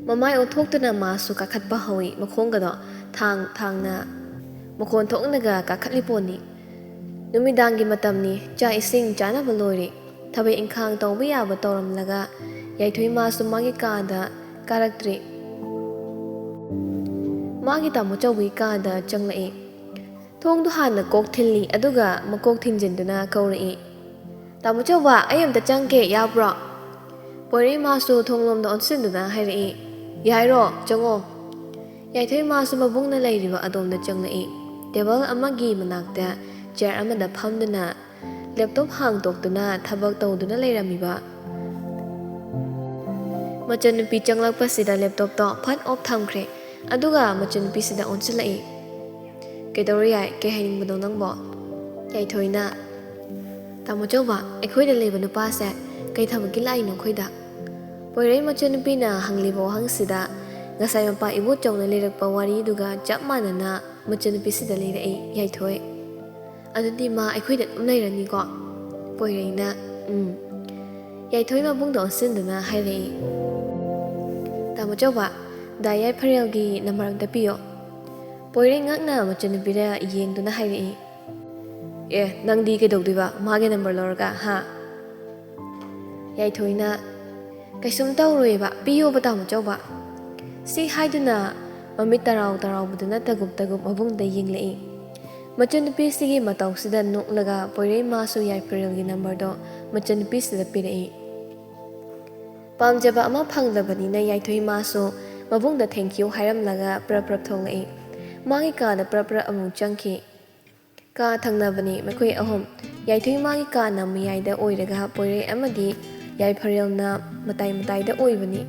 ꯃꯃꯥꯏ ꯑꯣꯟꯊꯣꯛꯇꯨꯅ ꯃꯥꯁꯨ ꯀꯥꯈꯠꯄ ꯍꯧꯏ, ꯃꯈꯣꯡꯒꯗꯣ ꯊꯥꯡ ꯊꯥꯡꯅ ꯃꯈꯣꯟ ꯊꯣꯛꯅꯒ ꯀꯥꯈꯠꯂꯤ ꯄꯣꯠꯅꯤ꯫ ꯅꯨꯃꯤꯗꯥꯡꯒꯤ ꯃꯇꯝꯅꯤ, ꯆꯥꯛ ꯏꯁꯤꯡ ꯆꯥꯅꯕ ꯂꯣꯏꯔꯦ꯫ ꯊꯕꯛ ꯏꯪꯈꯥꯡ ꯇꯧꯕ ꯌꯥꯕ ꯇꯧꯔꯝꯂꯒ ꯌꯥꯏꯊꯣꯏ ꯃꯥꯁꯨ ꯃꯥꯒꯤ ꯀꯥꯗ ꯀꯥꯔꯛꯇ꯭ꯔꯤ꯫ ꯃꯥꯒꯤ ꯇꯥꯃꯣ ꯆꯧꯕꯒꯤ ꯀꯥꯗ ꯆꯪꯂꯛꯏ꯫ ꯊꯣꯡꯗꯨ ꯍꯥꯟꯅ ꯀꯣꯛ ꯊꯤꯜꯂꯤ, ꯑꯗꯨꯒ ꯃꯀꯣꯛ ꯊꯤꯟꯖꯤꯟꯗꯨꯅ ꯀꯧꯔꯛꯏ꯫ "ꯇꯥꯃꯣ ꯆꯧꯕ, ꯑꯩ ꯑꯝꯇ ꯆꯪꯒꯦ, ꯌꯥꯕ꯭ꯔꯣ?" ꯄꯣꯏꯔꯩ ꯃꯥꯁꯨ ꯊꯣꯡꯂꯣꯝꯗ ꯑꯣꯟꯁꯤꯟꯗꯨꯅ ꯍꯥꯏꯔꯛꯏ, "ꯌꯥꯏꯔꯣ, ꯆꯪꯉꯣ꯫" ꯌꯥꯏꯊꯣꯏ ꯃꯥꯁꯨ ꯃꯕꯨꯡꯅ ꯂꯩꯔꯤꯕ ꯑꯗꯣꯝꯗ ꯆꯪꯂꯛꯏ꯫ ꯇꯦꯕꯜ ꯑꯃꯒꯤ ꯃꯅꯥꯛꯇ ꯆꯤꯌꯔ ꯑꯃꯗ ꯐꯝꯗꯨꯅ ꯂꯦꯞꯇꯣꯞ ꯍꯥꯡꯗꯣꯛꯇꯨꯅ ꯊꯕꯛ ꯇꯧꯗꯨꯅ ꯂꯩꯔꯝꯃꯤꯕ ꯃꯆꯟꯅꯨꯄꯤ ꯆꯪꯂꯛꯄꯁꯤꯗ ꯂꯦꯞꯇꯣꯞꯇꯣ ꯐꯠ ꯑꯣꯐ ꯊꯝꯈ꯭ꯔꯦ꯫ ꯑꯗꯨꯒ ꯃꯆꯟꯅꯨꯄꯤꯁꯤꯗ ꯑꯣꯟꯁꯤꯜꯂꯛꯏ꯫ "ꯀꯩꯗꯧꯔꯦ ꯌꯥꯏ? ꯀꯩ ꯍꯥꯏꯅꯤꯡꯕꯅꯣ ꯅꯪꯕꯣ?" ꯌꯥꯏꯊꯣꯏꯅ, "ꯇꯥꯃꯣ ꯆꯧꯕ, ꯑꯩꯈꯣꯏꯗ ꯂꯩꯕ ꯅꯨꯄꯥꯁꯦ ꯀꯩ ꯊꯕꯛꯀꯤ ꯂꯥꯛꯏꯅꯣ ꯑꯩꯈꯣꯏꯗ?" ꯄꯣꯏꯔꯩ ꯃꯆꯟꯅꯨꯄꯤꯅ ꯍꯪꯂꯤꯕ ꯋꯥꯍꯪꯁꯤꯗ ꯉꯁꯥꯏ ꯃꯄꯥ ꯏꯕꯣꯆꯧꯅ ꯂꯤꯔꯛꯄ ꯋꯥꯔꯤꯗꯨꯒ ꯆꯞ ꯃꯥꯟꯅꯅ ꯃꯆꯟꯅꯨꯄꯤꯁꯤꯗ ꯂꯤꯔꯛꯏ ꯌꯥꯏꯊꯣꯏ꯫ "ꯑꯗꯨꯗꯤ ꯃꯥ ꯑꯩꯈꯣꯏꯗ ꯑꯗꯨꯝ ꯂꯩꯔꯅꯤꯀꯣ?" ꯄꯣꯏꯔꯩꯅ, "ꯎꯝ꯫" ꯌꯥꯏꯊꯣꯏ ꯃꯕꯨꯡꯗ ꯑꯣꯟꯁꯤꯟꯗꯨꯅ ꯍꯥꯏꯔꯛꯏ, "ꯇꯥꯃꯣ ꯆꯧꯕ, ꯗꯥ ꯌꯥꯏꯐꯔꯦꯜꯒꯤ ꯅꯝꯕꯔ ꯑꯝꯇ ꯄꯤꯌꯣ꯫" ꯄꯣꯏꯔꯩ ꯉꯛꯅ ꯃꯆꯟꯅꯨꯄꯤꯗ ꯌꯦꯡꯗꯨꯅ ꯍꯥꯏꯔꯛꯏ, "ꯑꯦ, ꯅꯪꯗꯤ ꯀꯩꯗꯧꯗꯣꯏꯕ ꯃꯥꯒꯤ ꯅꯝꯕꯔ ꯂꯧꯔꯒ, ꯍꯥ?" ꯌꯥꯏꯊꯣꯏꯅ, "ꯀꯩꯁꯨꯝ ꯇꯧꯔꯣꯏꯕ, ꯄꯤꯌꯣꯕ ꯇꯥꯃꯣ ꯆꯧꯕ꯫" ꯁꯤ ꯍꯥꯏꯗꯨꯅ ꯃꯃꯤꯠ ꯇꯔꯥꯎ ꯇꯔꯥꯎꯕꯗꯨꯅ ꯇꯒꯨꯞ ꯇꯒꯨꯞ ꯃꯕꯨꯡꯗ ꯌꯦꯡꯂꯛꯏ꯫ ꯃꯆꯟꯅꯨꯄꯤꯁꯤꯒꯤ ꯃꯇꯧꯁꯤꯗ ꯅꯣꯛꯂꯒ ꯄꯣꯏꯔꯩ ꯃꯥꯁꯨ ꯌꯥꯏꯐꯔꯦꯜꯒꯤ ꯅꯝꯕꯔꯗꯣ ꯃꯆꯟꯅꯨꯄꯤꯁꯤꯗ ꯄꯤꯔꯛꯏ꯫ ꯄꯥꯝꯖꯕ ꯑꯃ ꯐꯪꯂꯕꯅꯤꯅ ꯌꯥꯏꯊꯣꯏ ꯃꯥꯁꯨ ꯃꯕꯨꯡꯗ thank you ꯍꯥꯏꯔꯝꯂꯒ ꯄ꯭ꯔꯞ ꯄ꯭ꯔꯞ ꯊꯣꯛꯂꯛꯏ꯫ ꯃꯥꯒꯤ ꯀꯥꯗ ꯄ꯭ꯔꯞ ꯄ꯭ꯔꯞ ꯑꯃꯨꯛ ꯆꯪꯈꯤ꯫ ꯀꯥ ꯊꯪꯅꯕꯅꯤ ꯃꯈꯣꯏ ꯑꯍꯨꯝ꯫ ꯌꯥꯏꯊꯣꯏ ꯃꯥꯒꯤ ꯀꯥꯅ ꯃꯌꯥꯏꯗ ꯑꯣꯏꯔꯒ ꯄꯣꯏꯔꯩ ꯑꯃꯗꯤ ꯌꯥꯏꯐꯔꯦꯜꯅ ꯃꯇꯥꯏ ꯃꯇꯥꯏꯗ ꯑꯣꯏꯕꯅꯤ꯫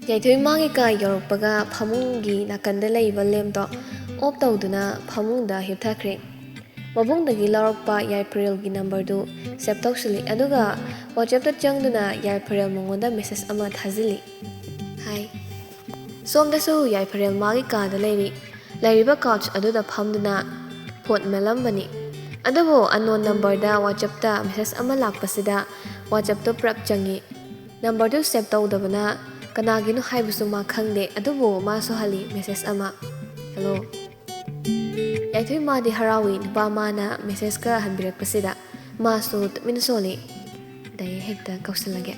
ꯌꯥꯏꯊꯣꯏ ꯃꯥꯒꯤ ꯀꯥ ꯌꯧꯔꯛꯄꯒ ꯐꯃꯨꯡꯒꯤ ꯅꯥꯀꯟꯗ ꯂꯩꯕ ꯂꯦꯝꯞꯇꯣ ꯑꯣꯐ ꯇꯧꯗꯨꯅ ꯐꯃꯨꯡꯗ ꯍꯤꯞꯊꯈ꯭ꯔꯦ꯫ ꯃꯕꯨꯡꯗꯒꯤ ꯂꯧꯔꯛꯄ ꯌꯥꯏꯐꯔꯦꯜꯒꯤ ꯅꯝꯕꯔꯗꯨ ꯁꯦꯚ ꯇꯧꯁꯤꯜꯂꯤ, ꯑꯗꯨꯒ WhatsAppꯇ ꯆꯪꯗꯨꯅ ꯌꯥꯏꯐꯔꯦꯜ ꯃꯉꯣꯟꯗ ꯃꯦꯁꯦꯖ ꯑꯃ ꯊꯥꯖꯤꯜꯂꯤ꯫ ꯍꯥꯏ꯫ ꯁꯣꯝꯗꯁꯨ ꯌꯥꯏꯐꯔꯦꯜ ꯃꯥꯒꯤ ꯀꯥꯗ ꯂꯩꯔꯤ꯫ ꯂꯩꯔꯤꯕ couch ꯑꯗꯨꯗ ꯐꯝꯗꯨꯅ ꯐꯣꯟ ꯃꯦꯠꯂꯝꯕꯅꯤ꯫ ꯑꯗꯨꯕꯨ unknown numberꯗ WhatsAppꯇ ꯃꯦꯁꯦꯖ ꯑꯃ ꯂꯥꯛꯄꯁꯤꯗ WhatsAppꯇꯨ ꯄ꯭ꯔꯞ ꯆꯪꯉꯤ꯫ ꯅꯝꯕꯔꯗꯨ ꯁꯦꯚ ꯇꯧꯗꯕꯅ ꯀꯅꯥꯒꯤꯅꯣ ꯍꯥꯏꯕꯁꯨ ꯃꯥ ꯈꯪꯗꯦ, ꯑꯗꯨꯕꯨ ꯃꯥꯁꯨ ꯍꯜꯂꯤ ꯃꯦꯁꯦꯖ ꯑꯃ꯫ "ꯍꯜꯂꯣ꯫" ꯌꯥꯏꯊꯣꯏ ꯃꯥꯗꯤ ꯍꯔꯥꯎꯏ ꯅꯨꯄꯥ ꯃꯥꯅ ꯃꯦꯁꯦꯖꯀ ꯍꯟꯕꯤꯔꯛꯄꯁꯤꯗ꯫ ꯃꯥꯁꯨ ꯇꯨꯃꯤꯟ ꯁꯣꯜꯂꯤ꯫ "ꯗꯥ ꯌꯥꯏ ꯍꯦꯛꯇ ꯀꯧꯁꯤꯜꯂꯒꯦ"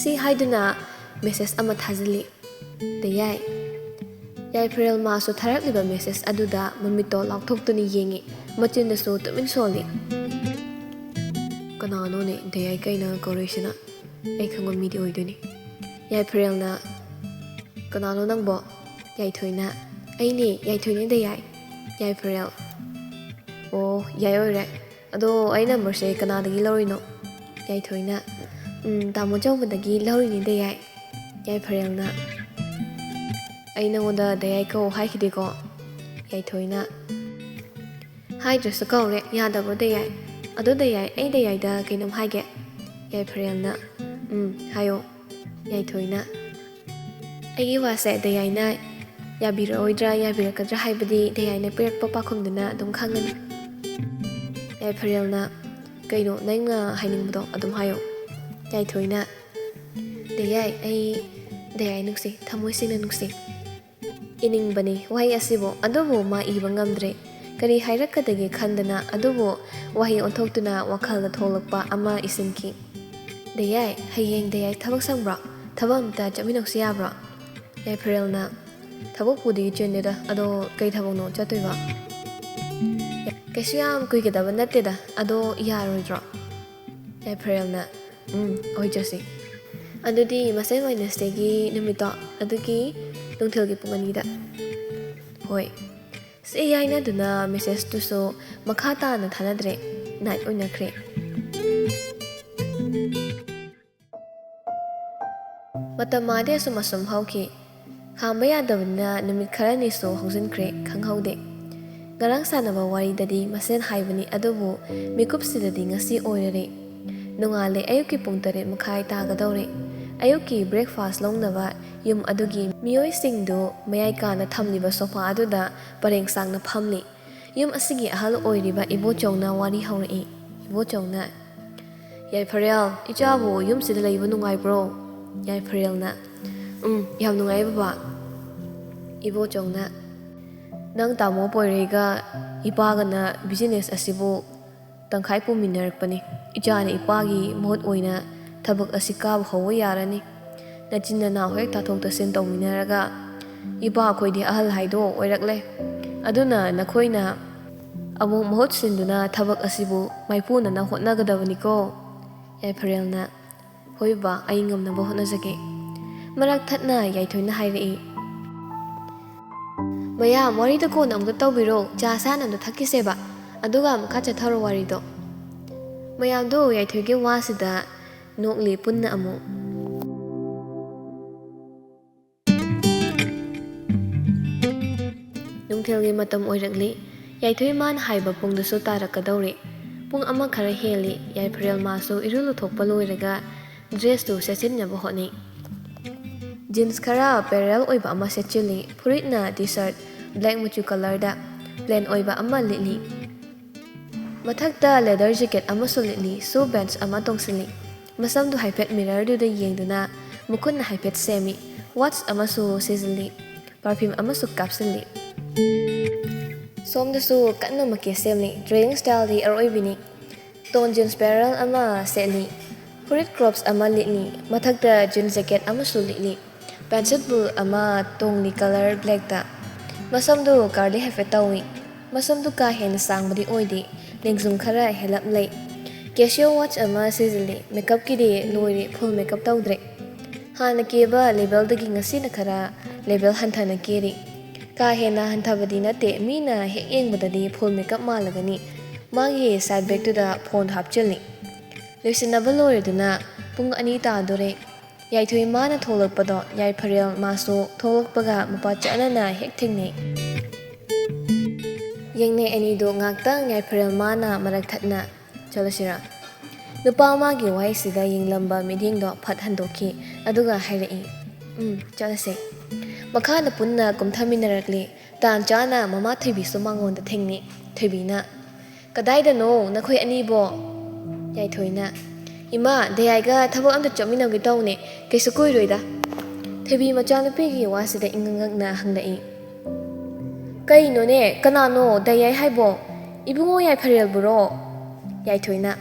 ꯁꯤ ꯍꯥꯏꯗꯨꯅ ꯃꯦꯁꯦꯖ ꯑꯃ ꯊꯥꯖꯤꯜꯂꯤ꯫ "ꯗꯥ ꯌꯥꯏ꯫" ꯌꯥꯏꯐꯔꯦꯜ ꯃꯥꯁꯨ ꯊꯥꯔꯛꯂꯤꯕ ꯃꯦꯁꯦꯖ ꯑꯗꯨꯗ ꯃꯃꯤꯠꯇꯣ ꯂꯥꯎꯊꯣꯛꯇꯨꯅ ꯌꯦꯡꯉꯤ, ꯃꯆꯤꯟꯗꯁꯨ ꯇꯨꯃꯤꯟ ꯁꯣꯜꯂꯤ꯫ "ꯀꯅꯥꯅꯣꯅꯦ ꯗꯌꯥꯏ ꯀꯩꯅ ꯀꯧꯔꯛꯏꯁꯤꯅ? ꯑꯩ ꯈꯪꯕ ꯃꯤꯗꯤ ꯑꯣꯏꯗꯣꯏꯅꯤ?" ꯌꯥꯏꯐꯔꯦꯜꯅ, "ꯀꯅꯥꯅꯣ ꯅꯪꯕꯣ?" ꯌꯥꯏꯊꯣꯏꯅ, "ꯑꯩꯅꯦ, ꯌꯥꯏꯊꯣꯏꯅꯦ ꯗꯌꯥꯏ꯫" ꯌꯥꯏꯐꯔꯦꯜ, "ꯑꯣ, ꯌꯥꯏ ꯑꯣꯏꯔꯦ꯫ ꯑꯗꯣ ꯑꯩ ꯅꯝꯕꯔꯁꯦ ꯀꯅꯥꯗꯒꯤ ꯂꯧꯔꯤꯅꯣ?" ꯌꯥꯏꯊꯣꯏꯅ, "ꯎꯝ, ꯇꯥꯃꯣ ꯆꯧꯕꯗꯒꯤ ꯂꯧꯔꯤꯅꯦ ꯗꯌꯥꯏ꯫" ꯌꯥꯏꯐꯔꯦꯜꯅ, "ꯑꯩ ꯅꯉꯣꯟꯗ ꯗꯌꯥꯏ ꯀꯧ ꯍꯥꯏꯈꯤꯗꯦꯀꯣ?" ꯌꯥꯏꯊꯣꯏꯅ, "ꯍꯥꯏꯗ꯭ꯔꯁꯨ ꯀꯧꯔꯦ, ꯌꯥꯗꯕ꯭ꯔꯣ ꯗꯌꯥꯏ? ꯑꯗꯣ ꯗꯌꯥꯏ, ꯑꯩ ꯗꯌꯥꯏꯗ ꯀꯩꯅꯣꯝ ꯍꯥꯏꯒꯦ꯫" ꯌꯥꯏꯐꯔꯦꯜꯅ, "ꯎꯝ, ꯍꯥꯏꯌꯣ꯫" ꯌꯥꯏꯊꯣꯏꯅ, "ꯑꯩꯒꯤ ꯋꯥꯁꯦ ꯗꯌꯥꯏꯅ ꯌꯥꯕꯤꯔꯛꯑꯣꯏꯗ꯭ꯔꯥ ꯌꯥꯕꯤꯔꯛꯀꯗ꯭ꯔꯥ ꯍꯥꯏꯕꯗꯤ ꯗꯌꯥꯏꯅ ꯄꯤꯔꯛꯄ ꯄꯥꯎꯈꯨꯝꯗꯨꯅ ꯑꯗꯨꯝ ꯈꯪꯒꯅꯤ꯫" ꯌꯥꯏꯐꯔꯦꯜꯅ, "ꯀꯩꯅꯣ ꯅꯪꯅ ꯍꯥꯏꯅꯤꯡꯕꯗꯣ ꯑꯗꯨꯝ ꯍꯥꯏꯌꯣ꯫" ꯌꯥꯏꯊꯣꯏꯅ, "ꯗꯌꯥꯏ, ꯑꯩ ꯗꯌꯥꯏ ꯅꯨꯡꯁꯤ, ꯊꯃꯣꯏ ꯁꯦꯡꯅ ꯅꯨꯡꯁꯤ꯫" ꯏꯅꯤꯡꯕꯅꯤ ꯋꯥꯍꯩ ꯑꯁꯤꯕꯨ, ꯑꯗꯨꯕꯨ ꯃꯥ ꯏꯕ ꯉꯝꯗ꯭ꯔꯦ꯫ ꯀꯔꯤ ꯍꯥꯏꯔꯛꯀꯗꯒꯦ ꯈꯟꯗꯅ, ꯑꯗꯨꯕꯨ ꯋꯥꯍꯩ ꯑꯣꯟꯊꯣꯛꯇꯨꯅ ꯋꯥꯈꯜꯗ ꯊꯣꯛꯂꯛꯄ ꯑꯃ ꯏꯁꯤꯟꯈꯤ꯫ "ꯗꯌꯥꯏ, ꯍꯌꯦꯡ ꯗꯌꯥꯏ ꯊꯕꯛ ꯁꯪꯕ꯭ꯔꯣ? ꯊꯕꯛ ꯑꯝꯇ ꯆꯠꯃꯤꯟꯅꯧꯁꯤ ꯌꯥꯕ꯭ꯔꯣ?" ꯌꯥꯏꯐꯔꯦꯜꯅ, "ꯊꯕꯛꯄꯨꯗꯤ ꯆꯤꯟꯗꯦꯗ, ꯑꯗꯣ ꯀꯩ ꯊꯕꯛꯅꯣ ꯆꯠꯇꯣꯏꯕ?" "ꯀꯩꯁꯨ ꯌꯥꯝ ꯀꯨꯏꯒꯗꯕ ꯅꯠꯇꯦꯗ, ꯑꯗꯣ ꯌꯥꯔꯣꯏꯗ꯭ꯔꯣ?" ꯌꯥꯏꯐꯔꯦꯜꯅ, "ꯎꯝ, ꯑꯣꯏꯖꯁꯤ꯫" "ꯑꯗꯨꯗꯤ ꯃꯁꯦꯟ ꯋꯦꯗꯅꯁꯗꯦꯒꯤ ꯅꯨꯃꯤꯠꯇꯣ, ꯑꯗꯨꯒꯤ ꯅꯨꯡꯊꯤꯜꯒꯤ ꯄꯨꯡ ꯑꯅꯤꯗ꯫" "ꯍꯣꯏ꯫" ꯁꯤ ꯍꯥꯏꯅꯗꯨꯅ ꯃꯦꯁꯦꯖꯇꯨꯁꯨ ꯃꯈꯥ ꯇꯥꯅ ꯊꯥꯅꯗ꯭ꯔꯦ, ꯅꯥꯏꯠ ꯑꯣꯏꯅꯈ꯭ꯔꯦ꯫ ꯃꯇꯝ ꯑꯥꯗꯤ ꯑꯁꯨꯝ ꯑꯁꯨꯝ ꯍꯧꯈꯤ꯫ ꯈꯥꯝꯕ ꯌꯥꯗꯕꯅꯤꯅ ꯅꯨꯃꯤꯠ ꯈꯔꯅꯤꯁꯨ ꯍꯧꯖꯤꯟꯈ꯭ꯔꯦ, ꯈꯪꯍꯧꯗꯦ꯫ ꯉꯔꯥꯡ ꯁꯥꯟꯅꯕ ꯋꯥꯔꯤꯗꯗꯤ ꯃꯁꯦꯟ ꯍꯥꯏꯕꯅꯤ, ꯑꯗꯨꯕꯨ ꯃꯤꯀꯨꯞꯁꯤꯗꯗꯤ ꯉꯁꯤ ꯑꯣꯏꯔꯔꯦ꯫ ꯅꯣꯡꯉꯥꯜꯂꯦ, ꯑꯌꯨꯛꯀꯤ ꯄꯨꯡ ꯇꯔꯦꯠ ꯃꯈꯥꯏ ꯇꯥꯒꯗꯧꯔꯦ꯫ ꯑꯌꯨꯛꯀꯤ ꯕ꯭ꯔꯦꯛꯐꯥꯁ ꯂꯧꯅꯕ ꯌꯨꯝ ꯑꯗꯨꯒꯤ ꯃꯤꯑꯣꯏꯁꯤꯡꯗꯨ ꯃꯌꯥꯏ ꯀꯥꯅ ꯊꯝꯂꯤꯕ ꯁꯣꯐꯥ ꯑꯗꯨꯗ ꯄꯔꯦꯡ ꯁꯥꯡꯅ ꯐꯝꯂꯤ꯫ ꯌꯨꯝ ꯑꯁꯤꯒꯤ ꯑꯍꯜ ꯑꯣꯏꯔꯤꯕ ꯏꯕꯣꯆꯧꯅ ꯋꯥꯔꯤ ꯍꯧꯔꯛꯏ꯫ ꯏꯕꯣꯆꯧꯅ, "ꯌꯥꯏꯐꯔꯦꯜ, ꯏꯆꯥꯕꯨ ꯌꯨꯝꯁꯤꯗ ꯂꯩꯕ ꯅꯨꯡꯉꯥꯏꯕ꯭ꯔꯣ?" ꯌꯥꯏꯐꯔꯦꯜꯅ, "ꯎꯝ, ꯌꯥꯝ ꯅꯨꯡꯉꯥꯏ ꯕꯕꯥ꯫" ꯏꯕꯣꯆꯧꯅ, "ꯅꯪ ꯇꯥꯃꯣ ꯄꯣꯏꯔꯩꯒ ꯏꯄꯥꯒꯅ ꯕꯤꯖꯤꯅꯦꯁ ꯑꯁꯤꯕꯨ ꯇꯪꯈꯥꯏ ꯄꯨꯃꯤꯟꯅꯔꯛꯄꯅꯤ꯫ ꯏꯆꯥꯅ ꯏꯄꯥꯒꯤ ꯃꯍꯨꯠ ꯑꯣꯏꯅ ꯊꯕꯛ ꯑꯁꯤ ꯀꯥꯕ ꯍꯧꯕ ꯌꯥꯔꯅꯤ꯫ ꯅꯆꯤꯟ ꯅꯅꯥꯎ ꯍꯦꯛ ꯇꯥꯊꯣꯛ ꯇꯥꯁꯤꯟ ꯇꯧꯃꯤꯟꯅꯔꯒ ꯏꯄꯥ ꯑꯩꯈꯣꯏꯗꯤ ꯑꯍꯜ ꯍꯥꯏꯗꯣ ꯑꯣꯏꯔꯛꯂꯦ꯫ ꯑꯗꯨꯅ ꯅꯈꯣꯏꯅ ꯑꯃꯨꯛ ꯃꯍꯨꯠ ꯁꯤꯟꯗꯨꯅ ꯊꯕꯛ ꯑꯁꯤꯕꯨ ꯃꯥꯏꯄꯨꯅꯅ ꯍꯣꯠꯅꯒꯗꯕꯅꯤꯀꯣ꯫ ꯌꯥꯏꯐꯔꯦꯜꯅ, "ꯍꯣꯏ ꯕꯥ, ꯑꯩ ꯉꯝꯅꯕ ꯍꯣꯠꯅꯖꯒꯦ"꯫ ꯃꯔꯛ ꯊꯠꯅ ꯌꯥꯏꯊꯣꯏꯅ ꯍꯥꯏꯔꯛꯏ, "ꯃꯌꯥꯝ, ꯋꯥꯔꯤꯗꯣ ꯀꯣꯟꯅ ꯑꯃꯨꯛꯇ ꯇꯧꯕꯤꯔꯣ, ꯆꯥ ꯁꯥꯅ ꯑꯝꯇ ꯊꯛꯈꯤꯁꯦꯕ, ꯑꯗꯨꯒ ꯃꯈꯥ ꯆꯠꯊꯔꯣ ꯋꯥꯔꯤꯗꯣ"꯫ ꯃꯌꯥꯝꯗꯣ ꯌꯥꯏꯊꯣꯏꯒꯤ ꯋꯥꯁꯤꯗ ꯅꯣꯛꯂꯤ ꯄꯨꯟꯅ ꯑꯃꯨꯛ꯫ ꯅꯨꯡꯊꯤꯜꯒꯤ ꯃꯇꯝ ꯑꯣꯏꯔꯛꯂꯤ꯫ ꯌꯥꯏꯊꯣꯏ ꯃꯥꯅ ꯍꯥꯏꯕ ꯄꯨꯡꯗꯨꯁꯨ ꯇꯥꯔꯛꯀꯗꯧꯔꯦ꯫ ꯄꯨꯡ ꯑꯃ ꯈꯔ ꯍꯦꯜꯂꯤ꯫ ꯌꯥꯏꯐꯔꯦꯜ ꯃꯥꯁꯨ ꯏꯔꯨ ꯂꯨꯊꯣꯛꯄ ꯂꯣꯏꯔꯒ ꯗ꯭ꯔꯦꯁꯇꯨ ꯁꯦꯠꯆꯤꯟꯅꯕ ꯍꯣꯠꯅꯩ꯫ ꯖꯤꯟꯁ ꯈꯔ ꯄꯦꯔꯦꯂꯦꯜ ꯑꯣꯏꯕ ꯑꯃ ꯁꯦꯠꯆꯤꯜꯂꯤ꯫ ꯐꯨꯔꯤꯠꯅ ꯇꯤ ꯁꯔꯠ ꯕ꯭ꯂꯦꯛ ꯃꯆꯨ ꯀꯂꯔꯗ ꯄ꯭ꯂꯦꯟ ꯑꯣꯏꯕ ꯑꯃ ꯂꯤꯠꯂꯤ꯫ ꯃꯊꯛꯇ ꯂꯦꯗꯔ ꯖꯦꯀꯦꯠ ꯑꯃꯁꯨ ꯂꯤꯠꯂꯤ꯫ ꯁꯨ ꯕꯦꯟꯁ ꯑꯃ ꯇꯣꯡꯁꯤꯜꯂꯤ꯫ ꯃꯁꯝꯗꯨ ꯍꯥꯏꯐꯦꯠ ꯃꯤꯔꯔꯗꯨꯗ ꯌꯦꯡꯗꯨꯅ ꯃꯈꯨꯠꯅ ꯍꯥꯏꯐꯦꯠ ꯁꯦꯝꯃꯤ꯫ ꯋꯥꯠꯆ ꯑꯃꯁꯨ ꯁꯤꯖꯤꯜꯂꯤ꯫ ꯄꯔꯐ꯭ꯌꯨꯝ ꯑꯃꯁꯨ ꯀꯥꯞꯁꯤꯜꯂꯤ꯫ ꯁꯣꯝꯗꯁꯨ ꯀꯟꯅ ꯃꯀꯦ ꯁꯦꯝꯂꯤ꯫ ꯗ꯭ꯔꯦꯁꯤꯡ ꯁ꯭ꯇꯥꯏꯜꯗꯤ ꯑꯔꯣꯏꯕꯤꯅꯤ꯫ ꯇꯣꯟ ꯖꯤꯟꯁ ꯄꯦꯔꯦꯂꯦꯜ ꯑꯃ ꯁꯦꯠꯂꯤ꯫ ꯐꯨꯔꯤꯠ ꯀ꯭ꯔꯣꯞꯁ ꯑꯃ ꯂꯤꯠꯂꯤ꯫ ꯃꯊꯛꯇ ꯖꯤꯟꯁ ꯖꯦꯀꯦꯠ ꯑꯃꯁꯨ ꯂꯤꯠꯂꯤ꯫ ꯄꯦꯟꯁꯤꯜ ꯕꯨꯜ ꯑꯃ ꯇꯣꯡꯂꯤ ꯀꯂꯔ ꯕ꯭ꯂꯦꯛꯇ꯫ ꯃꯁꯝꯗꯨ ꯀꯥꯔꯂꯤ ꯍꯥꯏꯐꯦꯠ ꯇꯧꯏ꯫ ꯃꯁꯝꯗꯨ ꯀꯥ ꯍꯦꯟꯅ ꯁꯥꯡꯕꯗꯤ ꯑꯣꯏꯗꯦ꯫ ꯂꯦꯡꯖꯨꯝ ꯈꯔ ꯍꯦꯜꯂꯞ ꯂꯩ꯫ ꯀꯦꯁꯤꯌꯣ ꯋꯥꯠꯆ ꯑꯃ ꯁꯤꯖꯤꯜꯂꯤ꯫ ꯃꯦꯀꯞꯀꯤꯗꯤ ꯂꯣꯏꯔꯦ, ꯐꯨꯜ ꯃꯦꯀꯞ ꯇꯧꯗ꯭ꯔꯦ꯫ ꯍꯥꯟꯅ ꯀꯦꯕ ꯂꯦꯚꯦꯜꯗꯒꯤ ꯉꯁꯤꯅ ꯈꯔ ꯂꯦꯚꯦꯜ ꯍꯟꯊꯅ ꯀꯦꯔꯤ꯫ ꯀꯥ ꯍꯦꯟꯅ ꯍꯟꯊꯕꯗꯤ ꯅꯠꯇꯦ, ꯃꯤꯅ ꯍꯦꯛ ꯌꯦꯡꯕꯗꯗꯤ ꯐꯨꯜ ꯃꯦꯀꯞ ꯃꯥꯜꯂꯒꯅꯤ꯫ ꯃꯥꯒꯤ ꯁꯥꯏꯠ ꯕꯦꯒꯇꯨꯗ ꯐꯣꯟ ꯍꯥꯞꯆꯤꯜꯂꯤ꯫ ꯂꯣꯏꯁꯤꯟꯅꯕ ꯂꯣꯏꯔꯗꯨꯅ ꯄꯨꯡ ꯑꯅꯤ ꯇꯥꯗꯣꯔꯦ꯫ ꯌꯥꯏꯊꯣꯏ ꯃꯥꯅ ꯊꯣꯛꯂꯛꯄꯗꯣ ꯌꯥꯏꯐꯔꯦꯜ ꯃꯥꯁꯨ ꯊꯣꯛꯂꯛꯄꯒ ꯃꯄꯥ ꯆꯠꯅꯅ ꯍꯦꯛ ꯊꯦꯡꯅꯩ꯫ ꯌꯦꯡꯅꯩ ꯑꯅꯤꯗꯣ ꯉꯥꯛꯇꯪ ꯌꯥꯏꯐꯔꯦꯜ ꯃꯥꯅ ꯃꯔꯛ ꯊꯠꯅ, "ꯆꯠꯂꯁꯤꯔꯥ?" ꯅꯨꯄꯥ ꯑꯃꯒꯤ ꯋꯥꯍꯩꯁꯤꯗ ꯌꯦꯡꯂꯝꯕ ꯃꯤꯠꯌꯦꯡꯗꯣ ꯐꯠ ꯍꯟꯗꯣꯛꯈꯤ, ꯑꯗꯨꯒ ꯍꯥꯏꯔꯛꯏ, "ꯎꯝ, ꯆꯠꯂꯁꯦ"꯫ ꯃꯈꯥꯗ ꯄꯨꯟꯅ ꯀꯨꯝꯊꯃꯤꯟꯅꯔꯛꯂꯤ꯫ ꯇꯥꯟ ꯆꯥꯅ ꯃꯃꯥ ꯊꯣꯏꯕꯤꯁꯨ ꯃꯉꯣꯟꯗ ꯊꯦꯡꯅꯩ꯫ ꯊꯣꯏꯕꯤꯅ, "ꯀꯗꯥꯏꯗꯅꯣ ꯅꯈꯣꯏ ꯑꯅꯤꯕꯣ?" ꯌꯥꯏꯊꯣꯏꯅ, "ꯏꯃꯥ, ꯗꯌꯥꯏꯒ ꯊꯕꯛ ꯑꯝꯇ ꯆꯠꯃꯤꯟꯅꯒꯦ ꯇꯧꯅꯦ, ꯀꯩꯁꯨ ꯀꯨꯏꯔꯣꯏꯗ"꯫ ꯊꯣꯏꯕꯤ ꯃꯆꯥꯅꯨꯄꯤꯒꯤ ꯋꯥꯁꯤꯗ ꯏꯉꯛ ꯉꯛꯅ ꯍꯪꯂꯛꯏ, "ꯀꯩꯅꯣꯅꯦ, ꯀꯅꯥꯅꯣ ꯗꯌꯥꯏ ꯍꯥꯏꯕꯣ? ꯏꯕꯨꯡꯉꯣ ꯌꯥꯏꯐꯔꯦꯜꯕꯨꯔꯣ?" ꯌꯥꯏꯊꯣꯏꯅ,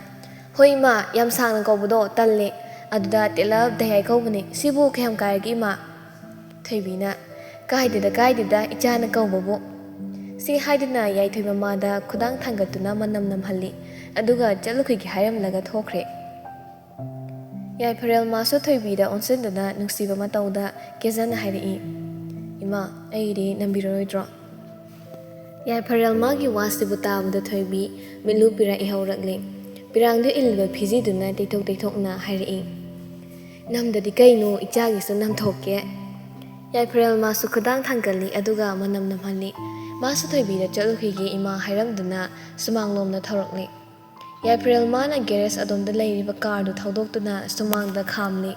"ꯍꯣꯏ ꯏꯃꯥ, ꯌꯥꯝ ꯁꯥꯡꯅ ꯀꯧꯕꯗꯣ ꯇꯜꯂꯦ, ꯑꯗꯨꯗ ꯇꯦꯂꯞ ꯗꯌꯥꯏ ꯀꯧꯕꯅꯦ, ꯁꯤꯕꯨ ꯀꯌꯥꯝ ꯀꯥꯏꯔꯒꯦ ꯏꯃꯥ?" ꯊꯣꯏꯕꯤꯅ, "ꯀꯥꯏꯗꯦꯗ, ꯀꯥꯏꯗꯦꯗ, ꯏꯆꯥꯅ ꯀꯧꯕꯕꯨ"꯫ ꯁꯤ ꯍꯥꯏꯗꯨꯅ ꯌꯥꯏꯊꯣꯏ ꯃꯃꯥꯗ ꯈꯨꯗꯥꯡ ꯊꯥꯡꯒꯠꯇꯨꯅ ꯃꯅꯝ ꯅꯝꯍꯜꯂꯤ, ꯑꯗꯨꯒ ꯆꯠꯂꯨꯈꯤꯒꯦ ꯍꯥꯏꯔꯝꯂꯒ ꯊꯣꯛꯈ꯭ꯔꯦ꯫ ꯌꯥꯏꯐꯔꯦꯜ ꯃꯥꯁꯨ ꯊꯣꯏꯕꯤꯗ ꯑꯣꯟꯁꯤꯟꯗꯨꯅ ꯅꯨꯡꯁꯤꯕ ꯃꯇꯧꯗ ꯀꯦꯖꯅ ꯍꯥꯏꯔꯛꯏ, "ꯏꯃꯥ, ꯑꯩꯗꯤ ꯅꯝꯕꯤꯔꯔꯣꯏꯗ꯭ꯔꯣ?" ꯌꯥꯏꯐꯔꯦꯜ ꯃꯥꯒꯤ ꯋꯥꯁꯤꯕꯨ ꯇꯥꯕꯗ ꯊꯣꯏꯕꯤ ꯃꯤꯠꯂꯨ ꯄꯤꯔꯥꯡ ꯏꯍꯧꯔꯛꯂꯦ꯫ ꯄꯤꯔꯥꯡꯗꯨ ꯏꯜꯂꯤꯕ ꯐꯤꯖꯤꯗꯨꯅ ꯇꯩꯊꯣꯛ ꯇꯩꯊꯣꯛꯅ ꯍꯥꯏꯔꯛꯏ, "ꯅꯝꯗꯗꯤ ꯀꯩꯅꯣ, ꯏꯆꯥꯒꯤꯁꯨ ꯅꯝꯊꯣꯛꯀꯦ꯫" ꯌꯥꯏꯐꯔꯦꯜ ꯃꯥꯁꯨ ꯈꯨꯗꯥꯡ ꯊꯥꯡꯒꯠꯂꯤ, ꯑꯗꯨꯒ ꯃꯅꯝ ꯅꯝꯍꯜꯂꯤ꯫ ꯃꯥꯁꯨ ꯊꯣꯏꯕꯤꯗ ꯆꯠꯂꯨꯈꯤꯒꯦ ꯏꯃꯥ ꯍꯥꯏꯔꯝꯗꯨꯅ ꯁꯨꯃꯥꯡꯂꯣꯝꯗ ꯊꯧꯔꯛꯂꯤ꯫ ꯌꯥꯏꯐꯔꯦꯜ ꯃꯥꯅ ꯒꯦꯔꯦꯖ ꯑꯗꯣꯝꯗ ꯂꯩꯔꯤꯕ ꯀꯥꯔꯗꯨ ꯊꯧꯗꯣꯛꯇꯨꯅ ꯁꯨꯃꯥꯡꯗ ꯈꯥꯝꯂꯤ꯫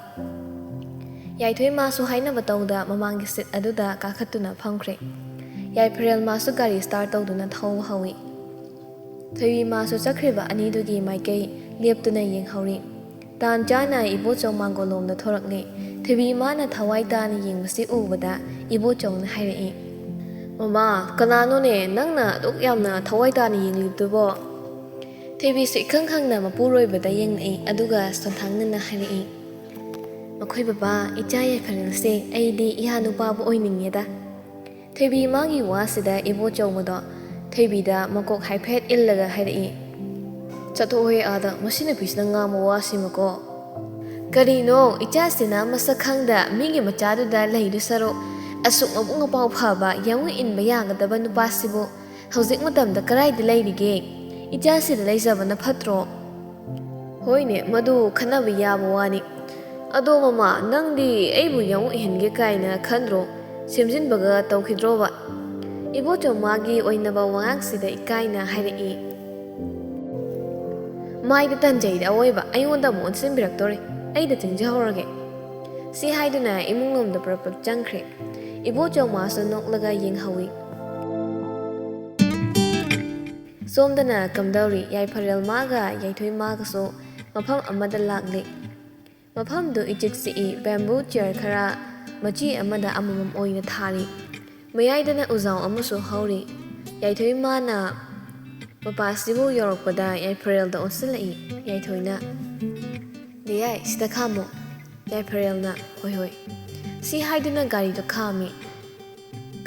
ꯌꯥꯏꯊꯣꯏ ꯃꯥꯁꯨ ꯍꯥꯏꯅꯕ ꯇꯧꯗ ꯃꯃꯥꯡꯒꯤ ꯁꯤꯠ ꯑꯗꯨꯗ ꯀꯥꯈꯠꯇꯨꯅ ꯐꯝꯈ꯭ꯔꯦ꯫ ꯌꯥꯏꯐꯔꯦꯜ ꯃꯥꯁꯨ ꯒꯥꯔꯤ ꯁ꯭ꯇꯥꯔꯠ ꯇꯧꯗꯨꯅ ꯊꯧꯕ ꯍꯧꯏ꯫ ꯊꯣꯏꯕꯤ ꯃꯥꯁꯨ ꯆꯠꯈ꯭ꯔꯤꯕ ꯑꯅꯤꯗꯨꯒꯤ ꯃꯥꯏꯀꯩ ꯂꯦꯞꯇꯨꯅ ꯌꯦꯡꯍꯧꯔꯤ꯫ ꯇꯥꯟ ꯆꯥꯅ ꯏꯕꯣꯆꯧ ꯃꯥꯡꯒꯣꯜꯂꯣꯝꯗ ꯊꯣꯔꯛꯂꯦ꯫ ꯊꯣꯏꯕꯤ ꯃꯥꯅ ꯊꯋꯥꯏ ꯇꯥꯅ ꯌꯦꯡꯕꯁꯤ ꯎꯕꯗ ꯏꯕꯣꯆꯧꯅ ꯍꯥꯏꯔꯛꯏ, "ꯃꯃꯥ, ꯀꯅꯥꯅꯣꯅꯦ ꯅꯪꯅ ꯑꯗꯨꯛ ꯌꯥꯝꯅ ꯊꯋꯥꯏ ꯇꯥꯅ ꯌꯦꯡꯂꯤꯕꯗꯨꯕꯣ?" ꯊꯣꯏꯕꯤꯁꯨ ꯏꯈꯪ ꯈꯪꯅ ꯃꯄꯨꯔꯣꯏꯕꯗ ꯌꯦꯡꯂꯛꯏ, ꯑꯗꯨꯒ ꯁꯣꯟꯊꯥꯡꯅꯅ ꯍꯥꯏꯔꯛꯏ, "ꯃꯈꯣꯏ ꯕꯕꯥ, ꯏꯆꯥ ꯌꯥꯏꯐꯔꯦꯜꯁꯦ ꯑꯩꯗꯤ ꯏꯌꯥ ꯅꯨꯄꯥꯕꯨ ꯑꯣꯏꯅꯤꯡꯉꯦꯗ꯫" ꯊꯣꯏꯕꯤ ꯃꯥꯒꯤ ꯋꯥꯁꯤꯗ ꯏꯕꯣꯆꯧꯕꯗꯣ ꯊꯣꯏꯕꯤꯗ ꯃꯀꯣꯛ ꯍꯥꯏꯐꯦꯠ ꯏꯜꯂꯒ ꯍꯥꯏꯔꯛꯏ, "ꯆꯠꯊꯣꯛꯑꯣꯍꯦ ꯑꯥꯗ, ꯃꯁꯤ ꯅꯨꯄꯤꯁꯤꯅ ꯉꯥꯡꯕ ꯋꯥꯁꯤꯃꯀꯣ꯫ ꯀꯔꯤꯅꯣ, ꯏꯆꯥꯁꯤꯅ ꯃꯁꯛ ꯈꯪꯗ ꯃꯤꯒꯤ ꯃꯆꯥꯗꯨꯗ ꯂꯩꯗꯨ ꯁꯔꯨꯛ, ꯑꯁꯨꯛ ꯃꯕꯨꯛ ꯃꯄꯥꯎ ꯐꯕ, ꯌꯥꯝꯅ ꯏꯟꯕ ꯌꯥꯒꯗꯕ ꯅꯨꯄꯥꯁꯤꯕꯨ ꯍꯧꯖꯤꯛ ꯃꯇꯝꯗ ꯀꯗꯥꯏꯗ ꯂꯩꯔꯤꯒꯦ? ꯏꯆꯥꯁꯤꯗ ꯂꯩꯖꯕꯅ ꯐꯠꯇ꯭ꯔꯣ?" "ꯍꯣꯏꯅꯦ, ꯃꯗꯨ ꯈꯟꯅꯕ ꯌꯥꯕ ꯋꯥꯅꯤ꯫ ꯑꯗꯣ ꯃꯃꯥ, ꯅꯪꯗꯤ ꯑꯩꯕꯨ ꯌꯥꯝꯅ ꯏꯍꯟꯒꯦ ꯀꯥꯏꯅ ꯈꯟꯗ꯭ꯔꯣ? ꯁꯦꯝꯖꯤꯟꯕꯒ ꯇꯧꯈꯤꯗ꯭ꯔꯣꯕ?" ꯏꯕꯣꯆꯧ ꯃꯥꯒꯤ ꯑꯣꯏꯅꯕ ꯋꯥꯉꯥꯡꯁꯤꯗ ꯏꯀꯥꯏꯅ ꯍꯥꯏꯔꯛꯏ, "ꯃꯥꯏꯗ ꯇꯟꯖꯩꯗ ꯑꯋꯣꯏꯕ, ꯑꯩꯉꯣꯟꯗ ꯑꯃꯨꯛ ꯑꯣꯟꯁꯤꯟꯕꯤꯔꯛꯇꯣꯔꯦ꯫ ꯑꯩꯗ ꯆꯤꯡꯖꯍꯧꯔꯒꯦ꯫" ꯁꯤ ꯍꯥꯏꯗꯨꯅ ꯏꯃꯨꯡ ꯂꯣꯝꯗ ꯄ꯭ꯔꯞ ꯄ꯭ꯔꯞ ꯆꯪꯈ꯭ꯔꯦ꯫ ꯏꯕꯣꯆꯧ ꯃꯥꯁꯨ ꯅꯣꯛꯂꯒ ꯌꯦꯡꯍꯧꯏ꯫ ꯁꯣꯝꯗꯅ ꯀꯝꯗꯧꯔꯤ? ꯌꯥꯏꯐꯔꯦꯜ ꯃꯥꯒ ꯌꯥꯏꯊꯣꯏ ꯃꯥꯒꯁꯨ ꯃꯐꯝ ꯑꯃꯗ ꯂꯥꯛꯂꯤ꯫ ꯃꯐꯝꯗꯨ ꯏꯆꯤꯛ ꯆꯤꯛꯏ꯫ ꯕꯦꯝꯕꯨ ꯆꯤꯌꯔ ꯈꯔ ꯃꯆꯤ ꯑꯃꯗ ꯑꯃꯃꯝ ꯑꯣꯏꯅ ꯊꯥꯔꯤ꯫ ꯃꯌꯥꯏꯗꯅ ꯎꯖꯥꯎ ꯑꯃꯁꯨ ꯍꯧꯔꯤ꯫ ꯌꯥꯏꯊꯣꯏ ꯃꯥꯅ ꯃꯄꯥꯁꯤꯕꯨ ꯌꯧꯔꯛꯄꯗ ꯌꯥꯏꯐꯔꯦꯜꯗ ꯑꯣꯟꯁꯤꯜꯂꯛꯏ꯫ ꯌꯥꯏꯊꯣꯏꯅ, "ꯂꯤꯌꯥꯏ, ꯁꯤꯗ ꯈꯥꯝꯃꯣ꯫" ꯌꯥꯏꯐꯔꯦꯜꯅ, "ꯍꯣꯏ, ꯍꯣꯏ꯫" ꯁꯤ ꯍꯥꯏꯗꯨꯅ ꯒꯥꯔꯤꯗꯨ ꯈꯥꯝꯃꯤ꯫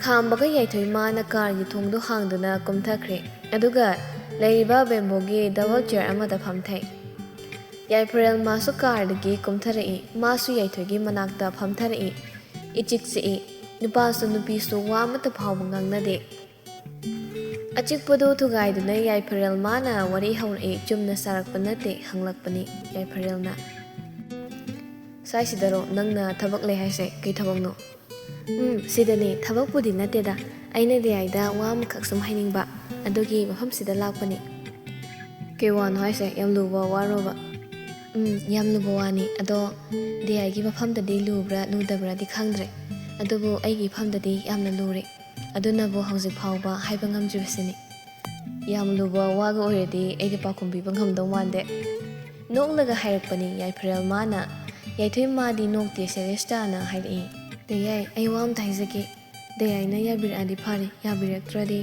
ꯈꯥꯝꯕꯒ ꯌꯥꯏꯊꯣꯏꯃꯥꯅ ꯀꯥꯔꯒꯤ ꯊꯣꯡꯗꯨ ꯍꯥꯡꯗꯨꯅ ꯀꯨꯝꯊꯈ꯭ꯔꯦ꯫ ꯑꯗꯨꯒ ꯂꯩꯔꯤꯕ ꯕꯦꯝꯕꯨꯒꯤ ꯗꯕꯜ ꯆꯤꯌꯔ ꯑꯃꯗ ꯐꯝꯊꯩ꯫ ꯌꯥꯏꯐꯔꯦꯜꯃꯥꯁꯨ ꯀꯥꯔꯗꯒꯤ ꯀꯨꯝꯊꯔꯛꯏ꯫ ꯃꯥꯁꯨ ꯌꯥꯏꯊꯣꯏꯒꯤ ꯃꯅꯥꯛꯇ ꯐꯝꯊꯔꯛꯏ꯫ ꯏꯆꯤꯛ ꯆꯤꯛꯏ꯫ ꯅꯨꯄꯥꯁꯨ ꯅꯨꯄꯤꯁꯨ ꯋꯥ ꯑꯃꯠꯇ ꯐꯥꯎꯕ ꯉꯥꯡꯅꯗꯦ꯫ ꯑꯆꯤꯛꯄꯗꯨ ꯊꯨꯒꯥꯏꯗꯨꯅ ꯌꯥꯏꯐꯔꯦꯜꯃꯥꯅ ꯋꯥꯔꯤ ꯍꯧꯔꯛꯏ꯫ ꯆꯨꯝꯅ ꯁꯥꯔꯛꯄ ꯅꯠꯇꯦ, ꯍꯪꯂꯛꯄꯅꯤ ꯌꯥꯏꯐꯔꯦꯜꯅ꯫ "ꯁ꯭ꯋꯥꯏꯁꯤꯗꯔꯣ ꯅꯪꯅ ꯊꯕꯛ ꯂꯩ ꯍꯥꯏꯁꯦ? ꯀꯩ ꯊꯕꯛꯅꯣ?" "ꯎꯝ, ꯁꯤꯗꯅꯤ꯫ ꯊꯕꯛꯄꯨꯗꯤ ꯅꯠꯇꯦꯗ꯫ ꯑꯩꯅ ꯗꯦꯌꯥꯏꯗ ꯋꯥ ꯑꯃꯈꯛ ꯁꯨꯝ ꯍꯥꯏꯅꯤꯡꯕ꯫ ꯑꯗꯨꯒꯤ ꯃꯐꯝꯁꯤꯗ ꯂꯥꯛꯄꯅꯤ꯫" "ꯀꯩ ꯋꯥꯅꯣ ꯍꯥꯏꯁꯦ? ꯌꯥꯝ ꯂꯨꯕ ꯋꯥꯔꯣꯕ?" "ꯎꯝ, ꯌꯥꯝ ꯂꯨꯕ ꯋꯥꯅꯤ꯫ ꯑꯗꯣ ꯗꯦꯌꯥꯏꯒꯤ ꯃꯐꯝꯗꯗꯤ ꯂꯨꯕ꯭ꯔꯥ ꯂꯨꯗꯕ꯭ꯔꯥꯗꯤ ꯈꯪꯗ꯭ꯔꯦ꯫ ꯑꯗꯨꯕꯨ ꯑꯩꯒꯤ ꯏꯐꯝꯗꯗꯤ ꯌꯥꯝꯅ ꯂꯨꯔꯦ꯫ ꯑꯗꯨꯅꯕꯨ ꯍꯧꯖꯤꯛ ꯐꯥꯎꯕ ꯍꯥꯏꯕ ꯉꯝꯗ꯭ꯔꯤꯕꯁꯤꯅꯤ꯫" "ꯌꯥꯝ ꯂꯨꯕ ꯋꯥꯒ ꯑꯣꯏꯔꯗꯤ ꯑꯩꯗꯤ ꯄꯥꯎꯈꯨꯝ ꯄꯤꯕ ꯉꯝꯗꯧ ꯃꯥꯟꯗꯦ꯫" ꯅꯣꯛꯂꯒ ꯍꯥꯏꯔꯛꯄꯅꯤ ꯌꯥꯏꯐꯔꯦꯜꯃꯥꯅ꯫ ꯌꯥꯏꯊꯣꯏꯃꯥꯗꯤ ꯅꯣꯛꯇꯦ, ꯁꯦꯔꯤꯌꯁ ꯇꯥꯅ ꯍꯥꯏꯔꯛꯏ꯫ "ꯗꯦꯌꯥꯏ, ꯑꯩ ꯋꯥ ꯑꯝꯇ ꯍꯥꯏꯖꯒꯦ꯫ ꯗꯦꯌꯥꯏꯅ ꯌꯥꯕꯤꯔꯛꯑꯗꯤ ꯐꯔꯦ, ꯌꯥꯕꯤꯔꯛꯇ꯭ꯔꯗꯤ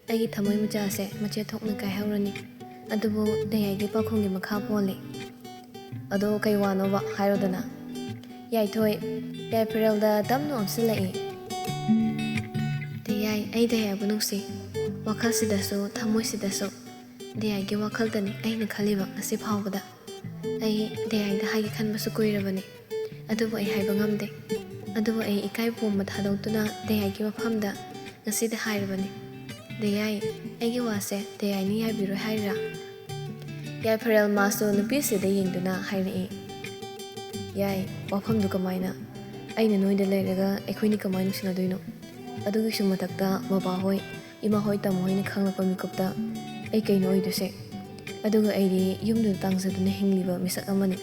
ꯑꯩꯒꯤ ꯊꯃꯣꯏ ꯃꯆꯥꯁꯦ ꯃꯆꯦꯠ ꯊꯣꯛꯅ ꯀꯥꯏꯍꯧꯔꯅꯤ꯫ ꯑꯗꯨꯕꯨ ꯗꯦꯌꯥꯏꯒꯤ ꯄꯥꯎꯈꯨꯝꯒꯤ ꯃꯈꯥ ꯄꯣꯜꯂꯤ꯫" "ꯑꯗꯣ ꯀꯩ ꯋꯥꯅꯣꯕ? ꯍꯥꯏꯔꯣꯗꯅ꯫" ꯌꯥꯏꯊꯣꯏ ꯌꯥꯏꯐꯔꯦꯜꯗ ꯇꯞꯅ ꯑꯣꯟꯁꯤꯜꯂꯛꯏ꯫ "ꯗꯦꯌꯥꯏ, ꯑꯩ ꯗꯦꯌꯥꯏꯕꯨ ꯅꯨꯡꯁꯤ꯫ ꯋꯥꯈꯜꯁꯤꯗꯁꯨ ꯊꯃꯣꯏꯁꯤꯗꯁꯨ ꯗꯦꯌꯥꯏꯒꯤ ꯋꯥꯈꯜꯗꯅꯤ ꯑꯩꯅ ꯈꯜꯂꯤꯕ ꯉꯁꯤ ꯐꯥꯎꯕꯗ꯫ ꯑꯩ ꯗꯦꯌꯥꯏꯗ ꯍꯥꯏꯒꯦ ꯈꯟꯕꯁꯨ ꯀꯨꯏꯔꯕꯅꯤ꯫ ꯑꯗꯨꯕꯨ ꯑꯩ ꯍꯥꯏꯕ ꯉꯝꯗꯦ꯫ ꯑꯗꯨꯕꯨ ꯑꯩ ꯏꯀꯥꯏ ꯄꯨꯝꯕ ꯊꯥꯗꯣꯛꯇꯨꯅ ꯗꯦꯌꯥꯏꯒꯤ ꯃꯐꯝꯗ ꯉꯁꯤꯗꯤ ꯍꯥꯏꯔꯕꯅꯤ꯫ ꯗꯦꯌꯥꯏ, ꯑꯩꯒꯤ ꯋꯥꯁꯦ ꯗꯦꯌꯥꯏꯅ ꯌꯥꯕꯤꯔꯣꯏ ꯍꯥꯏꯔꯤꯔꯥ?" ꯌꯥꯏꯐꯔꯦꯜꯃꯥꯁꯨ ꯅꯨꯄꯤꯁꯤꯗ ꯌꯦꯡꯗꯨꯅ ꯍꯥꯏꯔꯛꯏ꯫ "ꯌꯥꯏ, ꯋꯥꯐꯝꯗꯨ ꯀꯃꯥꯏꯅ? ꯑꯩꯅ ꯅꯣꯏꯗ ꯂꯩꯔꯒ ꯑꯩꯈꯣꯏꯅꯤ ꯀꯃꯥꯏꯅ ꯅꯨꯡꯁꯤꯅꯗꯣꯏꯅꯣ? ꯑꯗꯨꯒꯤꯁꯨ ꯃꯊꯛꯇ ꯕꯕꯥꯍꯣꯏ, ꯏꯃꯥꯍꯣꯏ, ꯇꯥꯃꯣꯍꯣꯏꯅ ꯈꯪꯂꯛꯄ ꯃꯤꯀꯨꯞꯇ ꯑꯩ ꯀꯩꯅꯣ ꯑꯣꯏꯗꯣꯏꯁꯦ? ꯑꯗꯨꯒ ꯑꯩꯗꯤ ꯌꯨꯝꯗꯨꯗ ꯇꯥꯡꯖꯗꯨꯅ ꯍꯤꯡꯂꯤꯕ ꯃꯤꯁꯛ ꯑꯃꯅꯤ꯫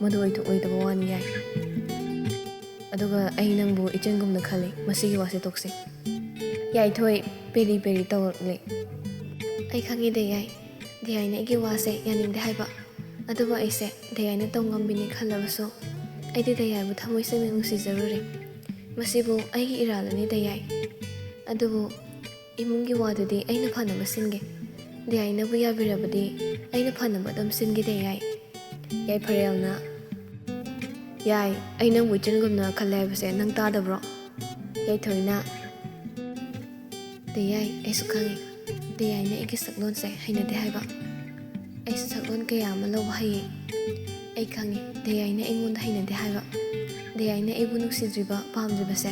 ꯃꯗꯨ ꯑꯣꯏꯊꯣꯛꯂꯣꯏꯗꯕ ꯋꯥꯅꯤ ꯌꯥꯏ꯫ ꯑꯗꯨꯒ ꯑꯩ ꯅꯪꯕꯨ ꯏꯆꯟꯒꯨꯝꯅ ꯈꯜꯂꯤ꯫ ꯃꯁꯤꯒꯤ ꯋꯥꯁꯦ ꯇꯣꯛꯁꯤ꯫" ꯌꯥꯏꯊꯣꯏ ꯄꯦꯔꯤ ꯄꯦꯔꯤ ꯇꯧꯔꯛꯂꯦ꯫ "ꯑꯩ ꯈꯪꯉꯦ ꯗꯦꯌꯥꯏ꯫ ꯗꯦꯌꯥꯏꯅ ꯑꯩꯒꯤ ꯋꯥꯁꯦ ꯌꯥꯅꯤꯡꯗꯦ ꯍꯥꯏꯕ꯫ ꯑꯗꯨꯕꯨ ꯑꯩꯁꯦ ꯗꯦꯌꯥꯏꯅ ꯇꯧ ꯉꯝꯕꯤꯅꯦ ꯈꯜꯂꯕꯁꯨ ꯑꯩꯗꯤ ꯗꯦꯌꯥꯏꯕꯨ ꯊꯃꯣꯏ ꯁꯦꯡꯅ ꯅꯨꯡꯁꯤꯖꯔꯨꯔꯦ꯫ ꯃꯁꯤꯕꯨ ꯑꯩꯒꯤ ꯏꯔꯥꯜꯅꯤ ꯗꯦꯌꯥꯏ꯫ ꯑꯗꯨꯕꯨ ꯏꯃꯨꯡꯒꯤ ꯋꯥꯗꯨꯗꯤ ꯑꯩꯅ ꯐꯅꯕ ꯁꯤꯟꯒꯦ꯫ ꯗꯦꯌꯥꯏꯅꯕꯨ ꯌꯥꯕꯤꯔꯕꯗꯤ ꯑꯩꯅ ꯐꯅꯕ ꯑꯗꯨꯝ ꯁꯤꯟꯒꯦ ꯗꯦꯌꯥꯏ꯫" ꯌꯥꯏꯐꯔꯦꯜꯅ, "ꯌꯥꯏ, ꯑꯩ ꯅꯪꯕꯨ ꯏꯆꯟꯒꯨꯝꯅ ꯈꯜꯂꯦ ꯍꯥꯏꯕꯁꯦ ꯅꯪ ꯇꯥꯗꯕ꯭ꯔꯣ?" ꯌꯥꯏꯊꯣꯏꯅ, ꯗꯌꯥꯏ, ꯑꯩꯁꯨ ꯈꯪꯉꯤ꯫ ꯗꯌꯥꯏꯅ ꯑꯩꯒꯤ ꯁꯛꯂꯣꯟꯁꯦ ꯍꯩꯅꯗꯦ ꯍꯥꯏꯕ꯫ ꯑꯩꯁꯨ ꯁꯛꯂꯣꯟ ꯀꯌꯥ ꯑꯃ ꯂꯧꯕ ꯍꯩꯌꯦ꯫ ꯑꯩ ꯈꯪꯉꯤ, ꯗꯌꯥꯏꯅ ꯑꯩꯉꯣꯟꯗ ꯍꯩꯅꯗꯦ ꯍꯥꯏꯕ꯫ ꯗꯌꯥꯏꯅ ꯑꯩꯕꯨ ꯅꯨꯡꯁꯤꯗ꯭ꯔꯤꯕ, ꯄꯥꯝꯗ꯭ꯔꯤꯕꯁꯦ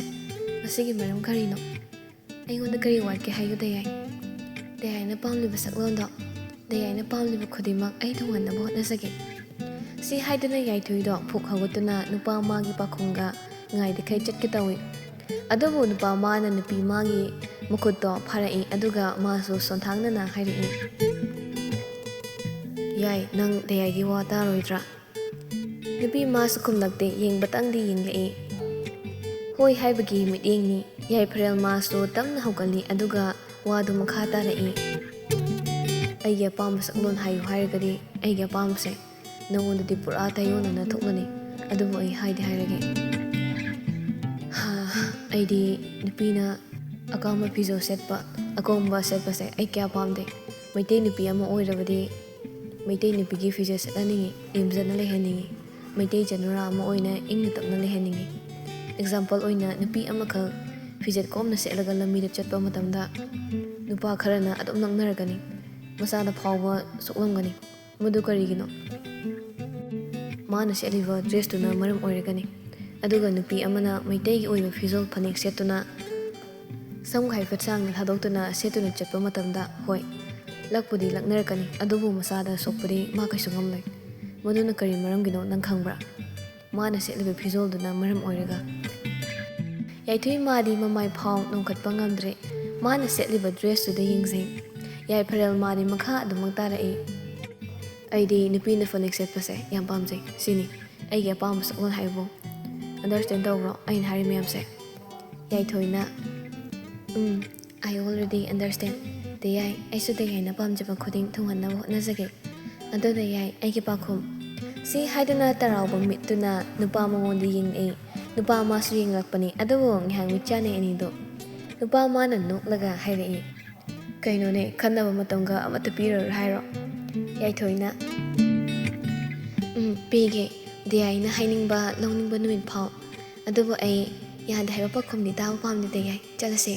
ꯃꯁꯤꯒꯤ ꯃꯔꯝ ꯀꯔꯤꯅꯣ? ꯑꯩꯉꯣꯟꯗ ꯀꯔꯤ ꯋꯥꯠꯀꯦ ꯍꯥꯏꯌꯨ, ꯗꯌꯥꯏ? ꯗꯌꯥꯏꯅ ꯄꯥꯝꯂꯤꯕ ꯁꯛꯂꯣꯟꯗꯣ, ꯗꯌꯥꯏꯅ ꯄꯥꯝꯂꯤꯕ ꯈꯨꯗꯤꯡꯃꯛ ꯑꯩ ꯊꯨꯡꯍꯟꯅꯕ ꯍꯣꯠꯅꯖꯒꯦ꯫ ꯁꯤ ꯍꯥꯏꯗꯨꯅ ꯌꯥꯏꯊꯣꯏꯗꯣ ꯐꯨꯛ ꯍꯧꯒꯠꯇꯨꯅ ꯅꯨꯄꯥ ꯃꯥꯒꯤ ꯄꯥꯈꯣꯡꯒ ꯉꯥꯏꯗꯈꯩ ꯆꯠꯀꯦ ꯇꯧꯏ꯫ ꯑꯗꯨꯕꯨ ꯅꯨꯄꯥ ꯃꯥꯅ ꯅꯨꯄꯤ ꯃꯥꯒꯤ ꯃꯈꯨꯠꯇꯣ ꯐꯥꯔꯛꯏ, ꯑꯗꯨꯒ ꯃꯥꯁꯨ ꯁꯣꯟꯊꯥꯡꯅꯅ ꯍꯥꯏꯔꯛꯏ, "ꯌꯥꯏ, ꯅꯪ ꯗꯌꯥꯏꯒꯤ ꯋꯥ ꯇꯥꯔꯣꯏꯗ꯭ꯔꯥ?" ꯅꯨꯄꯤ ꯃꯥꯁꯨ ꯈꯨꯝꯂꯛꯇꯦ, ꯌꯦꯡꯕꯇꯪꯗꯤ ꯌꯦꯡꯂꯛꯏ꯫ ꯍꯣꯏ ꯍꯥꯏꯕꯒꯤ ꯃꯤꯠꯌꯦꯡꯅꯤ꯫ ꯌꯥꯏꯐꯔꯦꯜ ꯃꯥꯁꯨ ꯇꯞꯅ ꯍꯧꯒꯠꯂꯤ, ꯑꯗꯨꯒ ꯋꯥꯗꯨ ꯃꯈꯥ ꯇꯥꯔꯛꯏ, "ꯑꯩꯒꯤ ꯑꯄꯥꯝꯕ ꯁꯛꯂꯣꯟ ꯍꯥꯏꯌꯨ ꯍꯥꯏꯔꯒꯗꯤ ꯑꯩꯒꯤ ꯑꯄꯥꯝꯕꯁꯦ ꯅꯉꯣꯟꯗꯗꯤ ꯄꯨꯔꯥ ꯇꯥꯏꯌꯣꯟꯅꯅ ꯊꯣꯛꯂꯅꯤ, ꯑꯗꯨꯕꯨ ꯑꯩ ꯍꯥꯏꯗꯤ ꯍꯥꯏꯔꯒꯦ꯫ ꯍꯥ, ꯑꯩꯗꯤ ꯅꯨꯄꯤꯅ ꯑꯀꯥꯝꯕ ꯐꯤꯖꯣꯜ ꯁꯦꯠꯄ, ꯑꯀꯣꯝꯕ ꯁꯦꯠꯄꯁꯦ ꯑꯩ ꯀꯌꯥ ꯄꯥꯝꯗꯦ꯫ ꯃꯩꯇꯩ ꯅꯨꯄꯤ ꯑꯃ ꯑꯣꯏꯔꯕꯗꯤ ꯃꯩꯇꯩ ꯅꯨꯄꯤꯒꯤ ꯐꯤꯖꯦꯠ ꯁꯦꯠꯍꯟꯅꯤꯡꯉꯤ, ꯏꯝꯖꯅ ꯂꯩꯍꯟꯅꯤꯡꯉꯤ꯫ ꯃꯩꯇꯩ ꯆꯅꯨꯔꯥ ꯑꯃ ꯑꯣꯏꯅ ꯏꯪꯅ ꯇꯞꯅ ꯂꯩꯍꯟꯅꯤꯡꯉꯤ꯫ ꯑꯦꯛꯖꯥꯝꯄꯜ ꯑꯣꯏꯅ, ꯅꯨꯄꯤ ꯑꯃꯈꯛ ꯐꯤꯖꯦꯠ ꯀꯣꯝꯅ ꯁꯦꯠꯂꯒ ꯂꯝꯕꯤꯗ ꯆꯠꯄ ꯃꯇꯝꯗ ꯅꯨꯄꯥ ꯈꯔꯅ ꯑꯗꯨꯝ ꯂꯛꯅꯔꯒꯅꯤ, ꯃꯁꯥꯗ ꯐꯥꯎꯕ ꯁꯣꯛꯂꯝꯒꯅꯤ꯫ ꯃꯗꯨ ꯀꯔꯤꯒꯤꯅꯣ? ꯃꯥꯅ ꯁꯦꯠꯂꯤꯕ ꯗ꯭ꯔꯦꯁꯇꯨꯅ ꯃꯔꯝ ꯑꯣꯏꯔꯒꯅꯤ꯫ ꯑꯗꯨꯒ ꯅꯨꯄꯤ ꯑꯃꯅ ꯃꯩꯇꯩꯒꯤ ꯑꯣꯏꯕ ꯐꯤꯖꯣꯜ ꯐꯅꯦꯛ ꯁꯦꯠꯇꯨꯅ ꯁꯝꯒ ꯍꯥꯏꯐꯦꯠ ꯁꯥꯡꯅ ꯊꯥꯗꯣꯛꯇꯨꯅ ꯁꯦꯠꯇꯨꯅ ꯆꯠꯄ ꯃꯇꯝꯗ, ꯍꯣꯏ, ꯂꯛꯄꯨꯗꯤ ꯂꯛꯅꯔꯛꯀꯅꯤ, ꯑꯗꯨꯕꯨ ꯃꯁꯥꯗ ꯁꯣꯛꯄꯗꯤ ꯃꯥ ꯀꯩꯁꯨ ꯉꯝꯂꯣꯏ꯫ ꯃꯗꯨꯅ ꯀꯔꯤ ꯃꯔꯝꯒꯤꯅꯣ ꯅꯪ ꯈꯪꯕ꯭ꯔꯥ? ꯃꯥꯅ ꯁꯦꯠꯂꯤꯕ ꯐꯤꯖꯣꯜꯗꯨꯅ ꯃꯔꯝ ꯑꯣꯏꯔꯒ꯫ ꯌꯥꯏꯊꯣꯏ ꯃꯥꯗꯤ ꯃꯃꯥꯏ ꯐꯥꯎ ꯅꯣꯡꯈꯠꯄ ꯉꯝꯗ꯭ꯔꯦ꯫ ꯃꯥꯅ ꯁꯦꯠꯂꯤꯕ ꯗ꯭ꯔꯦꯁꯇꯨꯗ ꯌꯦꯡꯖꯩ꯫ ꯌꯥꯏꯐꯔꯦꯜ ꯃꯥꯗꯤ ꯃꯈꯥ ꯑꯗꯨꯃꯛ ꯇꯥꯔꯛꯏ, "ꯑꯩꯗꯤ ꯅꯨꯄꯤꯅ ꯐꯅꯦꯛ ꯁꯦꯠꯄꯁꯦ ꯌꯥꯝ ꯄꯥꯝꯖꯩ꯫ ꯁꯤꯅꯤ ꯑꯩꯒꯤ ꯑꯄꯥꯝꯕ ꯁꯛꯂꯣꯟ ꯍꯥꯏꯕꯕꯨ꯫ ꯑꯟꯗꯔꯁ꯭ꯇꯦꯟ ꯇꯧꯕ꯭ꯔꯣ ꯑꯩꯅ ꯍꯥꯏꯔꯤ ꯃꯌꯥꯝꯁꯦ?" ꯌꯥꯏꯊꯣꯏꯅ, "ꯎꯝ, I already understand꯫ ꯗꯌꯥꯏ, ꯑꯩꯁꯨ ꯗꯌꯥꯏꯅ ꯄꯥꯝꯖꯕ ꯈꯨꯗꯤꯡ ꯊꯨꯡꯍꯟꯅꯕ ꯍꯣꯠꯅꯖꯒꯦ꯫ ꯑꯗꯨ ꯗꯌꯥꯏ, ꯑꯩꯒꯤ ꯄꯥꯈꯨꯝ꯫" ꯁꯤ ꯍꯥꯏꯗꯨꯅ ꯇꯔꯥꯎꯕ ꯃꯤꯠꯇꯨꯅ ꯅꯨꯄꯥ ꯃꯉꯣꯟꯗ ꯌꯦꯡꯂꯛꯏ꯫ ꯅꯨꯄꯥ ꯃꯥꯁꯨ ꯌꯦꯡꯂꯛꯄꯅꯤ, ꯑꯗꯨꯕꯨ ꯉꯥꯏꯍꯥꯛ ꯃꯤꯠ ꯆꯥꯟꯅꯩ ꯑꯅꯤꯗꯨ꯫ ꯅꯨꯄꯥ ꯃꯥꯅ ꯅꯣꯛꯂꯒ ꯍꯥꯏꯔꯛꯏ, "ꯀꯩꯅꯣꯅꯦ, ꯈꯟꯅꯕ ꯃꯇꯝꯒ ꯑꯃꯠꯇ ꯄꯤꯔꯔꯣꯏ ꯍꯥꯏꯔꯣ?" ꯌꯥꯏꯊꯣꯏꯅ, "ꯎꯝ, ꯄꯤꯒꯦ꯫ ꯗꯌꯥꯏꯅ ꯍꯥꯏꯅꯤꯡꯕ, ꯂꯧꯅꯤꯡꯕ ꯅꯨꯃꯤꯠ ꯐꯥꯎ꯫ ꯑꯗꯨꯕꯨ ꯑꯩ ꯌꯥꯗꯦ ꯍꯥꯏꯕ ꯄꯥꯎꯈꯨꯝꯗꯤ ꯇꯥꯕ ꯄꯥꯝꯗꯦ, ꯗꯌꯥꯏ꯫ ꯆꯠꯂꯁꯦ꯫"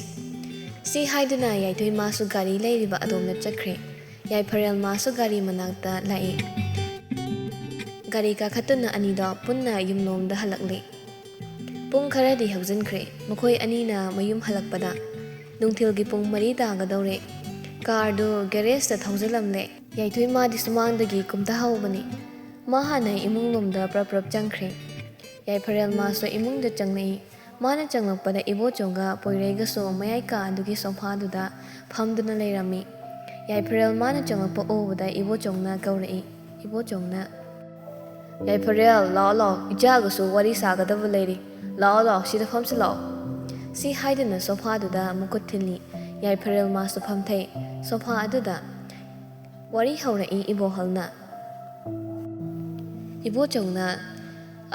ꯁꯤ ꯍꯥꯏꯗꯨꯅ ꯌꯥꯏꯊꯣꯏ ꯃꯥꯁꯨ ꯒꯥꯔꯤ ꯂꯩꯔꯤꯕ ꯑꯗꯣꯝꯗ ꯆꯠꯈ꯭ꯔꯦ꯫ ꯌꯥꯏꯐꯔꯦꯜ ꯃꯥꯁꯨ ꯒꯥꯔꯤ ꯃꯅꯥꯛꯇ ꯂꯥꯛꯏ꯫ ꯒꯥꯔꯤ ꯀꯥꯈꯠꯇꯨꯅ ꯑꯅꯤꯗꯣ ꯄꯨꯟꯅ ꯌꯨꯝꯂꯣꯝꯗ ꯍꯜꯂꯛꯂꯤ꯫ ꯄꯨꯡ ꯈꯔꯗꯤ ꯍꯧꯖꯤꯟꯈ꯭ꯔꯦ ꯃꯈꯣꯏ ꯑꯅꯤꯅ ꯃꯌꯨꯝ ꯍꯜꯂꯛꯄꯗ꯫ ꯅꯨꯡꯊꯤꯜꯒꯤ ꯄꯨꯡ ꯃꯔꯤ ꯇꯥꯒꯗꯧꯔꯦ꯫ ꯀꯥꯔꯗꯨ ꯒꯦꯔꯦꯖꯇ ꯊꯧꯖꯤꯜꯂꯝꯂꯦ꯫ ꯌꯥꯏꯊꯣꯏ ꯃꯥꯗꯤ ꯁꯨꯃꯥꯡꯗꯒꯤ ꯀꯨꯝꯊꯍꯧꯕꯅꯤ꯫ ꯃꯥ ꯍꯥꯟꯅ ꯏꯃꯨꯡꯂꯣꯝꯗ ꯄ꯭ꯔꯞ ꯄ꯭ꯔꯞ ꯆꯪꯈ꯭ꯔꯦ꯫ ꯌꯥꯏꯐꯔꯦꯜ ꯃꯥꯁꯨ ꯏꯃꯨꯡꯗ ꯆꯪꯂꯛꯏ꯫ ꯃꯥꯅ ꯆꯪꯂꯛꯄꯗ ꯏꯕꯣꯆꯧꯒ ꯄꯣꯏꯔꯩꯒꯁꯨ ꯃꯌꯥꯏ ꯀꯥ ꯑꯗꯨꯒꯤ ꯁꯣꯐꯥꯗꯨꯗ ꯐꯝꯗꯨꯅ ꯂꯩꯔꯝꯃꯤ꯫ ꯌꯥꯏꯐꯔꯦꯜ ꯃꯥꯅ ꯆꯪꯂꯛꯄ ꯎꯕꯗ ꯏꯕꯣꯆꯧꯅ ꯀꯧꯔꯛꯏ꯫ ꯏꯕꯣꯆꯧꯅ, "ꯌꯥꯏꯐꯔꯦꯜ, ꯂꯥꯛꯑꯣ ꯂꯥꯛꯑꯣ, ꯏꯆꯥꯒꯁꯨ ꯋꯥꯔꯤ ꯁꯥꯒꯗꯕ ꯂꯩꯔꯤ꯫ ꯂꯥꯛꯑꯣ ꯂꯥꯛꯑꯣ, ꯁꯤꯗ ꯐꯝꯁꯤ ꯂꯥꯛꯑꯣ"꯫ ꯁꯤ ꯍꯥꯏꯗꯨꯅ ꯁꯣꯐꯥꯗꯨꯗ ꯃꯈꯨꯠ ꯊꯤꯜꯂꯤ꯫ ꯌꯥꯏꯐꯔꯦꯜ ꯃꯥꯁꯨ ꯐꯝꯊꯩ꯫ ꯁꯣꯐꯥ ꯑꯗꯨꯗ ꯋꯥꯔꯤ ꯍꯧꯔꯛꯏ ꯏꯕꯣꯍꯜꯅ꯫ ꯏꯕꯣꯆꯧꯅ,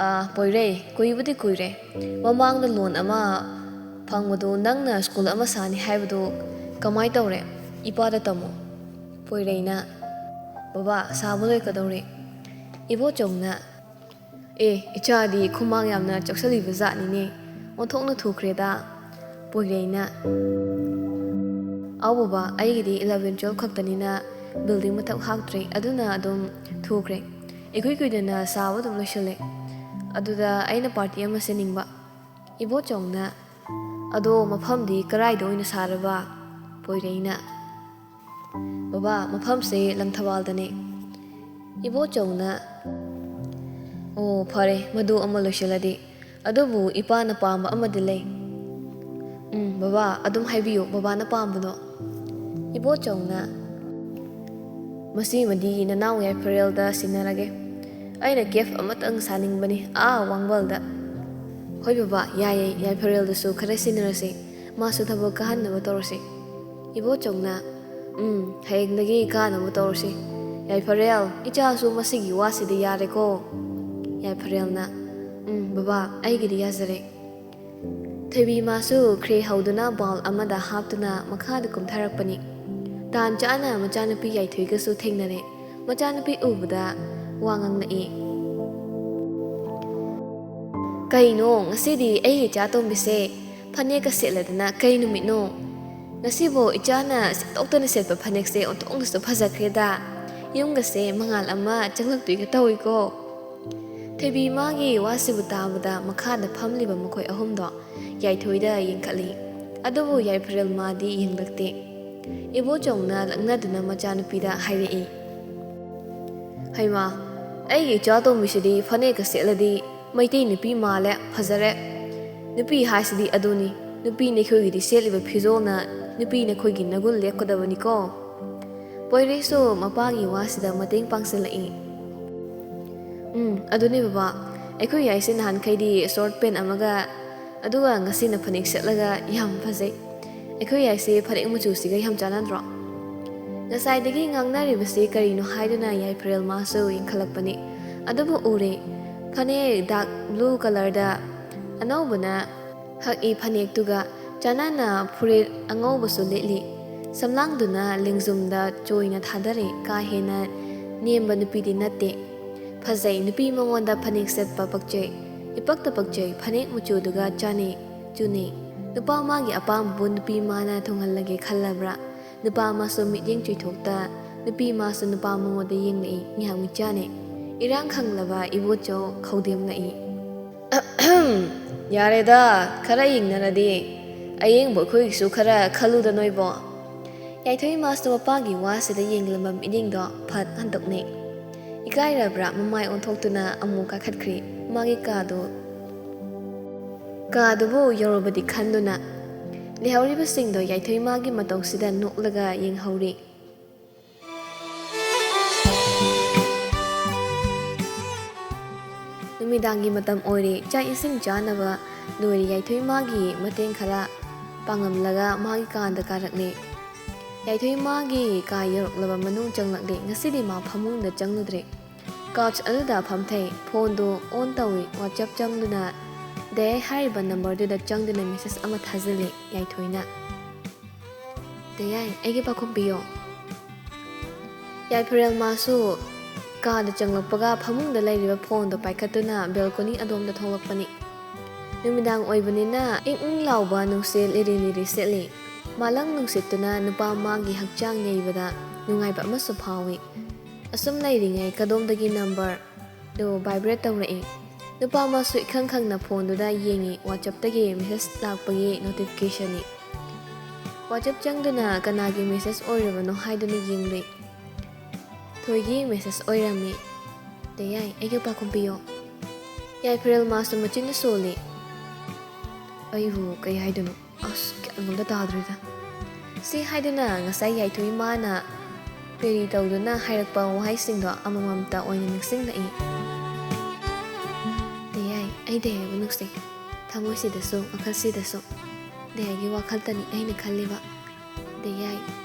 "ꯑꯥ, ꯄꯣꯏꯔꯩ, ꯀꯨꯏꯕꯨꯗꯤ ꯀꯨꯏꯔꯦ꯫ ꯃꯃꯥꯡꯗ ꯂꯣꯟ ꯑꯃ ꯐꯪꯕꯗꯨ ꯅꯪꯅ ꯁ꯭ꯀꯨꯜ ꯑꯃ ꯁꯥꯅꯤ ꯍꯥꯏꯕꯗꯨ ꯀꯃꯥꯏ ꯇꯧꯔꯦ? ꯏꯄꯥꯗ ꯇꯝꯃꯣ"꯫ ꯄꯣꯏꯔꯩꯅ, "ꯕꯕꯥ, ꯁꯥꯕ ꯂꯣꯏꯀꯗꯧꯔꯦ"꯫ ꯏꯕꯣꯆꯧꯅ, "ꯑꯦ, ꯏꯆꯥꯗꯤ ꯈꯨꯃꯥꯡ ꯌꯥꯝꯅ ꯆꯥꯎꯁꯜꯂꯤꯕ ꯖꯥꯠꯅꯤꯅꯦ꯫ ꯑꯣꯟꯊꯣꯛꯅ ꯊꯨꯈ꯭ꯔꯦꯗ"꯫ ꯄꯣꯏꯔꯩꯅ, "ꯑꯧ ꯕꯕꯥ, ꯑꯩꯒꯤꯗꯤ eleven twelve ꯈꯛꯇꯅꯤꯅ building ꯃꯊꯛ ꯍꯥꯞꯇ꯭ꯔꯤ, ꯑꯗꯨꯅ ꯑꯗꯨꯝ ꯊꯨꯈ꯭ꯔꯦ꯫ ꯏꯀꯨꯏ ꯀꯨꯏꯗꯅ ꯁꯥꯕ ꯑꯗꯨꯝ ꯂꯣꯏꯁꯤꯜꯂꯦ꯫ ꯑꯗꯨꯗ ꯑꯩꯅ party ꯑꯃ ꯁꯤꯟꯅꯤꯡꯕ"꯫ ꯏꯕꯣꯆꯧꯅ, "ꯑꯗꯣ ꯃꯐꯝꯗꯤ ꯀꯔꯥꯏꯗ ꯑꯣꯏꯅ ꯁꯥꯔꯕ?" ꯄꯣꯏꯔꯩꯅ, "ꯕꯕꯥ, ꯃꯐꯝꯁꯦ ꯂꯪꯊꯕꯥꯜꯗꯅꯦ"꯫ ꯏꯕꯣꯆꯧꯅ, "ꯑꯣ, ꯐꯔꯦ, ꯃꯗꯨ ꯑꯃ ꯂꯣꯏꯁꯤꯜꯂꯗꯤ꯫ ꯑꯗꯨꯕꯨ ꯏꯄꯥꯅ ꯄꯥꯝꯕ ꯑꯃꯗꯤ ꯂꯩ"꯫ "ꯎꯝ, ꯕꯕꯥ, ꯑꯗꯨꯝ ꯍꯥꯏꯕꯤꯌꯨ, ꯕꯕꯥꯅ ꯄꯥꯝꯕꯗꯣ"꯫ ꯏꯕꯣꯆꯧꯅ, "ꯃꯁꯤꯃꯗꯤ ꯅꯅꯥꯎ ꯌꯥꯏꯐꯔꯦꯜꯗ ꯁꯤꯟꯅꯔꯒꯦ꯫ ꯑꯩꯅ cafe ꯑꯃꯇꯪ ꯁꯥꯅꯤꯡꯕꯅꯤ, ꯑꯥ ꯋꯥꯡꯕꯜꯗ"꯫ "ꯍꯣꯏ ꯕꯕꯥ, ꯌꯥꯏꯌꯦ, ꯌꯥꯏꯐꯔꯦꯜꯗꯁꯨ ꯈꯔ ꯁꯤꯟꯅꯔꯁꯤ꯫ ꯃꯥꯁꯨ ꯊꯕꯛ ꯀꯥꯍꯟꯅꯕ ꯇꯧꯔꯁꯤ"꯫ ꯏꯕꯣꯆꯧꯅ, "ꯎꯝ, ꯍꯌꯦꯡꯗꯒꯤ ꯀꯥꯅꯕ ꯇꯧꯔꯁꯤ꯫ ꯌꯥꯏꯐꯔꯦꯜ, ꯏꯆꯥꯁꯨ ꯃꯁꯤꯒꯤ ꯋꯥꯁꯤꯗꯤ ꯌꯥꯔꯦꯀꯣ"꯫ ꯌꯥꯏꯐꯔꯦꯜꯅ, "ꯎꯝ, ꯕꯕꯥ, ꯑꯩꯒꯤꯗꯤ ꯌꯥꯖꯔꯦ"꯫ ꯊꯣꯏꯕꯤ ꯃꯥꯁꯨ ꯈ꯭ꯔꯦ ꯍꯧꯗꯨꯅ bowl ꯑꯃꯗ ꯍꯥꯞꯇꯨꯅ ꯃꯈꯥꯗ ꯀꯨꯝꯊꯔꯛꯄꯅꯤ꯫ ꯇꯥꯟ ꯆꯥꯅ ꯃꯆꯥꯅꯨꯄꯤ ꯌꯥꯏꯊꯣꯏꯒꯁꯨ ꯊꯦꯡꯅꯔꯦ꯫ ꯃꯆꯥꯅꯨꯄꯤ ꯎꯕꯗ ꯋꯥ ꯉꯥꯡꯂꯛꯏ꯫ "ꯀꯩꯅꯣ, ꯉꯁꯤꯗꯤ ꯑꯩꯒꯤ ꯏꯆꯥ ꯇꯣꯝꯕꯤꯁꯦ ꯐꯅꯦꯛꯀ ꯁꯦꯠꯂꯗꯅ ꯀꯩ ꯅꯨꯃꯤꯠꯅꯣ?" "ꯉꯁꯤꯕꯨ ꯏꯆꯥꯅ ꯁꯦꯠꯇꯣꯛꯇꯅ ꯁꯦꯠꯄ ꯐꯅꯦꯛꯁꯦ ꯑꯣꯟꯊꯣꯛꯅꯁꯨ ꯐꯖꯈ꯭ꯔꯦꯗ꯫ ꯌꯨꯝꯒꯁꯦ ꯃꯉꯥꯜ ꯑꯃ ꯆꯪꯂꯛꯇꯣꯏꯒ ꯇꯧꯏꯀꯣ꯫" ꯊꯣꯏꯕꯤ ꯃꯥꯒꯤ ꯋꯥꯁꯤꯕꯨ ꯇꯥꯕꯗ ꯃꯈꯥꯗ ꯐꯝꯂꯤꯕ ꯃꯈꯣꯏ ꯑꯍꯨꯝꯗꯣ ꯌꯥꯏꯊꯣꯏꯗ ꯌꯦꯡꯈꯠꯂꯤ꯫ ꯑꯗꯨꯕꯨ ꯌꯥꯏꯐꯔꯦꯜ ꯃꯥꯗꯤ ꯌꯦꯡꯂꯛꯇꯦ꯫ ꯏꯕꯣꯆꯧꯅ ꯂꯛꯅꯗꯨꯅ ꯃꯆꯥꯅꯨꯄꯤꯗ ꯍꯥꯏꯔꯛꯏ, "ꯍꯩꯃꯥ, ꯑꯩꯒꯤ ꯏꯆꯥ ꯇꯣꯝꯕꯤꯁꯤꯗꯤ ꯐꯅꯦꯛꯀ ꯁꯦꯠꯂꯗꯤ ꯃꯩꯇꯩ ꯅꯨꯄꯤ ꯃꯥꯜꯂꯦ, ꯐꯖꯔꯦ꯫ ꯅꯨꯄꯤ ꯍꯥꯏꯁꯤꯗꯤ ꯑꯗꯨꯅꯤ, ꯅꯨꯄꯤꯅ ꯑꯩꯈꯣꯏꯒꯤꯗꯤ ꯁꯦꯠꯂꯤꯕ ꯐꯤꯖꯣꯜꯅ ꯅꯨꯄꯤꯅ ꯑꯩꯈꯣꯏꯒꯤ ꯅꯒꯨꯟ ꯂꯦꯞꯀꯗꯕꯅꯤꯀꯣ꯫" ꯄꯣꯏꯔꯩꯁꯨ ꯃꯄꯥꯒꯤ ꯋꯥꯁꯤꯗ ꯃꯇꯦꯡ ꯄꯥꯡꯁꯤꯜꯂꯛꯏ꯫ "ꯎꯝ, ꯑꯗꯨꯅꯦ ꯕꯕꯥ, ꯑꯩꯈꯣꯏ ꯌꯥꯏꯁꯦ ꯅꯍꯥꯟꯈꯩꯗꯤ ꯁꯣꯔꯠ ꯄꯦꯟ ꯑꯃꯒ, ꯑꯗꯨꯒ ꯉꯁꯤꯅ ꯐꯅꯦꯛ ꯁꯦꯠꯂꯒ ꯌꯥꯝ ꯐꯖꯩ꯫ ꯑꯩꯈꯣꯏ ꯌꯥꯏꯁꯦ ꯐꯅꯦꯛ ꯃꯆꯨꯁꯤꯒ ꯌꯥꯝ ꯆꯥꯟꯅꯗ꯭ꯔꯣ?" ꯉꯁꯥꯏꯗꯒꯤ ꯉꯥꯡꯅꯔꯤꯕꯁꯤ ꯀꯔꯤꯅꯣ ꯍꯥꯏꯗꯨꯅ ꯌꯥꯏꯐꯔꯦꯜ ꯃꯥꯁꯨ ꯌꯦꯡꯈꯠꯂꯛꯄꯅꯤ꯫ ꯑꯗꯨꯕꯨ ꯎꯔꯦ, ꯐꯅꯦꯛ ꯗꯥꯔꯛ ꯕ꯭ꯂꯨ ꯀꯂꯔꯗ ꯑꯅꯧꯕꯅ ꯍꯛꯏ ꯐꯅꯦꯛꯇꯨꯒ ꯆꯥꯟꯅꯅ ꯐꯨꯔꯤꯠ ꯑꯉꯧꯕꯁꯨ ꯂꯤꯠꯂꯤ꯫ ꯁꯝꯂꯥꯡꯗꯨꯅ ꯂꯦꯡꯖꯨꯝꯗ ꯆꯣꯏꯅ ꯊꯥꯗꯔꯦ꯫ ꯀꯥ ꯍꯦꯟꯅ ꯅꯦꯝꯕ ꯅꯨꯄꯤꯗꯤ ꯅꯠꯇꯦ꯫ ꯐꯖꯩ, ꯅꯨꯄꯤ ꯃꯉꯣꯟꯗ ꯐꯅꯦꯛ ꯁꯦꯠꯄ ꯄꯛꯆꯩ꯫ ꯏꯄꯛꯇ ꯄꯛꯆꯩ, ꯐꯅꯦꯛ ꯃꯆꯨꯗꯨꯒ ꯆꯥꯅꯩ, ꯆꯨꯅꯩ꯫ ꯅꯨꯄꯥ ꯃꯥꯒꯤ ꯑꯄꯥꯝꯕꯕꯨ ꯅꯨꯄꯤ ꯃꯥꯅ ꯊꯨꯡꯍꯜꯂꯒꯦ ꯈꯜꯂꯕ꯭ꯔꯥ? ꯅꯨꯄꯥ ꯃꯥꯁꯨ ꯃꯤꯠꯌꯦꯡ ꯆꯨꯏꯊꯣꯛꯇ, ꯅꯨꯄꯤ ꯃꯥꯁꯨ ꯅꯨꯄꯥ ꯃꯉꯣꯟꯗ ꯌꯦꯡꯂꯛꯏ꯫ ꯉꯥꯏꯍꯥꯛ ꯃꯤꯠ ꯆꯥꯅꯩ꯫ ꯏꯔꯥꯡ ꯈꯪꯂꯕ ꯏꯕꯣꯆꯧ ꯈꯧꯗꯦꯝꯂꯛꯏ꯫ "ꯌꯥꯔꯦꯗ, ꯈꯔ ꯌꯦꯡꯅꯔꯗꯤ꯫ ꯑꯌꯦꯡꯕ ꯑꯩꯈꯣꯏꯒꯤꯁꯨ ꯈꯔ ꯈꯜꯂꯨꯗ ꯅꯣꯏꯕꯣ꯫" ꯌꯥꯏꯊꯣꯏ ꯃꯥꯁꯨ ꯃꯄꯥꯒꯤ ꯋꯥꯁꯤꯗ ꯌꯦꯡꯂꯝꯕ ꯃꯤꯠꯌꯦꯡꯗꯣ ꯐꯠ ꯍꯟꯗꯣꯛꯅꯩ꯫ ꯏꯀꯥꯏꯔꯕ꯭ꯔꯥ ꯃꯃꯥꯏ ꯑꯣꯟꯊꯣꯛꯇꯨꯅ ꯑꯃꯨꯛ ꯀꯥꯈꯠꯈ꯭ꯔꯤ꯫ ꯃꯥꯒꯤ ꯀꯥꯗꯨ, ꯀꯥꯗꯨꯕꯨ ꯌꯧꯔꯕꯗꯤ ꯈꯟꯗꯨꯅ ꯂꯩꯍꯧꯔꯤꯕꯁꯤꯡꯗꯣ ꯌꯥꯏꯊꯣꯏ ꯃꯥꯒꯤ ꯃꯇꯧꯁꯤꯗ ꯅꯣꯛꯂꯒ ꯌꯦꯡꯍꯧꯔꯤ꯫ ꯅꯨꯃꯤꯗꯥꯡꯒꯤ ꯃꯇꯝ ꯑꯣꯏꯔꯦ꯫ ꯆꯥꯛ ꯏꯁꯤꯡ ꯆꯥꯅꯕ ꯂꯣꯏꯔꯦ꯫ ꯌꯥꯏꯊꯣꯏ ꯃꯥꯒꯤ ꯃꯇꯦꯡ ꯈꯔ ꯄꯥꯡꯂꯝꯂꯒ ꯃꯥꯒꯤ ꯀꯥꯗ ꯀꯥꯔꯛꯂꯦ꯫ ꯌꯥꯏꯊꯣꯏ ꯃꯥꯒꯤ ꯀꯥ ꯌꯧꯔꯛꯂꯕ ꯃꯅꯨꯡ ꯆꯪꯂꯛꯂꯦ꯫ ꯉꯁꯤꯗꯤ ꯃꯥ ꯐꯃꯨꯡꯗ ꯆꯪꯂꯨꯗ꯭ꯔꯦ꯫ ꯀꯥꯎꯆ ꯑꯗꯨꯗ ꯐꯝꯊꯩ꯫ ꯐꯣꯟꯗꯨ ꯑꯣꯟ ꯇꯧꯏ꯫ ꯋꯥꯆꯞ ꯆꯪꯗꯨꯅ ꯗꯌꯥꯏ ꯍꯥꯏꯔꯤꯕ ꯅꯝꯕꯔꯗꯨꯗ ꯆꯪꯗꯨꯅ ꯃꯦꯁꯦꯖ ꯑꯃ ꯊꯥꯖꯤꯜꯂꯤ ꯌꯥꯏꯊꯣꯏꯅ꯫ "ꯗꯌꯥꯏ, ꯑꯩꯒꯤ ꯄꯥꯎꯈꯨꯝ ꯄꯤꯌꯣ꯫" ꯌꯥꯏꯐꯔꯦꯜ ꯃꯥꯁꯨ ꯀꯥꯗ ꯆꯪꯂꯛꯄꯒ ꯐꯃꯨꯡꯗ ꯂꯩꯔꯤꯕ ꯐꯣꯟꯗꯣ ꯄꯥꯏꯈꯠꯇꯨꯅ ꯕꯦꯜꯀꯣꯅꯤ ꯑꯗꯣꯝꯗ ꯊꯣꯛꯂꯛꯄꯅꯤ꯫ ꯅꯨꯃꯤꯗꯥꯡ ꯑꯣꯏꯕꯅꯤꯅ ꯏꯪ ꯏꯪ ꯂꯥꯎꯕ ꯅꯨꯡꯁꯤꯠ ꯂꯤꯔꯤ ꯂꯤꯔꯤ ꯁꯤꯠꯂꯤ꯫ ꯃꯥꯂꯪ ꯅꯨꯡꯁꯤꯠꯇꯨꯅ ꯅꯨꯄꯥ ꯃꯥꯒꯤ ꯍꯛꯆꯥꯡ ꯌꯩꯕꯗ ꯅꯨꯡꯉꯥꯏꯕ ꯑꯃꯁꯨ ꯐꯥꯎꯏ꯫ ꯑꯁꯨꯝ ꯂꯩꯔꯤꯉꯩ ꯀꯗꯣꯝꯗꯒꯤ ꯅꯝꯕꯔꯗꯨ vibrate ꯇꯧꯔꯛꯏ꯫ ꯅꯨꯄꯥ ꯃꯥꯁꯨ ꯏꯈꯪ ꯈꯪꯅ ꯐꯣꯟꯗꯨꯗ ꯌꯦꯡꯉꯤ, WhatsAppꯇꯒꯤ message ꯂꯥꯛꯄꯒꯤ notificationꯅꯤ꯫ WhatsApp ꯆꯪꯗꯨꯅ ꯀꯅꯥꯒꯤ message ꯑꯣꯏꯔꯕꯅꯣ ꯍꯥꯏꯗꯨꯅ ꯌꯦꯡꯂꯨꯏ꯫ ꯊꯣꯏꯒꯤ message ꯑꯣꯏꯔꯝꯃꯤ꯫ "ꯗꯌꯥꯏ, ꯑꯩꯒ ꯄꯥꯎꯈꯨꯝ ꯄꯤꯌꯣ꯫" ꯌꯥꯏꯐꯔꯦꯜ ꯃꯥꯁꯨ ꯃꯆꯤꯟꯅ ꯁꯣꯜꯂꯤ꯫ "ꯑꯩꯕꯨ ꯀꯩ ꯍꯥꯏꯗꯣꯏꯅꯣ? ꯑꯁ, ꯒ꯭ꯌꯥꯟ ꯑꯝꯇ ꯇꯥꯗ꯭ꯔꯦꯗ꯫" ꯁꯤ ꯍꯥꯏꯗꯨꯅ ꯉꯁꯥꯏ ꯌꯥꯏꯊꯣꯏ ꯃꯥꯅ ꯄꯦꯔꯤ ꯇꯧꯗꯨꯅ ꯍꯥꯏꯔꯛꯄ ꯋꯥꯍꯩꯁꯤꯡꯗꯣ ꯑꯃꯃꯝꯇ ꯑꯣꯏꯅ ꯅꯤꯡꯁꯤꯡꯂꯛꯏ꯫ "ꯗꯌꯥꯏ, ꯑꯩ ꯗꯌꯥꯏꯕꯨ ꯅꯨꯡꯁꯤ꯫ ꯊꯃꯣꯏꯁꯤꯗꯁꯨ, ꯋꯥꯈꯜꯁꯤꯗꯁꯨ꯫ ꯗꯌꯥꯏꯒꯤ ꯋꯥꯈꯜꯇꯅꯤ ꯑꯩꯅ ꯈꯜꯂꯤꯕ꯫ ꯗꯌꯥꯏ,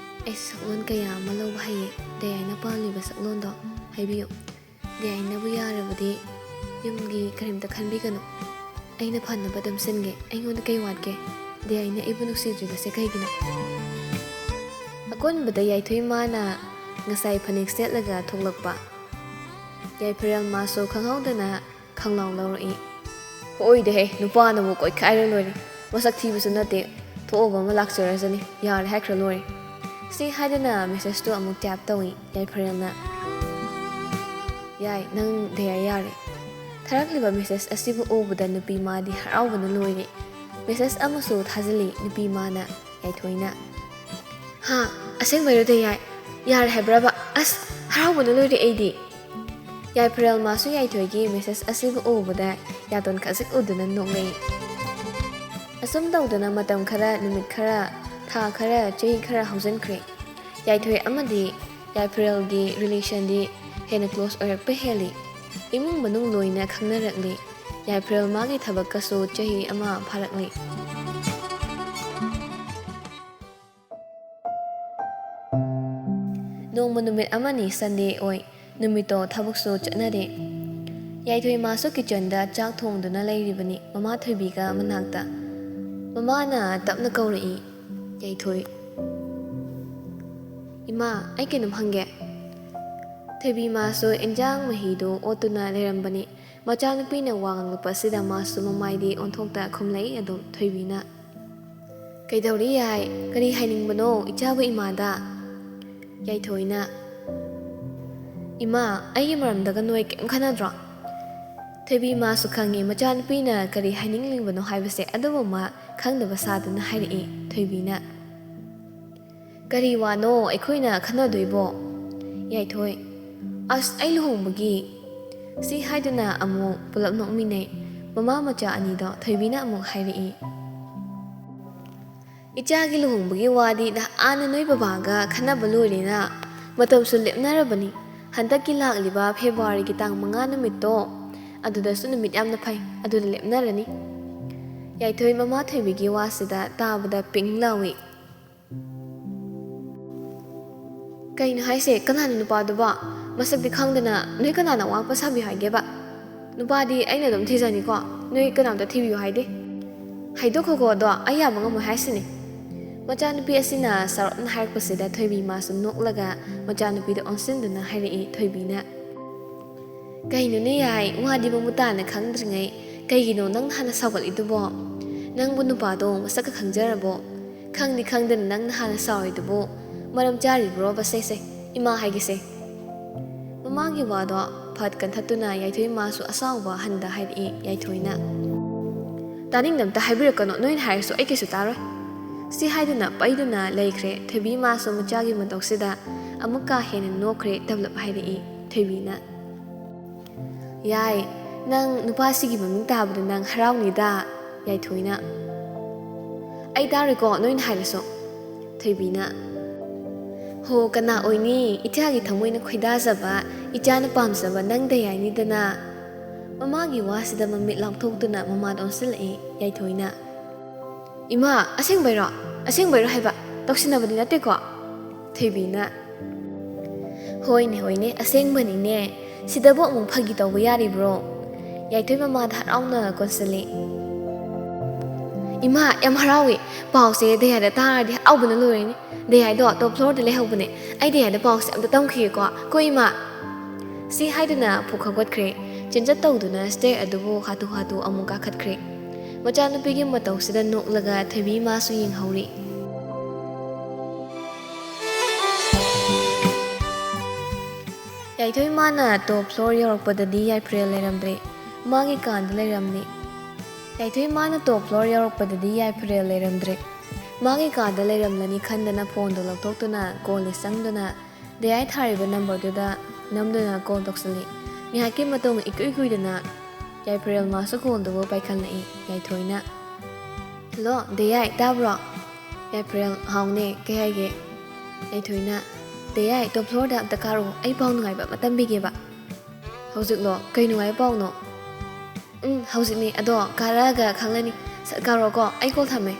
ꯑꯩꯁꯨ ꯁꯛꯂꯣꯟ ꯀꯌꯥ ꯑꯃ ꯂꯧꯕ ꯍꯩꯌꯦ꯫ ꯗꯌꯥꯏꯅ ꯄꯥꯝꯂꯤꯕ ꯁꯛꯂꯣꯟꯗꯣ ꯍꯥꯏꯕꯤꯌꯨ꯫ ꯗꯌꯥꯏꯅꯕꯨ ꯌꯥꯔꯕꯗꯤ ꯌꯨꯝꯒꯤ ꯀꯔꯤꯝꯇ ꯈꯟꯕꯤꯒꯅꯨ꯫ ꯑꯩꯅ ꯐꯅꯕ ꯑꯗꯨꯝ ꯁꯤꯟꯒꯦ꯫ ꯑꯩꯉꯣꯟꯗ ꯀꯩ ꯋꯥꯠꯀꯦ? ꯗꯌꯥꯏꯅ ꯑꯩꯕꯨ ꯅꯨꯡꯁꯤꯗ꯭ꯔꯤꯕꯁꯦ ꯀꯩꯒꯤꯅꯣ?" ꯑꯀꯣꯟꯕꯗ ꯌꯥꯏꯊꯣꯏ ꯃꯥꯅ ꯉꯁꯥꯏ ꯐꯅꯦꯛ ꯁꯦꯠꯂꯒ ꯊꯣꯛꯂꯛꯄ ꯌꯥꯏꯐꯔꯦꯜ ꯃꯥꯁꯨ ꯈꯪꯍꯧꯗꯅ ꯈꯪꯂꯥꯎ ꯂꯧꯔꯛꯏ꯫ "ꯍꯣꯏꯗꯍꯦ, ꯅꯨꯄꯥꯅꯕꯨ ꯀꯣꯏꯈꯥꯏꯔ ꯂꯣꯏꯔꯦ꯫ ꯃꯁꯛ ꯊꯤꯕꯁꯨ ꯅꯠꯇꯦ, ꯊꯣꯛꯑꯕ ꯑꯃ ꯂꯥꯛꯆꯔꯁꯅꯤ, ꯌꯥꯔꯦ ꯍꯥꯏꯈ꯭ꯔ ꯂꯣꯏꯔꯦ꯫" ꯁꯤ ꯍꯥꯏꯗꯨꯅ messageꯇꯨ ꯑꯃꯨꯛ type ꯇꯧꯏ ꯌꯥꯏꯐꯔꯦꯜꯅ꯫ "ꯌꯥꯏ, ꯅꯪ ꯗꯌꯥ ꯌꯥꯔꯦ꯫" ꯊꯥꯔꯛꯂꯤꯕ message ꯑꯁꯤꯕꯨ ꯎꯕꯗ ꯅꯨꯄꯤ ꯃꯥꯗꯤ ꯍꯔꯥꯎꯕꯅ ꯂꯣꯏꯔꯦ꯫ Message ꯑꯃꯁꯨ ꯊꯥꯖꯤꯜꯂꯤ ꯅꯨꯄꯤ ꯃꯥꯅ ꯌꯥꯏꯊꯣꯏꯅ꯫ "ꯍꯥ? ꯑꯁꯦꯡꯕꯩꯔꯣ ꯗꯌꯥꯏ? ꯌꯥꯔꯦ ꯍꯥꯏꯕ꯭ꯔꯕ? ꯑꯁ, ꯍꯔꯥꯎꯕꯅ ꯂꯣꯏꯔꯦ ꯑꯩꯗꯤ꯫" ꯌꯥꯏꯐꯔꯦꯜ ꯃꯥꯁꯨ ꯌꯥꯏꯊꯣꯏꯒꯤ message ꯑꯁꯤꯕꯨ ꯎꯕꯗ ꯌꯥꯇꯣꯟ ꯈꯖꯤꯛ ꯎꯗꯨꯅ ꯅꯣꯛꯂꯛꯏ꯫ ꯑꯁꯨꯝ ꯇꯧꯗꯅ ꯃꯇꯝ ꯈꯔ, ꯅꯨꯃꯤꯠ ꯈꯔ, ꯊꯥ ꯈꯔ, ꯆꯍꯤ ꯈꯔ ꯍꯧꯖꯤꯟꯈ꯭ꯔꯦ꯫ ꯌꯥꯏꯊꯣꯏ ꯑꯃꯗꯤ ꯌꯥꯏꯐꯔꯦꯜꯒꯤ relationꯗꯤ ꯍꯦꯟꯅ close ꯑꯣꯏꯔꯛꯄ ꯍꯦꯜꯂꯤ꯫ ꯏꯃꯨꯡ ꯃꯅꯨꯡ ꯂꯣꯏꯅ ꯈꯪꯅꯔꯛꯂꯤ꯫ ꯌꯥꯏꯐꯔꯦꯜ ꯃꯥꯒꯤ ꯊꯕꯛꯀꯁꯨ ꯆꯍꯤ ꯑꯃ ꯐꯥꯔꯛꯂꯤ꯫ ꯅꯣꯡꯃ ꯅꯨꯃꯤꯠ ꯑꯃꯅꯤ Sunday ꯑꯣꯏ꯫ ꯅꯨꯃꯤꯠꯇꯣ ꯊꯕꯛꯁꯨ ꯆꯠꯅꯗꯦ꯫ ꯌꯥꯏꯊꯣꯏ ꯃꯥꯁꯨ kitchenꯗ ꯆꯥꯛ ꯊꯣꯡꯗꯨꯅ ꯂꯩꯔꯤꯕꯅꯤ ꯃꯃꯥ ꯊꯣꯏꯕꯤꯒ ꯃꯅꯥꯛꯇ꯫ ꯃꯃꯥꯅ ꯇꯞꯅ ꯀꯧꯔꯛꯏ, "ꯌꯥꯏꯊꯣꯏ꯫" "ꯏꯃꯥ, ꯑꯩ ꯀꯩꯅꯣꯝ ꯍꯪꯒꯦ꯫" ꯊꯣꯏꯕꯤ ꯃꯥꯁꯨ ꯏꯟꯖꯥꯡ ꯃꯍꯤꯗꯨ ꯑꯣꯠꯇꯨꯅ ꯂꯩꯔꯝꯕꯅꯤ꯫ ꯃꯆꯥꯅꯨꯄꯤꯅ ꯋꯥ ꯉꯥꯡꯂꯛꯄ ꯑꯁꯤꯗ ꯃꯥꯁꯨ ꯃꯃꯥꯏꯗꯤ ꯑꯣꯟꯊꯣꯛꯇ ꯈꯨꯝꯂꯛꯏ ꯑꯗꯨꯝ ꯊꯣꯏꯕꯤꯅ꯫ "ꯀꯩꯗꯧꯔꯤ ꯌꯥꯏ? ꯀꯔꯤ ꯍꯥꯏꯅꯤꯡꯕꯅꯣ ꯏꯆꯥꯕꯨ ꯏꯃꯥꯗ?" ꯌꯥꯏꯊꯣꯏꯅ, "ꯏꯃꯥ, ꯑꯩꯒꯤ ꯃꯔꯝꯗꯒ ꯅꯣꯏ ꯀꯩꯝ ꯈꯟꯅꯗ꯭ꯔꯣ?" ꯊꯣꯏꯕꯤ ꯃꯥꯁꯨ ꯈꯪꯉꯤ ꯃꯆꯥꯅꯨꯄꯤꯅ ꯀꯔꯤ ꯍꯥꯏꯅꯤꯡꯂꯤꯕꯅꯣ ꯍꯥꯏꯕꯁꯦ, ꯑꯗꯨꯕꯨ ꯃꯥ ꯈꯪꯗꯕ ꯁꯥꯗꯨꯅ ꯍꯥꯏꯔꯛꯏ ꯊꯣꯏꯕꯤꯅ꯫ "ꯀꯔꯤ ꯋꯥꯅꯣ ꯑꯩꯈꯣꯏꯅ ꯈꯟꯅꯗꯣꯏꯕꯣ?" ꯌꯥꯏꯊꯣꯏ, "ꯑꯁ, ꯑꯩ ꯂꯨꯍꯣꯡꯕꯒꯤ꯫" ꯁꯤ ꯍꯥꯏꯗꯨꯅ ꯑꯃꯨꯛ ꯄꯨꯂꯞ ꯅꯣꯛꯃꯤꯟꯅꯩ꯫ ꯃꯃꯥ ꯃꯆꯥ ꯑꯅꯤꯗꯣ ꯊꯣꯏꯕꯤꯅ ꯑꯃꯨꯛ ꯍꯥꯏꯔꯛꯏ, "ꯏꯆꯥꯒꯤ ꯂꯨꯍꯣꯡꯕꯒꯤ ꯋꯥꯗꯤ ꯅꯍꯥꯟꯅ ꯅꯣꯏ ꯕꯕꯥꯒ ꯈꯟꯅꯕ ꯂꯣꯏꯔꯦꯅ, ꯃꯇꯝꯁꯨ ꯂꯦꯞꯅꯔꯕꯅꯤ꯫ ꯍꯟꯗꯛꯀꯤ ꯂꯥꯛꯂꯤꯕ ꯐꯦꯕ꯭ꯔꯨꯋꯥꯔꯤꯒꯤ ꯇꯥꯡ ꯃꯉꯥ ꯅꯨꯃꯤꯠꯇꯣ, ꯑꯗꯨꯗꯁꯨ ꯅꯨꯃꯤꯠ ꯌꯥꯝꯅ ꯐꯩ, ꯑꯗꯨꯗ ꯂꯦꯞꯅꯔꯅꯤ꯫" ꯌꯥꯏꯊꯣꯏ ꯃꯃꯥ ꯊꯣꯏꯕꯤꯒꯤ ꯋꯥꯁꯤꯗ ꯇꯥꯕꯗ ꯄꯤꯡ ꯂꯥꯎꯏ꯫ "ꯀꯩꯅꯣ ꯍꯥꯏꯁꯦ? ꯀꯅꯥꯅꯣ ꯅꯨꯄꯥꯗꯨꯕꯣ? ꯃꯁꯛꯇꯤ ꯈꯪꯗꯅ ꯅꯣꯏ ꯀꯅꯥꯅ ꯑꯋꯥꯠꯄ ꯁꯥꯕꯤꯌꯨ ꯍꯥꯏꯒꯦꯕ? ꯅꯨꯄꯥꯗꯤ ꯑꯩꯅ ꯑꯗꯨꯝ ꯊꯤꯖꯅꯤꯀꯣ, ꯅꯣꯏ ꯀꯅꯥꯝꯇ ꯊꯤꯕꯤꯌꯨ ꯍꯥꯏꯗꯦ꯫" "ꯍꯥꯏꯗꯣꯛꯈꯣꯀꯣ ꯑꯗꯣ, ꯑꯩ ꯌꯥꯕ ꯉꯝꯃꯣꯏ ꯍꯥꯏꯁꯤꯅꯤ꯫" ꯃꯆꯥꯅꯨꯄꯤ ꯑꯁꯤꯅ ꯁꯥꯎꯔꯞꯅ ꯍꯥꯏꯔꯛꯄꯁꯤꯗ ꯊꯣꯏꯕꯤ ꯃꯥꯁꯨ ꯅꯣꯛꯂꯒ ꯃꯆꯥꯅꯨꯄꯤꯗ ꯑꯣꯟꯁꯤꯟꯗꯨꯅ ꯍꯥꯏꯔꯛꯏ ꯊꯣꯏꯕꯤꯅ꯫ "ꯀꯩꯅꯣꯅꯦ ꯌꯥꯏ, ꯋꯥꯗꯤ ꯃꯃꯨꯠ ꯇꯥꯅ ꯈꯪꯗ꯭ꯔꯤꯉꯩ ꯀꯩꯒꯤꯅꯣ ꯅꯪꯅ ꯍꯥꯟꯅ ꯁꯥꯎꯒꯠꯂꯤꯗꯨꯕꯣ? ꯅꯪꯕꯨ ꯅꯨꯄꯥꯗꯣ ꯃꯁꯛꯀ ꯈꯪꯖꯔꯕꯣ? ꯈꯪꯗꯤ ꯈꯪꯗꯅ ꯅꯪꯅ ꯍꯥꯟꯅ ꯁꯥꯎꯔꯤꯗꯨꯕꯨ ꯃꯔꯝ ꯆꯥꯔꯤꯕ꯭ꯔꯣꯕ? ꯁꯦ, ꯁꯦ, ꯏꯃꯥ ꯍꯥꯏꯒꯦꯁꯦ꯫" ꯃꯃꯥꯒꯤ ꯋꯥꯗꯣ ꯐꯠ ꯀꯟꯊꯠꯇꯨꯅ ꯌꯥꯏꯊꯣꯏ ꯃꯥꯁꯨ ꯑꯁꯥꯎꯕ ꯍꯟꯗ ꯍꯥꯏꯔꯛꯏ ꯌꯥꯏꯊꯣꯏꯅ꯫ "ꯇꯥꯅꯤꯡꯗ ꯑꯝꯇ ꯍꯥꯏꯕꯤꯔꯛꯀꯅꯣ, ꯅꯣꯏꯅ ꯍꯥꯏꯔꯁꯨ ꯑꯩ ꯀꯩꯁꯨ ꯇꯥꯔꯣꯏ꯫" ꯁꯤ ꯍꯥꯏꯗꯨꯅ ꯄꯩꯗꯨꯅ ꯂꯩꯈ꯭ꯔꯦ꯫ ꯊꯣꯏꯕꯤ ꯃꯥꯁꯨ ꯃꯆꯥꯒꯤ ꯃꯇꯧꯁꯤꯗ ꯑꯃꯨꯛ ꯀꯥ ꯍꯦꯟꯅ ꯅꯣꯛꯈ꯭ꯔꯦ꯫ ꯇꯞꯂꯞ ꯍꯥꯏꯔꯛꯏ ꯊꯣꯏꯕꯤꯅ꯫ "ꯌꯥꯏ, ꯅꯪ ꯅꯨꯄꯥꯁꯤꯒꯤ ꯃꯃꯤꯡ ꯇꯥꯕꯗ ꯅꯪ ꯍꯔꯥꯎꯅꯤꯗ꯫" ꯌꯥꯏꯊꯣꯏꯅ꯫ "ꯑꯩ ꯇꯥꯔꯣꯏꯀꯣ, ꯅꯣꯏꯅ ꯍꯥꯏꯔꯁꯨ꯫" ꯊꯣꯏꯕꯤꯅ꯫ "ꯍꯣ, ꯀꯅꯥ ꯑꯣꯏꯅꯤ? ꯏꯆꯥꯒꯤ ꯊꯃꯣꯏꯅ ꯈꯣꯏꯗꯥꯖꯕ, ꯏꯆꯥꯅ ꯄꯥꯝꯖꯕ ꯅꯪ ꯗꯌꯥꯏꯅꯤꯗꯅ꯫" ꯃꯃꯥꯒꯤ ꯋꯥꯁꯤꯗ ꯃꯃꯤꯠ ꯂꯥꯎꯊꯣꯛꯇꯨꯅ ꯃꯃꯥꯗ ꯑꯣꯟꯁꯤꯜꯂꯛꯏ ꯌꯥꯏꯊꯣꯏꯅ꯫ "ꯏꯃꯥ, ꯑꯁꯦꯡꯕꯩꯔꯣ? ꯑꯁꯦꯡꯕꯩꯔꯣ ꯍꯥꯏꯕ? ꯇꯧꯁꯤꯟꯅꯕꯗꯤ ꯅꯠꯇꯦꯀꯣ?" ꯊꯣꯏꯕꯤꯅ꯫ "ꯍꯣꯏꯅꯦ, ꯍꯣꯏꯅꯦ, ꯑꯁꯦꯡꯕꯅꯤꯅꯦ꯫ ꯁꯤꯗꯕꯨ ꯑꯃꯨꯛ ꯐꯥꯒꯤ ꯇꯧꯕ ꯌꯥꯔꯤꯕ꯭ꯔꯣ?" ꯌꯥꯏꯊꯣꯏ ꯃꯃꯥꯗ ꯍꯔꯥꯎꯅ ꯀꯣꯟꯁꯤꯜꯂꯤ꯫ "ꯏꯃꯥ, ꯌꯥꯝ ꯍꯔꯥꯎꯏ꯫ ꯄꯥꯎꯁꯦ ꯗꯌꯥꯗ ꯇꯥꯔꯗꯤ ꯍꯔꯥꯎꯕꯅ ꯂꯣꯏꯔꯅꯤ꯫ ꯗꯌꯥꯏꯗꯣ ꯇꯣꯞ ꯐ꯭ꯂꯣꯔꯗ ꯂꯩꯍꯧꯕꯅꯦ꯫ ꯑꯩ ꯗꯌꯥꯗ ꯄꯥꯎꯁꯦ ꯑꯝꯇ ꯇꯝꯈꯤꯒꯦꯀꯣ꯫ ꯀꯣ ꯏꯃꯥ?" ꯁꯤ ꯍꯥꯏꯗꯨꯅ ꯐꯨꯛ ꯍꯧꯒꯠꯈ꯭ꯔꯦ꯫ ꯆꯦꯟꯆꯠ ꯇꯧꯗꯨꯅ ꯁ꯭ꯇꯦꯌꯔ ꯑꯗꯨꯕꯨ ꯍꯥꯊꯨ ꯍꯥꯊꯨ ꯑꯃꯨꯛ ꯀꯥꯈꯠꯈ꯭ꯔꯦ꯫ ꯃꯆꯥꯅꯨꯄꯤꯒꯤ ꯃꯇꯧꯁꯤꯗ ꯅꯣꯛꯂꯒ ꯊꯣꯏꯕꯤ ꯃꯥꯁꯨ ꯌꯦꯡꯍꯧꯔꯤ꯫ ꯌꯥꯏꯊꯣꯏ ꯃꯥꯅ ꯇꯣꯞ ꯐ꯭ꯂꯣꯔ ꯌꯧꯔꯛꯄꯗꯗꯤ ꯌꯥꯏꯐꯔꯦꯜ ꯂꯩꯔꯝꯗ꯭ꯔꯦ꯫ ꯃꯥꯒꯤ ꯀꯥꯗ ꯂꯩꯔꯝꯂꯦ꯫ ꯌꯥꯏꯊꯣꯏ ꯃꯥꯅ ꯇꯣꯞ ꯐ꯭ꯂꯣꯔ ꯌꯧꯔꯛꯄꯗꯗꯤ ꯌꯥꯏꯐꯔꯦꯜ ꯂꯩꯔꯝꯗ꯭ꯔꯦ꯫ ꯃꯥꯒꯤ ꯀꯥꯗ ꯂꯩꯔꯝꯂꯅꯤ ꯈꯟꯗꯅ ꯐꯣꯟꯗꯣ ꯂꯧꯊꯣꯛꯇꯨꯅ ꯀꯣꯜꯗ ꯆꯪꯗꯨꯅ ꯗꯦꯌꯥꯏ ꯊꯥꯔꯤꯕ ꯅꯝꯕꯔꯗꯨꯗ ꯅꯝꯗꯨꯅ ꯀꯣꯜ ꯇꯧꯁꯜꯂꯤ꯫ ꯉꯥꯏꯍꯥꯛꯀꯤ ꯃꯇꯨꯡ ꯏꯀꯨꯏ ꯀꯨꯏꯗꯅ ꯌꯥꯏꯐꯔꯦꯜ ꯃꯥꯁꯨ ꯀꯣꯜꯗꯨꯕꯨ ꯄꯥꯏꯈꯠꯂꯛꯏ꯫ ꯌꯥꯏꯊꯣꯏꯅ, "ꯍꯜꯂꯣ, ꯗꯦꯌꯥꯏ, ꯇꯥꯕ꯭ꯔꯣ?" ꯌꯥꯏꯐꯔꯦꯜ, "ꯍꯥꯎꯅꯦ, ꯀꯩ ꯍꯥꯏꯒꯦ?" ꯌꯥꯏꯊꯣꯏꯅ, "ꯗꯦꯌꯥꯏ, ꯇꯣꯞ ꯐ꯭ꯂꯣꯔꯗ ꯑꯝꯇ ꯀꯥꯔꯛꯑꯣ, ꯑꯩ ꯄꯥꯎ ꯅꯨꯡꯉꯥꯏꯕ ꯑꯃ ꯇꯝꯕꯤꯒꯦꯕ꯫" "ꯍꯧꯖꯤꯛꯂꯣ? ꯀꯩ ꯅꯨꯡꯉꯥꯏꯕ ꯄꯥꯎꯅꯣ?" "ꯎꯝ, ꯍꯧꯖꯤꯛꯅꯦ, ꯑꯗꯣ ꯀꯥꯔꯛꯑꯒ ꯈꯪꯂꯅꯤ꯫ ꯁꯠ ꯀꯥꯔꯛꯑꯣꯀꯣ, ꯑꯩ ꯀꯣꯜ ꯊꯝꯃꯦ꯫"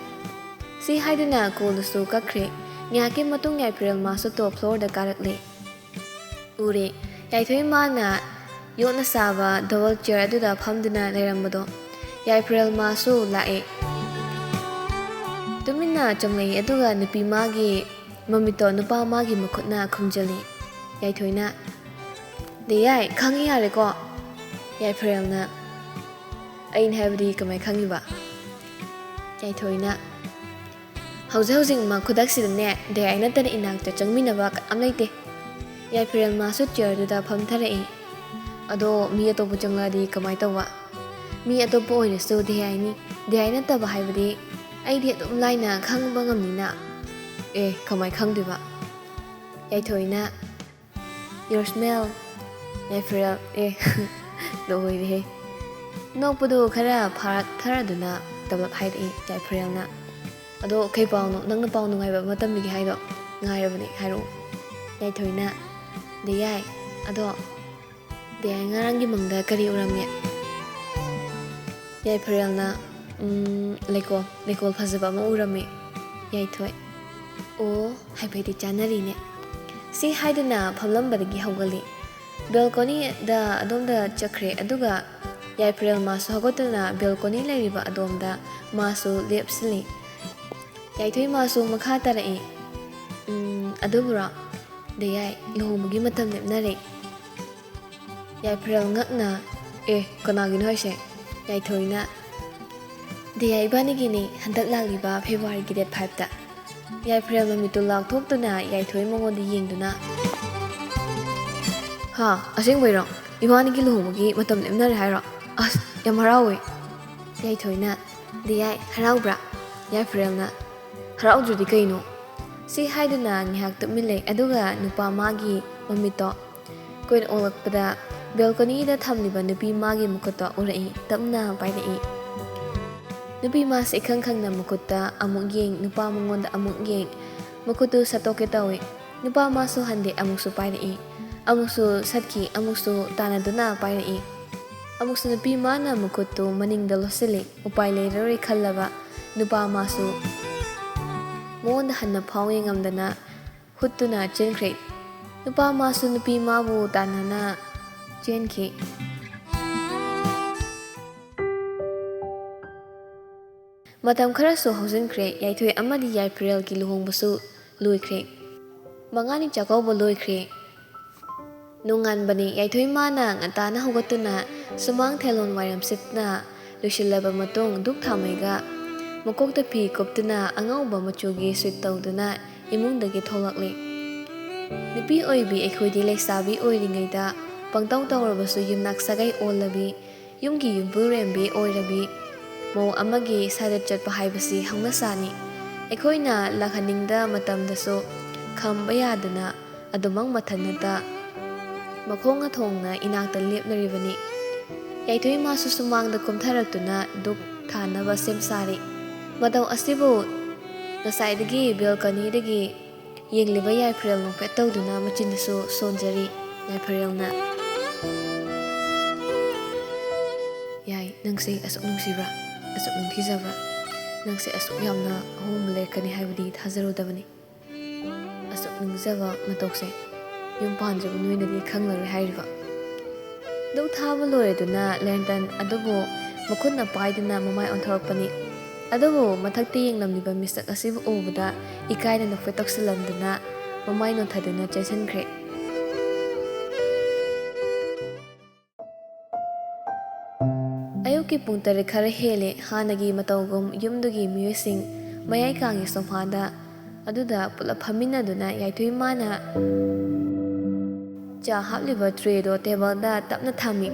ꯁꯤ ꯍꯥꯏꯗꯨꯅ ꯀꯣꯜꯗꯨꯁꯨ ꯀꯛꯈ꯭ꯔꯦ꯫ ꯉꯥꯏꯍꯥꯛꯀꯤ ꯃꯇꯨꯡ ꯌꯥꯏꯐꯔꯦꯜ ꯃꯥꯁꯨ ꯇꯣꯞ ꯐ꯭ꯂꯣꯔꯗ ꯀꯥꯔꯛꯂꯦ꯫ ꯎꯔꯦ꯫ ꯌꯥꯏꯊꯣꯏ ꯃꯥꯅ ꯌꯣꯠꯅ ꯁꯥꯕ ꯗꯕꯜ ꯆꯤꯌꯔ ꯑꯗꯨꯗ ꯐꯝꯗꯨꯅ ꯂꯩꯔꯝꯕꯗꯣ꯫ ꯌꯥꯏꯐꯔꯦꯜ ꯃꯥꯁꯨ ꯂꯥꯛꯑꯦ꯫ ꯇꯨꯃꯤꯟꯅ ꯆꯪꯂꯛꯏ, ꯑꯗꯨꯒ ꯅꯨꯄꯤ ꯃꯥꯒꯤ ꯃꯃꯤꯠꯇꯣ ꯅꯨꯄꯥ ꯃꯥꯒꯤ ꯃꯈꯨꯠꯅ ꯈꯨꯝꯖꯤꯜꯂꯤ꯫ ꯌꯥꯏꯊꯣꯏꯅ, "ꯗꯦꯌꯥꯏ, ꯈꯪꯉꯤ ꯌꯥꯔꯦꯀꯣ?" ꯌꯥꯏꯐꯔꯦꯜꯅ, "ꯑꯩꯅ ꯍꯥꯏꯕꯗꯤ ꯀꯃꯥꯏ ꯈꯪꯉꯤꯕ?" ꯌꯥꯏꯊꯣꯏꯅ, "ꯍꯧꯖꯤꯛ ꯍꯧꯖꯤꯛꯃꯛ ꯈꯨꯗꯛꯁꯤꯗꯅꯦ, ꯗꯦꯌꯥꯏ ꯅꯠꯇꯅ ꯏꯅꯥꯛꯇ ꯆꯪꯃꯤꯟꯅꯕ ꯀꯅꯥꯝ ꯂꯩꯇꯦ꯫" ꯌꯥꯏꯐꯔꯦꯜ ꯃꯥꯁꯨ ꯆꯤꯌꯔꯗꯨꯗ ꯐꯝꯊꯔꯛꯏ꯫ "ꯑꯗꯣ ꯃꯤ ꯑꯇꯣꯞꯄ ꯆꯪꯂꯛꯑꯗꯤ ꯀꯃꯥꯏ ꯇꯧꯕ?" "ꯃꯤ ꯑꯇꯣꯞꯄ ꯑꯣꯏꯔꯁꯨ ꯗꯦꯌꯥꯏꯅꯤ꯫ ꯗꯦꯌꯥꯏ ꯅꯠꯇꯕ ꯍꯥꯏꯕꯗꯤ ꯑꯩꯗꯤ ꯑꯗꯨꯝ ꯂꯥꯏꯅ ꯈꯪꯕ ꯉꯝꯅꯤꯅ꯫" "ꯑꯦ, ꯀꯃꯥꯏ ꯈꯪꯗꯣꯏꯕ?" ꯌꯥꯏꯊꯣꯏꯅ, "Your smell꯫" ꯌꯥꯏꯐꯔꯦꯜ, "ꯑꯦ꯫" ꯂꯣꯏꯔꯦꯍꯦ꯫ ꯅꯣꯛꯄꯗꯨ ꯈꯔ ꯐꯥꯔꯛꯊꯔꯗꯨꯅ ꯇꯞꯂꯞ ꯍꯥꯏꯔꯛꯏ ꯌꯥꯏꯐꯔꯦꯜꯅ, "ꯑꯗꯣ ꯀꯩ ꯄꯥꯎꯅꯣ? ꯅꯪꯅ ꯄꯥꯎ ꯅꯨꯡꯉꯥꯏꯕ ꯑꯃ ꯇꯝꯕꯤꯒꯦ ꯍꯥꯏꯗꯣ ꯉꯥꯏꯔꯕꯅꯦ, ꯍꯥꯏꯔꯛꯑꯣ꯫" ꯌꯥꯏꯊꯣꯏꯅ, "ꯗꯦꯌꯥꯏ, ꯑꯗꯣ ꯗꯦꯌꯥꯏ ꯉꯔꯥꯡꯒꯤ ꯃꯪꯗ ꯀꯔꯤ ꯎꯔꯝꯃꯦ?" ꯌꯥꯏꯐꯔꯦꯜꯅ, "ꯎꯝ, ꯂꯩꯀꯣꯜ, ꯂꯩꯀꯣꯜ ꯐꯖꯕ ꯑꯃ ꯎꯔꯝꯃꯦ꯫" ꯌꯥꯏꯊꯣꯏ, "ꯑꯣ, ꯍꯥꯏꯐꯦꯠꯇꯤ ꯆꯥꯟꯅꯔꯤꯅꯦ꯫" ꯁꯤ ꯍꯥꯏꯗꯨꯅ ꯐꯝꯂꯝꯕꯗꯒꯤ ꯍꯧꯒꯠꯂꯤ꯫ ꯕꯦꯜꯀꯣꯅꯤꯗ ꯑꯗꯣꯝꯗ ꯆꯠꯈ꯭ꯔꯦ, ꯑꯗꯨꯒ ꯌꯥꯏꯐꯔꯦꯜ ꯃꯥꯁꯨ ꯍꯧꯒꯠꯇꯨꯅ ꯕꯦꯜꯀꯣꯅꯤ ꯂꯩꯔꯤꯕ ꯑꯗꯣꯝꯗ ꯃꯥꯁꯨ ꯂꯦꯞꯁꯤꯜꯂꯤ꯫ ꯌꯥꯏꯊꯣꯏ ꯃꯥꯁꯨ ꯃꯈꯥ ꯇꯥꯔꯛꯏ, "ꯎꯝ, ꯑꯗꯨꯕꯨꯔꯣ? ꯗꯦꯌꯥꯏ, ꯂꯨꯍꯣꯡꯕꯒꯤ ꯃꯇꯝ ꯂꯦꯞꯅꯔꯦ꯫" ꯌꯥꯏꯐꯔꯦꯜ ꯉꯛꯅ, "ꯑꯦ, ꯀꯅꯥꯒꯤꯅꯣ ꯍꯥꯏꯁꯦ?" ꯌꯥꯏꯊꯣꯏꯅ, ꯗꯤꯌꯥ, ꯏꯕꯥꯅꯤꯒꯤꯅꯤ ꯍꯟꯗꯛ ꯂꯥꯛꯂꯤꯕ February ꯒꯤ date five ꯇ꯫ ꯌꯥꯏꯐꯔꯦꯜ ꯃꯃꯤꯠꯇꯨ ꯂꯥꯎꯊꯣꯛꯇꯨꯅ ꯌꯥꯏꯊꯣꯏ ꯃꯉꯣꯟꯗ ꯌꯦꯡꯗꯨꯅ, "ꯍꯥ, ꯑꯁꯦꯡꯕꯩꯔꯣ? ꯏꯕꯥꯅꯤꯒꯤ ꯂꯨꯍꯣꯡꯕꯒꯤ ꯃꯇꯝ ꯂꯦꯞꯅꯔꯦ ꯍꯥꯏꯔꯣ? ꯑꯁ, ꯌꯥꯝ ꯍꯔꯥꯎꯋꯦ!" ꯌꯥꯏꯊꯣꯏꯅ, "ꯗꯤꯌꯥꯏ, ꯍꯔꯥꯎꯕ꯭ꯔꯥ?" ꯌꯥꯏꯐꯔꯦꯜꯅ, "ꯍꯔꯥꯎꯗ꯭ꯔꯗꯤ ꯀꯩꯅꯣ?" ꯁꯤ ꯍꯥꯏꯗꯨꯅ ꯉꯥꯏꯍꯥꯛ ꯇꯨꯃꯤꯟ ꯂꯩ, ꯑꯗꯨꯒ ꯅꯨꯄꯥ ꯃꯥꯒꯤ ꯃꯃꯤꯠꯇꯣ ꯀꯨꯏꯅ ꯑꯣꯜꯂꯛꯄꯗ balcony ꯗ ꯊꯝꯂꯤꯕ ꯅꯨꯄꯤ ꯃꯥꯒꯤ ꯃꯈꯨꯠꯇꯣ ꯎꯔꯛꯏ, ꯇꯞꯅ ꯄꯥꯏꯔꯛꯏ꯫ ꯅꯨꯄꯤ ꯃꯥꯁꯦ ꯏꯈꯪ ꯈꯪꯅ ꯃꯈꯨꯠꯇ ꯑꯃꯨꯛ ꯌꯦꯡ, ꯅꯨꯄꯥ ꯃꯉꯣꯟꯗ ꯑꯃꯨꯛ ꯌꯦꯡ, ꯃꯈꯨꯠꯇꯨ ꯁꯠꯇꯣꯛꯀꯦ ꯇꯧꯏ꯫ ꯅꯨꯄꯥ ꯃꯥꯁꯨ ꯍꯟꯗꯦ, ꯑꯃꯨꯛꯁꯨ ꯄꯥꯏꯔꯛꯏ, ꯑꯃꯨꯛꯁꯨ ꯁꯠꯈꯤ, ꯑꯃꯨꯛꯁꯨ ꯇꯥꯟꯅꯗꯨꯅ ꯄꯥꯏꯔꯛꯏ꯫ ꯑꯃꯨꯛꯁꯨ ꯅꯨꯄꯤ ꯃꯥꯅ ꯃꯈꯨꯠꯇꯨ ꯃꯅꯤꯡꯗ ꯂꯣꯠꯁꯤꯜꯂꯤ, ꯎꯄꯥꯏ ꯂꯩꯔꯔꯣꯏ ꯈꯜꯂꯕ ꯅꯨꯄꯥ ꯃꯥꯁꯨ ꯃꯉꯣꯟꯗ ꯍꯟꯅ ꯐꯥꯎ ꯌꯦꯡꯉꯝꯗꯅ ꯍꯨꯠꯇꯨꯅ ꯆꯦꯟꯈ꯭ꯔꯦ꯫ ꯅꯨꯄꯥ ꯃꯥꯁꯨ ꯅꯨꯄꯤ ꯃꯥꯕꯨ ꯇꯥꯟꯅꯅ ꯆꯦꯟꯈꯤ꯫ ꯃꯇꯝ ꯈꯔꯁꯨ ꯍꯧꯖꯤꯟꯈ꯭ꯔꯦ꯫ ꯌꯥꯏꯊꯣꯏ ꯑꯃꯗꯤ ꯌꯥꯏꯐꯔꯦꯜꯒꯤ ꯂꯨꯍꯣꯡꯕꯁꯨ ꯂꯣꯏꯈ꯭ꯔꯦ꯫ ꯃꯉꯥꯅꯤ ꯆꯥꯛꯀꯧꯕ ꯂꯣꯏꯈ꯭ꯔꯦ꯫ ꯅꯣꯡꯉꯥꯟꯕꯅꯤ꯫ ꯌꯥꯏꯊꯣꯏ ꯃꯥꯅ ꯉꯟꯇꯥꯅ ꯍꯧꯒꯠꯇꯨꯅ ꯁꯨꯃꯥꯡ ꯊꯦꯂꯣꯟ ꯋꯥꯏꯔꯝ ꯁꯤꯠꯇꯨꯅ ꯂꯣꯏꯁꯤꯜꯂꯕ ꯃꯇꯨꯡ, ꯙꯨꯛ ꯊꯥꯎꯃꯩꯒ ꯃꯀꯣꯛꯇ ꯐꯤ ꯀꯨꯞꯇꯨꯅ ꯑꯉꯧꯕ ꯃꯆꯨꯒꯤ suit ꯇꯧꯗꯨꯅ ꯏꯃꯨꯡꯗꯒꯤ ꯊꯣꯛꯂꯛꯂꯤ꯫ ꯅꯨꯄꯤ ꯑꯣꯏꯕꯤ ꯑꯩꯈꯣꯏꯗꯤ ꯂꯩꯁꯥꯕꯤ ꯑꯣꯏꯔꯤꯉꯩꯗ ꯄꯪꯇꯧ ꯇꯧꯔꯕꯁꯨ ꯌꯨꯝꯅꯥꯛ ꯁꯥꯒꯩ ꯑꯣꯜꯂꯕꯤ, ꯌꯨꯝꯒꯤ ꯌꯨꯝꯕꯨꯔꯦꯝꯕꯤ ꯑꯣꯏꯔꯕꯤ ꯃꯧ ꯑꯃꯒꯤ ꯁꯥꯖꯠ ꯆꯠꯄ ꯍꯥꯏꯕꯁꯤ ꯍꯧꯅꯁꯥꯅꯤ꯫ ꯑꯩꯈꯣꯏꯅ ꯂꯥꯛꯍꯟꯅꯤꯡꯗ ꯃꯇꯝꯗꯁꯨ ꯈꯝꯕ ꯌꯥꯗꯅ ꯑꯗꯨꯃꯛ ꯃꯊꯟꯅꯇ ꯃꯈꯣꯡꯅ ꯊꯣꯡꯅ ꯏꯅꯥꯛꯇ ꯂꯦꯞꯅꯔꯤꯕꯅꯤ꯫ ꯌꯥꯏꯊꯣꯏ ꯃꯥꯁꯨ ꯁꯨꯃꯥꯡꯗ ꯀꯨꯝꯊꯔꯛꯇꯨꯅ ꯙꯨꯛ ꯊꯥꯅꯕ ꯁꯦꯝ ꯁꯥꯔꯤ꯫ ꯃꯇꯧ ꯑꯁꯤꯕꯨ ꯉꯁꯥꯏꯗꯒꯤ balcony ꯗꯒꯤ ꯌꯦꯡꯂꯤꯕ ꯌꯥꯏꯐꯔꯦꯜ ꯅꯣꯛꯐꯦꯠ ꯇꯧꯗꯨꯅ ꯃꯆꯤꯟꯗꯁꯨ ꯁꯣꯟꯖꯔꯤ꯫ ꯌꯥꯏꯐꯔꯦꯜꯅ, "ꯌꯥꯏ, ꯅꯪꯁꯦ ꯑꯁꯨꯛ ꯅꯨꯡꯁꯤꯕ꯭ꯔꯥ? ꯑꯁꯨꯛ ꯅꯤꯡꯊꯤꯖꯕ꯭ꯔꯥ? ꯅꯪꯁꯦ ꯑꯁꯨꯛ ꯌꯥꯝꯅ ꯑꯍꯣꯡꯕ ꯂꯩꯔꯛꯀꯅꯤ ꯍꯥꯏꯕꯗꯤ ꯊꯥꯖꯔꯨꯗꯕꯅꯤ꯫ ꯑꯁꯨꯛ ꯅꯤꯡꯖꯕ ꯃꯇꯧꯁꯦ ꯌꯨꯝ ꯄꯥꯟꯗ꯭ꯔꯤꯕ ꯅꯣꯏꯅꯗꯤ ꯈꯪꯂꯔꯣꯏ" ꯍꯥꯏꯔꯤꯕ꯫ ꯙꯨꯛ ꯊꯥꯕ ꯂꯣꯏꯔꯗꯨꯅ lantern ꯑꯗꯨꯕꯨ ꯃꯈꯨꯠꯅ ꯄꯥꯏꯗꯨꯅ ꯃꯃꯥꯏ ꯑꯣꯟꯊꯣꯔꯛꯄꯅꯤ꯫ ꯑꯗꯨꯕꯨ ꯃꯊꯛꯇ ꯌꯦꯡꯂꯝꯂꯤꯕ ꯃꯤꯁꯛ ꯑꯁꯤꯕꯨ ꯎꯕꯗ ꯏꯀꯥꯏꯗꯅ ꯐꯨꯠ ꯇꯧꯁꯤꯜꯂꯝꯗꯨꯅ ꯃꯃꯥꯏ ꯅꯣꯟꯊꯗꯨꯅ ꯆꯦꯟꯁꯤꯟꯈ꯭ꯔꯦ꯫ ꯑꯌꯨꯛ ꯀꯤ ꯄꯨꯡ ꯇꯔꯦꯠ ꯈꯔ ꯍꯦꯜꯂꯦ꯫ ꯍꯥꯟꯅꯒꯤ ꯃꯇꯧꯒꯨꯝ ꯌꯨꯝꯗꯨꯒꯤ ꯃꯤꯑꯣꯏꯁꯤꯡ ꯃꯌꯥꯏ ꯀꯥꯡꯒꯤ ꯁꯣꯐꯥꯗ ꯑꯗꯨꯗ ꯄꯨꯂꯞ ꯐꯝꯃꯤꯟꯅꯗꯨꯅ ꯌꯥꯏꯊꯣꯏ ꯃꯥꯅ ꯆꯥ ꯍꯥꯞꯂꯤꯕ ꯇ꯭ꯔꯦꯗꯣ ꯇꯦꯕꯜꯗ ꯇꯞꯅ ꯊꯝꯃꯤ꯫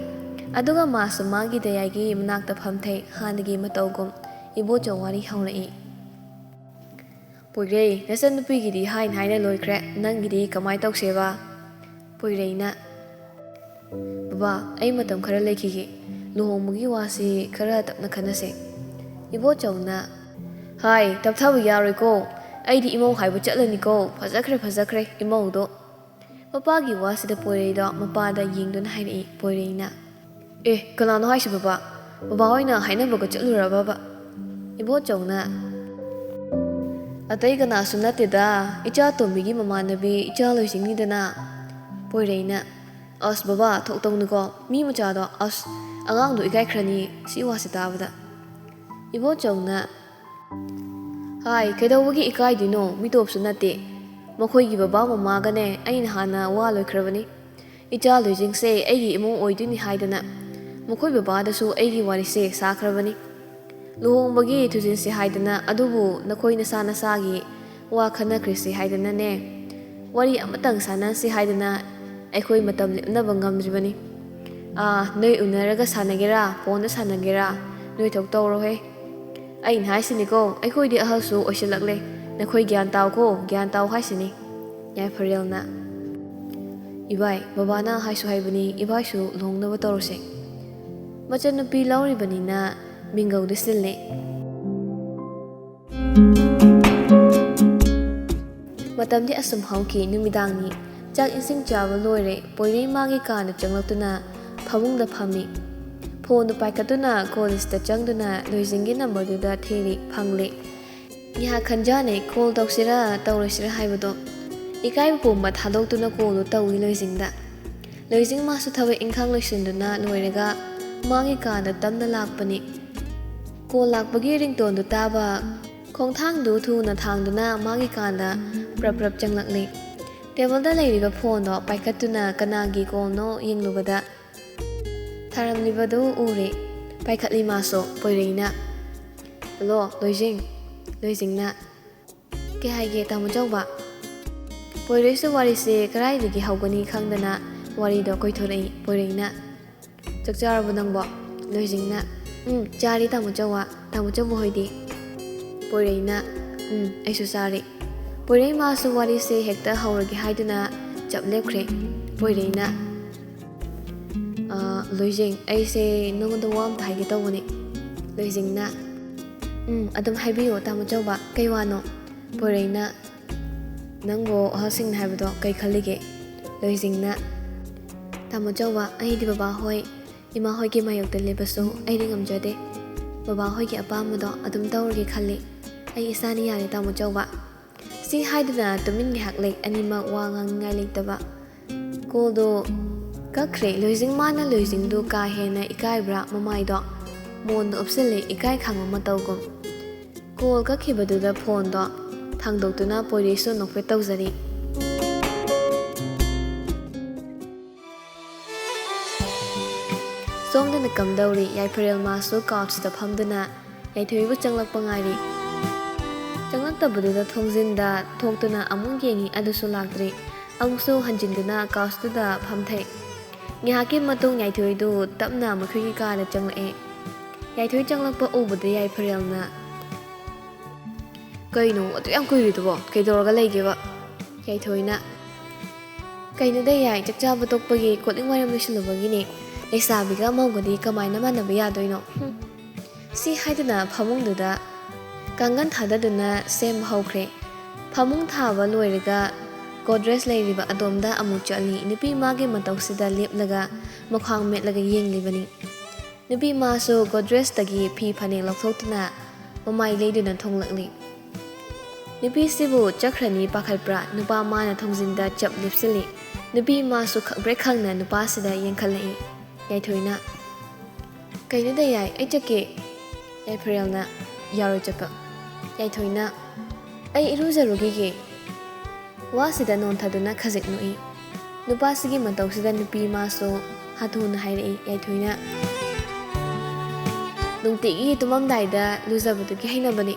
ꯑꯗꯨꯒ ꯃꯥꯁꯨ ꯃꯥꯒꯤ ꯗꯌꯥꯏꯒꯤ ꯃꯅꯥꯛꯇ ꯐꯝꯊꯩ꯫ ꯍꯥꯟꯅꯒꯤ ꯃꯇꯧꯒꯨꯝ ꯏꯕꯣꯆꯧ ꯋꯥꯔꯤ ꯍꯧꯔꯛꯏ꯫ "ꯄꯣꯏꯔꯩ, ꯅꯆꯟꯅꯨꯄꯤꯒꯤꯗꯤ ꯍꯥꯏꯅ ꯍꯥꯏꯅ ꯂꯣꯏꯈ꯭ꯔꯦ, ꯅꯪꯒꯤꯗꯤ ꯀꯃꯥꯏ ꯇꯧꯁꯦꯕ?" ꯄꯣꯏꯔꯩꯅ, "ꯕꯕꯥ, ꯑꯩ ꯃꯇꯝ ꯈꯔ ꯂꯩꯈꯤꯒꯦ, ꯂꯨꯍꯣꯡꯕꯒꯤ ꯋꯥꯁꯤ ꯈꯔ ꯇꯞꯅ ꯈꯟꯅꯁꯦ꯫" ꯏꯕꯣꯆꯧꯅ, "ꯍꯥꯏ, ꯇꯞꯊꯕ ꯌꯥꯔꯣꯏꯀꯣ, ꯑꯩꯗꯤ ꯏꯃꯧ ꯍꯥꯏꯕ ꯆꯠꯂꯅꯤꯀꯣ, ꯐꯖꯈ꯭ꯔꯦ, ꯐꯖꯈ꯭ꯔꯦ ꯏꯃꯧꯗꯣ꯫" ꯃꯄꯥꯒꯤ ꯋꯥꯁꯤꯗ ꯄꯣꯏꯔꯩꯗꯣ ꯃꯄꯥꯗ ꯌꯦꯡꯗꯨꯅ ꯍꯥꯏꯔꯛꯏ꯫ ꯄꯣꯏꯔꯩꯅ, "ꯑꯦ, ꯀꯅꯥꯅꯣ ꯍꯥꯏꯁꯤꯕꯣꯕ? ꯕꯕꯥ ꯍꯣꯏꯅ ꯍꯥꯏꯅꯕꯒ ꯆꯠꯂꯨꯔꯕꯕ?" ꯏꯕꯣꯆꯧꯅ, "ꯑꯇꯩ ꯀꯅꯥꯁꯨ ꯅꯠꯇꯦꯗ, ꯏꯆꯥ ꯇꯣꯝꯕꯤꯒꯤ ꯃꯃꯥꯟꯅꯕꯤ ꯏꯆꯥ ꯂꯣꯏꯁꯤꯡꯅꯤꯗꯅ꯫" ꯄꯣꯏꯔꯩꯅ, "ꯑꯁ ꯕꯕꯥ, ꯊꯣꯛꯇꯧꯅꯨꯀꯣ, ꯃꯤ ꯃꯆꯥꯗꯣ, ꯑꯁ, ꯑꯉꯥꯡꯗꯣ ꯏꯀꯥꯏꯈ꯭ꯔꯅꯤ ꯁꯤ ꯋꯥꯁꯦ ꯇꯥꯕꯗ꯫" ꯏꯕꯣꯆꯧꯅ, "ꯍꯥꯏ, ꯀꯩꯗꯧꯕꯒꯤ ꯏꯀꯥꯏꯗꯣꯏꯅꯣ? ꯃꯤꯇꯣꯞꯁꯨ ꯅꯠꯇꯦ꯫ ꯃꯈꯣꯏꯒꯤ ꯕꯕꯥ ꯃꯃꯥꯒꯅꯦ ꯑꯩꯅ ꯍꯥꯟꯅ ꯋꯥ ꯂꯣꯏꯈ꯭ꯔꯕꯅꯤ꯫ ꯏꯆꯥ ꯂꯣꯏꯁꯤꯡꯁꯦ ꯑꯩꯒꯤ ꯏꯃꯨꯡ ꯑꯣꯏꯗꯣꯏꯅꯤ ꯍꯥꯏꯗꯅ ꯃꯈꯣꯏ ꯕꯕꯥꯗꯁꯨ ꯑꯩꯒꯤ ꯋꯥꯔꯤꯁꯦ ꯁꯥꯈ꯭ꯔꯕꯅꯤ꯫ ꯂꯨꯍꯣꯡꯕꯒꯤ ꯊꯨꯖꯤꯟꯁꯤ ꯍꯥꯏꯗꯅ ꯑꯗꯨꯕꯨ ꯅꯈꯣꯏ ꯅꯁꯥ ꯅꯁꯥꯒꯤ ꯋꯥ ꯈꯟꯅꯈ꯭ꯔꯁꯤ ꯍꯥꯏꯗꯅꯅꯦ, ꯋꯥꯔꯤ ꯑꯃꯇꯪ ꯁꯥꯟꯅꯁꯤ ꯍꯥꯏꯗꯅ ꯑꯩꯈꯣꯏ ꯃꯇꯝ ꯂꯦꯞꯅꯕ ꯉꯝꯗ꯭ꯔꯤꯕꯅꯤ꯫ ꯑꯥ, ꯅꯣꯏ ꯎꯅꯔꯒ ꯁꯥꯟꯅꯒꯦꯔꯥ, ꯐꯣꯟꯗ ꯁꯥꯟꯅꯒꯦꯔꯥ, ꯅꯣꯏ ꯊꯣꯛ ꯇꯧꯔꯣꯍꯦ꯫ ꯑꯩꯅ ꯍꯥꯏꯁꯤꯅꯤꯀꯣ, ꯑꯩꯈꯣꯏꯗꯤ ꯑꯍꯜꯁꯨ ꯑꯣꯏꯁꯤꯜꯂꯛꯂꯦ, ꯅꯈꯣꯏ ꯒ꯭ꯌꯥꯟ ꯇꯥꯎꯀꯣ, ꯒ꯭ꯌꯥꯟ ꯇꯥꯎ ꯍꯥꯏꯁꯤꯅꯤ꯫" ꯌꯥꯏꯐꯔꯦꯜꯅ, "ꯏꯕꯥꯏ, ꯕꯕꯥꯅ ꯍꯥꯏꯁꯨ ꯍꯥꯏꯕꯅꯤ, ꯏꯕꯥꯏꯁꯨ ꯂꯨꯍꯣꯡꯅꯕ ꯇꯧꯔꯁꯦ꯫ ꯃꯆꯟꯅꯨꯄꯤ ꯂꯧꯔꯤꯕꯅꯤꯅ ꯃꯤꯡꯒꯧꯗꯤ ꯁꯤꯜꯂꯦ꯫" ꯃꯇꯝꯗꯤ ꯑꯁꯨꯝ ꯍꯧꯈꯤ꯫ ꯅꯨꯃꯤꯗꯥꯡꯅꯤ꯫ ꯆꯥꯛ ꯏꯁꯤꯡ ꯆꯥꯕ ꯂꯣꯏꯔꯦ꯫ ꯄꯣꯏꯔꯩ ꯃꯥꯒꯤ ꯀꯥꯗ ꯆꯪꯂꯛꯇꯨꯅ ꯐꯃꯨꯡꯗ ꯐꯝꯃꯤ꯫ ꯐꯣꯟꯗꯨ ꯄꯥꯏꯈꯠꯇꯨꯅ ꯀꯣꯂꯦꯖꯇ ꯆꯪꯗꯨꯅ ꯂꯣꯏꯁꯤꯡꯒꯤ ꯅꯝꯕꯔꯗꯨꯗ ꯊꯤꯔꯤ, ꯐꯪꯂꯦ꯫ ꯉꯥꯏꯍꯥꯛ ꯈꯟꯖꯥꯅꯩ, ꯀꯣꯜ ꯇꯧꯁꯤꯔꯥ ꯇꯧꯔꯣꯏꯁꯤꯔꯥ ꯍꯥꯏꯕꯗꯣ꯫ ꯏꯀꯥꯏꯕ ꯄꯨꯝꯕ ꯊꯥꯗꯣꯛꯇꯨꯅ ꯀꯣꯜꯗꯨ ꯇꯧꯏ ꯂꯣꯏꯁꯤꯡꯗ꯫ ꯂꯣꯏꯁꯤꯡ ꯃꯥꯁꯨ ꯊꯕꯛ ꯏꯪꯈꯥꯡ ꯂꯣꯏꯁꯤꯟꯗꯨꯅ ꯂꯣꯏꯔꯒ ꯃꯥꯒꯤ ꯀꯥꯗ ꯇꯞꯅ ꯂꯥꯛꯄꯅꯤ꯫ ꯀꯣꯜ ꯂꯥꯛꯄꯒꯤ ꯔꯤꯡꯇꯣꯟꯗꯨ ꯇꯥꯕ, ꯈꯣꯡꯊꯥꯡꯗꯨ ꯊꯨꯅ ꯊꯥꯡꯗꯨꯅ ꯃꯥꯒꯤ ꯀꯥꯗ ꯄ꯭ꯔꯞ ꯄ꯭ꯔꯞ ꯆꯪꯂꯛꯂꯤ꯫ ꯇꯦꯕꯜꯗ ꯂꯩꯔꯤꯕ ꯐꯣꯟꯗꯣ ꯄꯥꯏꯈꯠꯇꯨꯅ ꯀꯅꯥꯒꯤ ꯀꯣꯜꯅꯣ ꯌꯦꯡꯂꯨꯕꯗ, ꯊꯥꯔꯝꯂꯤꯕꯗꯨ ꯎꯔꯦ꯫ ꯄꯥꯏꯈꯠꯂꯤ ꯃꯥꯁꯨ꯫ ꯄꯣꯏꯔꯩꯅ, "ꯍꯜꯂꯣ, ꯂꯣꯏꯖꯤꯡ꯫" ꯂꯣꯏꯖꯤꯡꯅ, "ꯀꯩ ꯍꯥꯏꯒꯦ, ꯇꯥꯃꯣ ꯆꯥꯎꯕ?" ꯄꯣꯏꯔꯩꯁꯨ ꯋꯥꯔꯤꯁꯦ ꯀꯗꯥꯏꯗꯒꯤ ꯍꯧꯒꯅꯤ ꯈꯪꯗꯅ ꯋꯥꯔꯤꯗꯣ ꯀꯣꯏꯊꯣꯔꯛꯏ꯫ ꯄꯣꯏꯔꯩꯅ, "ꯆꯥꯛ ꯆꯥꯔꯕꯣ ꯅꯪꯕꯣ?" ꯂꯣꯏꯖꯤꯡꯅ, "ꯎꯝ, ꯆꯥꯔꯤ, ꯇꯥꯃꯣ ꯆꯥꯎꯕ꯫ ꯇꯥꯃꯣ ꯆꯥꯎꯕ ꯍꯣꯏꯗꯤ?" ꯄꯣꯏꯔꯩꯅ, "ꯎꯝ, ꯑꯩꯁꯨ ꯆꯥꯔꯤ꯫" ꯄꯣꯏꯔꯩ ꯃꯥꯁꯨ ꯋꯥꯔꯤꯁꯦ ꯍꯦꯛꯇ ꯍꯧꯔꯒꯦ ꯍꯥꯏꯗꯨꯅ ꯆꯞ ꯂꯦꯞꯈ꯭ꯔꯦ꯫ ꯄꯣꯏꯔꯩꯅ, "ꯑ, ꯂꯣꯏꯖꯤꯡ, ꯑꯩꯁꯦ ꯅꯉꯣꯟꯗ ꯋꯥ ꯑꯝꯇ ꯍꯥꯏꯒꯦ ꯇꯧꯕꯅꯤ꯫" ꯂꯣꯏꯖꯤꯡꯅ, "ꯎꯝ, ꯑꯗꯨꯝ ꯍꯥꯏꯕꯤꯌꯨ, ꯇꯥꯃꯣ ꯆꯥꯎꯕ, ꯀꯩ ꯋꯥꯅꯣ?" ꯄꯣꯏꯔꯩꯅ, "ꯅꯪꯕꯨ ꯑꯍꯜꯁꯤꯡꯅ ꯍꯥꯏꯕꯗꯣ ꯀꯩ ꯈꯜꯂꯤꯒꯦ?" ꯂꯣꯏꯖꯤꯡꯅ, "ꯇꯥꯃꯣ ꯆꯥꯎꯕ, ꯑꯩꯗꯤ ꯕꯕꯥ ꯍꯣꯏ, ꯏꯃꯥ ꯍꯣꯏꯒꯤ ꯃꯥꯌꯣꯛꯇ ꯂꯦꯞꯄꯁꯨ ꯑꯩꯗꯤ ꯉꯝꯖꯗꯦ꯫ ꯕꯕꯥ ꯍꯣꯏꯒꯤ ꯑꯄꯥꯝꯕꯗꯣ ꯑꯗꯨꯝ ꯇꯧꯔꯒꯦ ꯈꯜꯂꯤ꯫ ꯑꯩ ꯏꯁꯥꯅ ꯌꯥꯔꯦ, ꯇꯥꯃꯣ ꯆꯥꯎꯕ꯫" ꯁꯤ ꯍꯥꯏꯗꯨꯅ ꯇꯨꯃꯤꯟ ꯉꯥꯏꯍꯥꯛ ꯂꯩ, ꯑꯅꯤꯃꯛ ꯋꯥ ꯉꯥꯡꯅꯤꯡꯉꯥꯏ ꯂꯩꯇꯕ꯫ ꯀꯣꯜꯗꯣ ꯀꯛꯈ꯭ꯔꯦ꯫ ꯂꯣꯏꯖꯤꯡ ꯃꯥꯅ ꯂꯣꯏꯖꯤꯡꯗꯨ ꯀꯥ ꯍꯦꯟꯅ ꯏꯀꯥꯏꯕ꯭ꯔꯥ ꯃꯃꯥꯏꯗꯣ ꯃꯣꯟꯗ ꯎꯞꯁꯤꯜꯂꯦ, ꯏꯀꯥꯏ ꯈꯪꯕ ꯃꯇꯧꯒꯨꯝ꯫ ꯀꯣꯜ ꯀꯛꯈꯤꯕꯗꯨꯗ ꯐꯣꯟꯗꯣ ꯊꯥꯡꯗꯣꯛꯇꯨꯅ ꯄꯣꯏꯔꯩꯁꯨ ꯅꯣꯛꯐꯦꯠ ꯇꯧꯖꯔꯤ꯫ ꯁꯣꯝꯗꯅ ꯀꯝꯗꯧꯔꯤ? ꯌꯥꯏꯐꯔꯦꯜ ꯃꯥꯁꯨ ꯀꯥꯎꯆꯇ ꯐꯝꯗꯨꯅ ꯌꯥꯏꯊꯣꯏꯕꯨ ꯆꯪꯂꯛꯄ ꯉꯥꯏꯔꯤ꯫ ꯆꯪꯂꯛꯇꯕꯗꯨꯗ ꯊꯣꯡꯖꯤꯟꯗ ꯊꯣꯛꯇꯨꯅ ꯑꯃꯨꯛ ꯌꯦꯡꯉꯤ, ꯑꯗꯨꯁꯨ ꯂꯥꯛꯇ꯭ꯔꯤ꯫ ꯑꯃꯨꯛꯁꯨ ꯍꯟꯖꯤꯟꯗꯨꯅ ꯀꯥꯎꯆꯇꯨꯗ ꯐꯝꯊꯩ꯫ ꯉꯥꯏꯍꯥꯛꯀꯤ ꯃꯇꯨꯡ ꯌꯥꯏꯊꯣꯏꯗꯨ ꯇꯞꯅ ꯃꯈꯣꯏꯒꯤ ꯀꯥꯗ ꯆꯪꯂꯛꯑꯦ꯫ ꯌꯥꯏꯊꯣꯏ ꯆꯪꯂꯛꯄ ꯎꯕꯗ ꯌꯥꯏꯐꯔꯦꯜꯅ, "ꯀꯩꯅꯣ ꯑꯗꯨ ꯌꯥꯝ ꯀꯨꯏꯔꯤꯗꯨꯕꯣ? ꯀꯩꯗꯧꯔꯒ ꯂꯩꯒꯦꯕ?" ꯌꯥꯏꯊꯣꯏꯅ, "ꯀꯩꯅꯣꯗ ꯌꯥꯏ, ꯆꯥꯛ ꯆꯥꯕ ꯇꯣꯛꯄꯒꯤ ꯀꯣꯜ ꯂꯤꯛ ꯋꯥꯏꯔꯝ ꯂꯣꯏꯁꯤꯜꯂꯨꯕꯒꯤꯅꯦ꯫ ꯂꯩꯁꯥꯕꯤꯒ ꯃꯧꯒꯗꯤ ꯀꯃꯥꯏꯅ ꯃꯥꯟꯅꯕ ꯌꯥꯗꯣꯏꯅꯣ? ꯍꯨꯝ꯫" ꯁꯤ ꯍꯥꯏꯗꯨꯅ ꯐꯃꯨꯡꯗꯨꯗ ꯀꯥꯡꯒꯟ ꯊꯥꯗꯗꯨꯅ ꯁꯦꯝꯕ ꯍꯧꯈ꯭ꯔꯦ꯫ ꯐꯃꯨꯡ ꯊꯥꯕ ꯂꯣꯏꯔꯒ ꯒꯣꯗ꯭ꯔꯦꯖ ꯂꯩꯔꯤꯕ ꯑꯗꯣꯝꯗ ꯑꯃꯨꯛ ꯆꯠꯂꯤ꯫ ꯅꯨꯄꯤ ꯃꯥꯒꯤ ꯃꯇꯧꯁꯤꯗ ꯂꯦꯞꯂꯒ ꯃꯈ꯭ꯋꯥꯡ ꯃꯦꯠꯂꯒ ꯌꯦꯡꯂꯤꯕꯅꯤ꯫ ꯅꯨꯄꯤ ꯃꯥꯁꯨ ꯒꯣꯗ꯭ꯔꯦꯖꯇꯒꯤ ꯐꯤ ꯐꯅꯦꯛ ꯂꯧꯊꯣꯛꯇꯨꯅ ꯃꯃꯥꯏ ꯂꯩꯗꯨꯅ ꯊꯣꯛꯂꯛꯂꯤ꯫ ꯅꯨꯄꯤꯁꯤꯕꯨ ꯆꯠꯈ꯭ꯔꯅꯤ ꯄꯥꯈꯠꯄ꯭ꯔꯥ? ꯅꯨꯄꯥ ꯃꯥꯅ ꯊꯣꯡꯖꯤꯟꯗ ꯆꯞ ꯂꯦꯞꯁꯤꯜꯂꯤ꯫ ꯅꯨꯄꯤ ꯃꯥꯁꯨ ꯈꯪꯄ꯭ꯔꯦꯛ ꯈꯪꯅ ꯅꯨꯄꯥꯁꯤꯗ ꯌꯦꯡꯈꯠꯂꯛꯏ꯫ ꯌꯥꯏꯊꯣꯏꯅ, "ꯀꯩꯅꯣꯗ ꯌꯥꯏ, ꯑꯩ ꯆꯠꯀꯦ꯫" ꯌꯥꯏꯐꯔꯦꯜꯅ ꯌꯥꯔꯣꯏ ꯆꯠꯄ꯫ ꯌꯥꯏꯊꯣꯏꯅ, "ꯑꯩ ꯏꯔꯨꯖꯔꯨꯈꯤꯒꯦ꯫" ꯋꯥꯁꯤꯗ ꯅꯣꯟꯊꯗꯨꯅ ꯈꯖꯤꯛ ꯅꯣꯛꯏ꯫ ꯅꯨꯄꯥꯁꯤꯒꯤ ꯃꯇꯧꯁꯤꯗ ꯅꯨꯄꯤ ꯃꯥꯁꯨ ꯍꯥꯊꯨꯅ ꯍꯥꯏꯔꯛꯏ꯫ ꯌꯥꯏꯊꯣꯏꯅ, ꯅꯨꯡꯇꯤꯒꯤ ꯇꯨꯝꯃꯝꯗꯥꯏꯗ ꯂꯨꯖꯕꯗꯨꯒꯤ ꯍꯩꯅꯕꯅꯤ꯫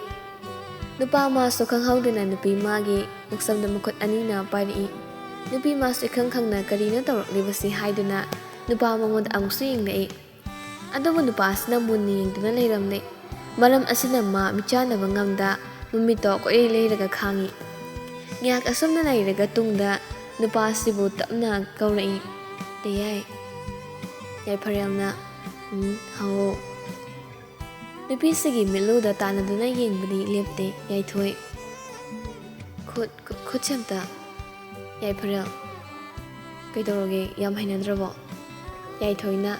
ꯅꯨꯄꯥ ꯃꯥꯁꯨ ꯈꯪꯍꯧꯗꯅ ꯅꯨꯄꯤ ꯃꯥꯒꯤ ꯉꯛꯁꯝꯗ ꯃꯈꯨꯠ ꯑꯅꯤꯅ ꯄꯥꯏꯔꯛꯏ꯫ ꯅꯨꯄꯤ ꯃꯥꯁꯨ ꯏꯈꯪ ꯈꯪꯅ ꯀꯔꯤꯅꯣ ꯇꯧꯔꯛꯂꯤꯕꯁꯤ ꯍꯥꯏꯗꯨꯅ ꯅꯨꯄꯥ ꯃꯉꯣꯟꯗ ꯑꯃꯨꯛꯁꯨ ꯌꯦꯡꯂꯛꯏ꯫ ꯑꯗꯨꯕꯨ ꯅꯨꯄꯥ ꯑꯁꯤꯅ ꯃꯨꯟꯅ ꯌꯦꯡꯗꯨꯅ ꯂꯩꯔꯝꯂꯦ꯫ ꯃꯔꯝ ꯑꯁꯤꯅ ꯃꯥ ꯃꯤꯠꯆꯥꯟꯅꯕ ꯉꯝꯗ ꯃꯃꯤꯠꯇꯣ ꯀꯣꯏꯂꯩ ꯂꯩꯔꯒ ꯈꯥꯡꯏ꯫ ꯉꯥꯏꯍꯥꯛ ꯑꯁꯨꯝꯅ ꯂꯩꯔꯒ ꯇꯨꯡꯗ ꯅꯨꯄꯥ ꯑꯁꯤꯕꯨ ꯇꯞꯅ ꯀꯧꯔꯛꯏ, "ꯇꯌꯥꯏ?" ꯌꯥꯏꯐꯔꯦꯜꯅ, "ꯎꯝ, ꯍꯥꯎ?" ꯅꯨꯄꯤꯁꯤꯒꯤ ꯃꯤꯠꯂꯨꯗ ꯇꯥꯟꯅꯗꯨꯅ ꯌꯦꯡꯕꯗꯤ ꯂꯦꯞꯇꯦ ꯌꯥꯏꯊꯣꯏ꯫ "ꯈꯨꯠ, ꯈꯨꯠ, ꯈꯨꯠꯁꯦ ꯑꯝꯇ꯫" ꯌꯥꯏꯐꯔꯦꯜ, "ꯀꯩꯗꯧꯔꯒꯦ? ꯌꯥꯝ ꯍꯩꯅꯗ꯭ꯔꯕꯣ?" ꯌꯥꯏꯊꯣꯏꯅ,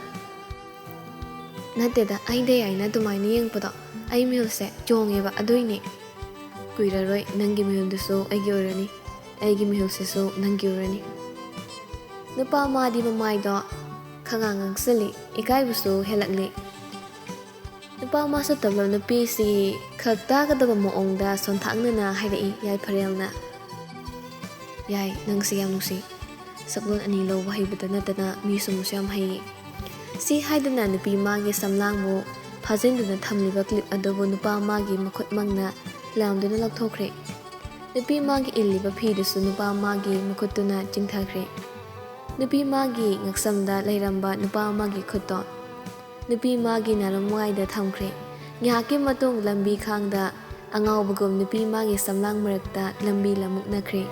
"ꯅꯠꯇꯦꯗ, ꯑꯩ ꯗꯌꯥꯏꯅ ꯑꯗꯨꯃꯥꯏꯅ ꯌꯦꯡꯉꯛꯄꯗꯣ ꯑꯩ ꯃꯤꯍꯨꯜꯁꯦ ꯆꯣꯡꯉꯦꯕ, ꯑꯗꯨꯏꯅꯦ꯫ ꯀꯨꯏꯔꯔꯣꯏ ꯅꯪꯒꯤ ꯃꯤꯍꯨꯜꯗꯨꯁꯨ ꯑꯩꯒꯤ ꯑꯣꯏꯔꯅꯤ, ꯑꯩꯒꯤ ꯃꯤꯍꯨꯜꯁꯤꯁꯨ ꯅꯪꯒꯤ ꯑꯣꯏꯔꯅꯤ꯫" ꯅꯨꯄꯥ ꯃꯥꯗꯤ ꯃꯃꯥꯏꯗꯣ ꯈꯉꯥꯡ ꯉꯥꯡꯁꯤꯜꯂꯤ, ꯏꯀꯥꯏꯕꯁꯨ ꯍꯦꯜꯂꯛꯂꯤ꯫ ꯅꯨꯄꯥ ꯃꯥꯁꯨ ꯇꯞꯂꯞ ꯅꯨꯄꯤꯁꯤ ꯈꯛ ꯇꯥꯒꯗꯕ ꯃꯑꯣꯡꯗ ꯁꯣꯟꯊꯥꯡꯅꯅ ꯍꯥꯏꯔꯛꯏ ꯌꯥꯏꯐꯔꯦꯜꯅ, "ꯌꯥꯏ, ꯅꯪꯁꯤ ꯌꯥꯝ ꯅꯨꯡꯁꯤ꯫ ꯁꯛꯂꯣꯟ ꯑꯅꯤ ꯂꯧꯕ ꯍꯩꯕꯗ ꯅꯠꯇꯅ ꯃꯤ ꯁꯨꯝꯕꯁꯨ ꯌꯥꯝ ꯍꯩꯌꯦ꯫" ꯁꯤ ꯍꯥꯏꯗꯨꯅ ꯅꯨꯄꯤ ꯃꯥꯒꯤ ꯁꯝꯂꯥꯡꯕꯨ ꯐꯥꯖꯤꯟꯗꯨꯅ ꯊꯝꯂꯤꯕ ꯀ꯭ꯂꯤꯞ ꯑꯗꯨꯕꯨ ꯅꯨꯄꯥ ꯃꯥꯒꯤ ꯃꯈꯨꯠꯃꯛꯅ ꯂꯥꯝꯗꯨꯅ ꯂꯧꯊꯣꯛꯈ꯭ꯔꯦ꯫ ꯅꯨꯄꯤ ꯃꯥꯒꯤ ꯏꯜꯂꯤꯕ ꯐꯤꯗꯨꯁꯨ ꯅꯨꯄꯥ ꯃꯥꯒꯤ ꯃꯈꯨꯠꯇꯨꯅ ꯆꯤꯡꯊꯈ꯭ꯔꯦ꯫ ꯅꯨꯄꯤ ꯃꯥꯒꯤ ꯉꯛꯁꯝꯗ ꯂꯩꯔꯝꯕ ꯅꯨꯄꯥ ꯃꯥꯒꯤ ꯈꯨꯠꯇꯣ ꯅꯨꯄꯤ ꯃꯥꯒꯤ ꯅꯥꯔꯝꯋꯥꯏꯗ ꯊꯝꯈ꯭ꯔꯦ꯫ ꯉꯥꯏꯍꯥꯛꯀꯤ ꯃꯇꯨꯡ ꯂꯝꯕꯤ ꯈꯥꯡꯗ ꯑꯉꯥꯎꯕꯒꯨꯝ ꯅꯨꯄꯤ ꯃꯥꯒꯤ ꯁꯝꯂꯥꯡ ꯃꯔꯛꯇ ꯂꯝꯕꯤ ꯂꯝꯃꯨꯛꯅꯈ꯭ꯔꯦ꯫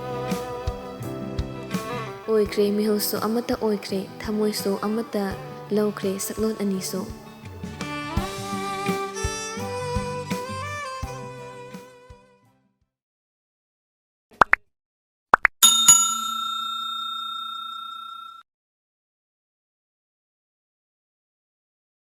ꯑꯣꯏꯈ꯭ꯔꯦ, ꯃꯤꯍꯨꯜꯁꯨ ꯑꯃꯠꯇ ꯑꯣꯏꯈ꯭ꯔꯦ, ꯊꯃꯣꯏꯁꯨ ꯑꯃꯠꯇ ꯂꯧꯈ꯭ꯔꯦ, ꯁꯛꯂꯣꯟ ꯑꯅꯤꯁꯨ꯫